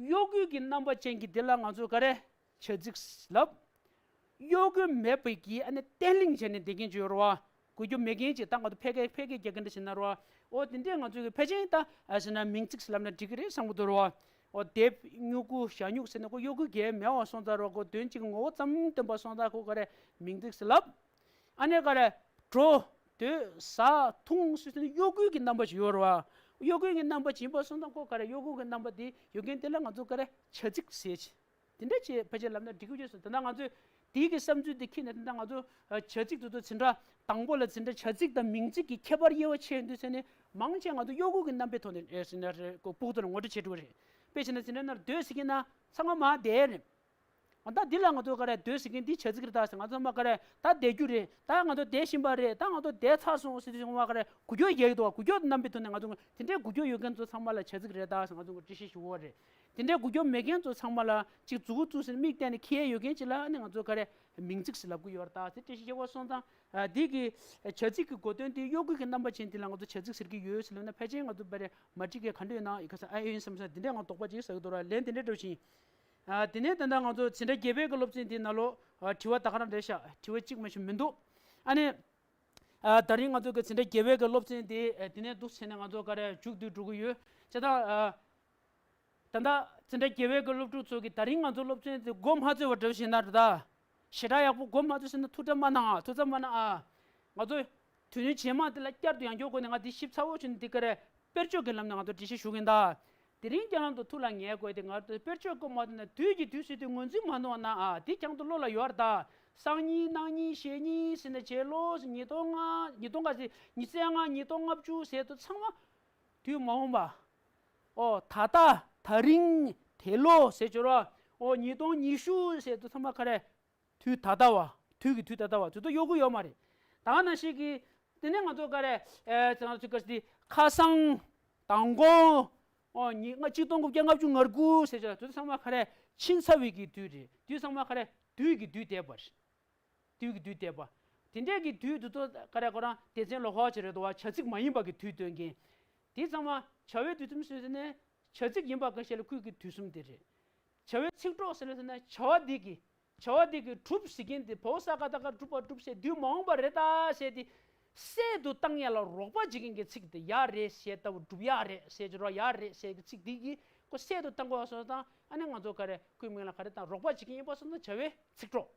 གཡོ་འགུལ་གྱི་རྣམ་པ་ཅན་གྱི་འདི་ལ་ང་ཚོས་ག་རེ་བྱ་ཚིག་ལབ། གཡོ་འགུལ་མེད་པའི་གི་ཨ་ནི་བརྟན་བརླིང་བྱས་ནས་བསྡད་མཁན་ཅིག་ཡོད་རེད་བ། འགུལ་སྐྱོད་མེད་མཁན་ཅིག་ད་ང་ཚོ་ཕལ་སྐད་ཕལ་སྐད་རྒྱག་མཁན་འདྲ་བྱས་ན་རེད་བ། འོ་དེ་འདྲས་ང་ཚོས་གི་ཕལ་ཆེར་ད་ཨ་ཟེར་ན་མིང་ཚིག་ལབ་ན་འགྲིག་གི་རེད་བསམ་གི་འདུག་རེད་བ། འོ་དེབ་སྨྱུ་གུ་ཞྭ་སྨྱུག་ཟེར་ན་ཁོ་གཡོ་འགུལ་གང་ཡང་མེད་པ་སོང་ཙང་རེད་བ། ཁོ་དོན་གཅིག་གི་ངོ་བོ་ཙམ་སྟོན་པ་སོང་ཙང་ཁོ་ག་རེ་མིང་ཚིག་ཟེར་ལབ། ཨ་ནི་ག་རེ། འགྲོ། སྡོད། ཟ། འཐུང་ཟེར་དུས་གཡོ་འགུལ་གྱི་རྣམ་པ་ཞིག་ཡོད་རེད་བ། གཡོ་འགུལ་གྱི་རྣམ་པ་ཞིག་ཡིན་པ་སོང་ཙང་ཁོ་ག་རེ་གཡོ་འགུལ་གྱི་རྣམ་པ་དེ་ཡོད་མཁན་དེ་ལ་ང་ཚོ་ག་རེ་བྱ་ཚིག་ཟེར་གྱི། དེ་འདྲ་བྱས་ཕལ་ཆེར་ལབ་ན་འགྲིག་གི་ཡོད་ཟེར། ད་ལྟ་ང་ཚོས་དེའི་གི་བསམ་ཚུལ་དེ་ཁྱེར་ནས། ད་ལྟ་ང་ཚོ་བྱ་ཚིག་དེ་ཚོ་འཛིན་གྲྭ་དང་པོ་ལ་འཛིན་གྲྭ་བྱ་ཚིག་དང་མིང་ཚིག་གི་ཁྱད་པར་དབྱེ་བ་ཕྱེ་ཡོང་དུས་ཙ་ནས་མང་ཆེ་ང་ཚོ་གཡོ་འགུལ་གྱི་རྣམ་པའི་ཐོག་ནས་ཨེ་ཟེར་ན་རེད། ཁོ་ཕུགས་ཐོག་ནས་ངོ་སྤྲོད་བྱེད་འགྲོ་གི་རེད། དཔེ་བྱས་ན་འཛིན་གྲྭ་ནང་སྡོད་ཟེར་མཁན་ན་ཚང་མ་མར་བསྡད་རེད། ད་འདི་ལ་ང་ཚོ་ག་རེ་སྡོད་ཟེར་མཁན་འདི་བྱ་ཚིག་རེད་ད་ཟེར། ང་ཚོ་མར་ག་རེ་ད་བསྡད་རྒྱུ་རེད། ད་ང་ཚོ་བསྡད་བཞིན་པ་རེད། ད་ང་ཚོ་བསྡད་ཚར་སོང་ཟེར་དུས་ང་ག་རེ་འགུལ་སྐྱོད་རྒྱག་གི་འདུག་བ། འགུལ་སྐྱོད་རྣམ་པའི་ཐོག་ནས་ང་ཚོ་དེ་འདྲའི་འགུལ་སྐྱོད་ཡོད་མཁན་ཚོ་ཚང་མ་ལ་བྱ་ཚིག་རེད་ད་ཟེར་ང་ཚོ་འགྲེལ་བཤད་ཞུ་གི་རེད། དེ་འདྲའི་འགུལ་སྐྱོད་མེད་མཁན་ཚོ་ཚང་མ་ལ་ཅིག་མཛུབ་གུ་བཙུགས་ཟེར་མིག་བལྟས་ནས་འཁྱེར་ཡས་ཡོད་མཁན་ཅིག་ལ་ཨ་ནི་ང་ཚོ་ག་རེ་མིང་ཚིག་ཟེར་ལབ་གི་ཡོད་རེད་ད་ཟེར་འགྲེལ་བཤད་རྒྱག་པ་སོང་ཙང་། འདི་གི་བྱ་ཚིག་གི་གོ་དོན་དེ་གཡོ་འགུལ་གྱི་རྣམ་པ་ཅན་དེ་ལ་ང་ཚོ་བྱ་ཚིག་ཟེར་གི་ཡོད་ཟེར་ལབ་ན། ཕལ་ཆེར་ང་ཚོ་བར་མ་འགྲིག་གི་ག་འདྲ་ཡོད་ན་ཡི་གེ་ས་ཨ་ཡོད་བསམ་ས་འདི་འདྲའི་ང་དོགས་པ་ཅིག་ཟ་གི་འདུག་ར། ལན་དེ་འདྲའི་འདྲ་བཞིན། ཨ། དེ་ནས་ད་ལྟ་ང་ཚོ་འཛིན་གྲྭ་བརྒྱད་པའི་གི་སློབ་ཚན་དེའི་ནང་ལོགས། ཨ། དྲི་བ་ད་ག་རང་རེད་ཤག་དྲི་བ་གཅིག་མ་གཏོགས་མི་འདུག་ཨ་ནི། ཨ། ད་རིང་ང་ཚོ་གི་འཛིན་གྲྭ་བརྒྱད་པའི་གི་སློབ་ཚན་དེ། ཨ། དེ་ནས་འདུག་བྱས་ནས་ང་ཚོ་ག་རེ་མཇུག་བསྡུ་འགྲོ་གི་ཡོད། བྱས་ཙང་། ཨ། ད་ལྟ་འཛིན་གྲྭ་བརྒྱད་པའི་གི་སློབ་ཕྲུག་ཚོ་གིས་ད་རིང་ང་ཚོ་སློབ་ཚན་དེ་མགོ་མ་ཚོས་པ་འདྲ་བྱས་ན་རེད་ད། ཞེ་དྲག་ཡག་པོ་གོ་མ་ཐུབ་ཟེར་ན་ཐུགས་ཁྲལ་མ་གནང་ཨ། ཐུགས་འཚབ་མ་གནང་ཨ། ང་ཚོ་དུས་ཡུན་རྗེས་མ་དེ་ལ་བསྐྱར་དུ་ཡང་བསྐྱར་དགོས་ནས། ང་འདི་ཞིབ་ཚགས་པོ་བྱུང་ནས་འདི་ག་རེ་དཔེར་བརྗོད་ཀྱི་ལམ་ནས་ང་ཚོ་འགྲེལ་བཤད་ཞུ་གིན་གདའ། དེ་རིང་རྒྱ་ནང་དུ་ཐུགས་ལ་ངེས་དགོས་དེ། ང་ཚོ་དཔེར་བརྗོད་ཀྱི་མ་ཐུབ་ན་དུས་ཀྱི་དུས་ཟེར་དུས་ངོས་འཛིན་མ་གནང་ན་ཨ། དེ་རྐྱང་དུ་བློ་ལ་ཡོད་རེད་ད། སང་ཉིན་གནངས་ཉིན་གཞེས་ཉིན་ཟེར་ནས་བྱེད་ལོ་ཟེར། ཉིས་སྟོང་ལྔ་ཉིས་སྟོང་ལྔ་ཟེར། ཉི་ཚེ་ལྔ་ཉིས་སྟོང་ལྔ་བཅུ་ཟེར་དུས་ཚང་མ་དུས་མ་འོངས་པ། ཨོ་ད་ལྟ་དེ་རིང་དེ་ལོ་ཟེར་བརྗོད་རོགས། ཨོ་ཉིས་སྟོང་ཉི་ཤུ་ཟེར་དུས་ཚང་མ་ག་རེ། དུས་ད་ལྟ་བ། དུས་ཀྱི་དུས་ད་ལྟ་བ་དུས་ཚོད་གཡོལ་གྱི་ཡོད་མ་རེད། ད་ནང་བཞིན་གྱི། དེ་ནས་ང་ཚོ་ག་རེ། ཨེ་ང་ཚོ་ག་རེ་ཟེར། ཁ་སང་། མདང་དགོང་། ཨོ་ཉི་ལྔ་གཅིག་སྟོང་དགུ་བརྒྱ་ལྔ་བཅུ་ང་དགུ་ཟེར་བྱས་དུས་ཚང་མ་ག་རེ། ཕྱིན་ཚར་བའི་གི་དུས་རེད། དུས་ཚང་མ་ག་རེ། དུས་ཀྱི་དུས་འདས་པ་རེད། དུས་ཀྱི་དུས་འདས་པ། དེ་འདྲས་ཀྱི་དུས་དུས་ཚོད་ག་རེ་ཁོ་རང་སྡེ་ཚན་ལོ་ཁ་ཅིག་རེད་འདུག་བ། བྱ་ཚིག་མ་ཡིན་པ་གི་དུས་སྟོན་མཁན། དེ་ཚང་མ་བྱ་བའི་དུས་གསུམ་ཟེར་ནས་བྱ་ཚིག་ཡིན་པ་གང་ཞིག་ལ་ཁུལ་གྱི་དུས་གསུམ་དེ་རེད། བྱ་བའི་ཚིག་གྲོགས་ཟེར་ནས་ཟེར་ན་བྱ་བ་འདི་གི། བྱ་བ་འདི་གི་གྲུབ་ཟེར་མཁན་དེ་བོ་ས་ཀ་ད་ག་གྲུབ་པ་གྲུབ་ཟེར་དུས་མ་འོངས་པ་རེད་ད་ཟེར་དེ། སད་དུ་བཏང་ཡ་ལ་རོགས་པ་བྱེད་མཁན་གྱི་ཚིག་དེ་ཡག་རེད་ཟེར་ལྟ་བུ། གྲུབ་ཡག་རེད་ཟེར་གྱི་རོགས། ཡག་རེད་ཟེར་གྱི་ཚིག་འདི་གི་ཁོ་སད་དུ་བཏང་དགོས་སོང་ཙང་། ཨ་ནི་ང་ཚོ་ག་རེ་ཁོའི་མིང་ལ་ག་རེ་བཏང་། རོགས་པ་བྱེད་མཁན་ཡིན་པ་སོང་ཙང་བྱ་བའི་ཚིག་གྲོགས།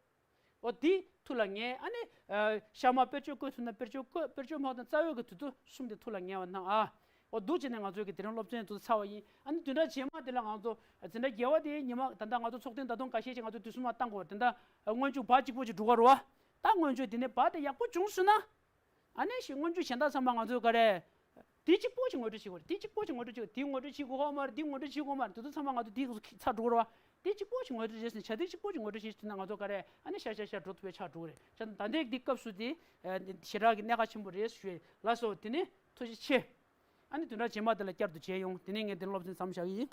འོ་འདི་ཐུགས་ལ་ངེས། ཨ་ནི་ཨ་ཤར་མ་དཔེར་བརྗོད་བཀོད་ཐུབ་ན་དཔེར་བརྗོད་བཀོད། དཔེར་བརྗོད་མ་ཐུབ་ན་རྩ་བའི་གི་དུས་ཚོད་གསུམ་དེ་ཐུགས་ལ་ངེས་པ་གནང་ཨ། འོ་འདུག་བྱས་ནས་ང་ཚོའི་གི་དེ་རིང་སློབ་ཚན་དུ་ཚར་བ་ཡིན། ཨ་ནི་བདུན་ཕྲག་རྗེས་མ་དེ་ལ་ང་ཚོ་འཛིན་གྲྭ་བརྒྱད་པ་དེ་ཉི་མ། ད་ལྟ་ང་ཚོ་ཚོགས་ཐེངས་ད་དུང་འགའ་ཤས་ཅིག་ང་ཚོ་དུས་གསུམ་མ་བཏང་དགོས། དེ་འདྲ་སྔོན་འཇུག་བ་གཅིག་པོ་ཅིག་འགྲོ་གི་རེད་བ། ད་སྔོན་འཇུག་དེ་ནས་བ་དེ་ཡག་པོ་བྱུང་སོང་ན། ཨ་ནི་ཞིག་སྔོན་འཇུག་གཞན་དག་ཚང་མ་ང་ཚོས་ག་རེ། དེ་གཅིག་པོ་ཞིག་ངོ་སྤྲོད་བྱེད་དགོས་རེད། དེ་གཅིག་པོ་ཞིག་ངོ་སྤྲོད་བྱེད་དགོས། དེ་ངོ་སྤྲོད་བྱེད་དགོས་མ་རེད། དེ་ངོ་སྤྲོད་བྱེད་དགོས་མ་རེད། དེ་ཚོ་ཚང་མ་ང་ཚོ་དེ་ཚོ་ཚར་འགྲོ་གི་རེད་བ། དེ་གཅིག་པོ་ཞིག་ངོ་སྤྲོད་བྱས་ཟིན། བྱ་དེ་གཅིག་པོ་ཞིག་ངོ་སྤྲོད་བྱས་ཟིན་ན་ང་ཚོ་ག་རེ་ཨ་ནི་ཤར་ཤར་ཤར་འགྲོ་ཐུབ་པའི་ཆགས་འགྲོ་གི་རེད། བྱས་ཙང་ད་ལྟའི་འདི་སྐབས་སུ་དེ་ཞེ་དྲག་གི་གནད་འགག་ཆེན་པོ་རེད་ཞུ་ཡས། ལགས་སོ། དེ་ནས་ཐུགས་རྗེ་ཆེ། ཨ་ནི་བདུན་ཕྲག་རྗེས་མ་དེ་ལ་བསྐྱར་དུ་མཇལ་ཡོང་། དེ་ནས་ངས་འདི་སློབ་ཚན་མཚམས་བཞག་གི་ཡིན།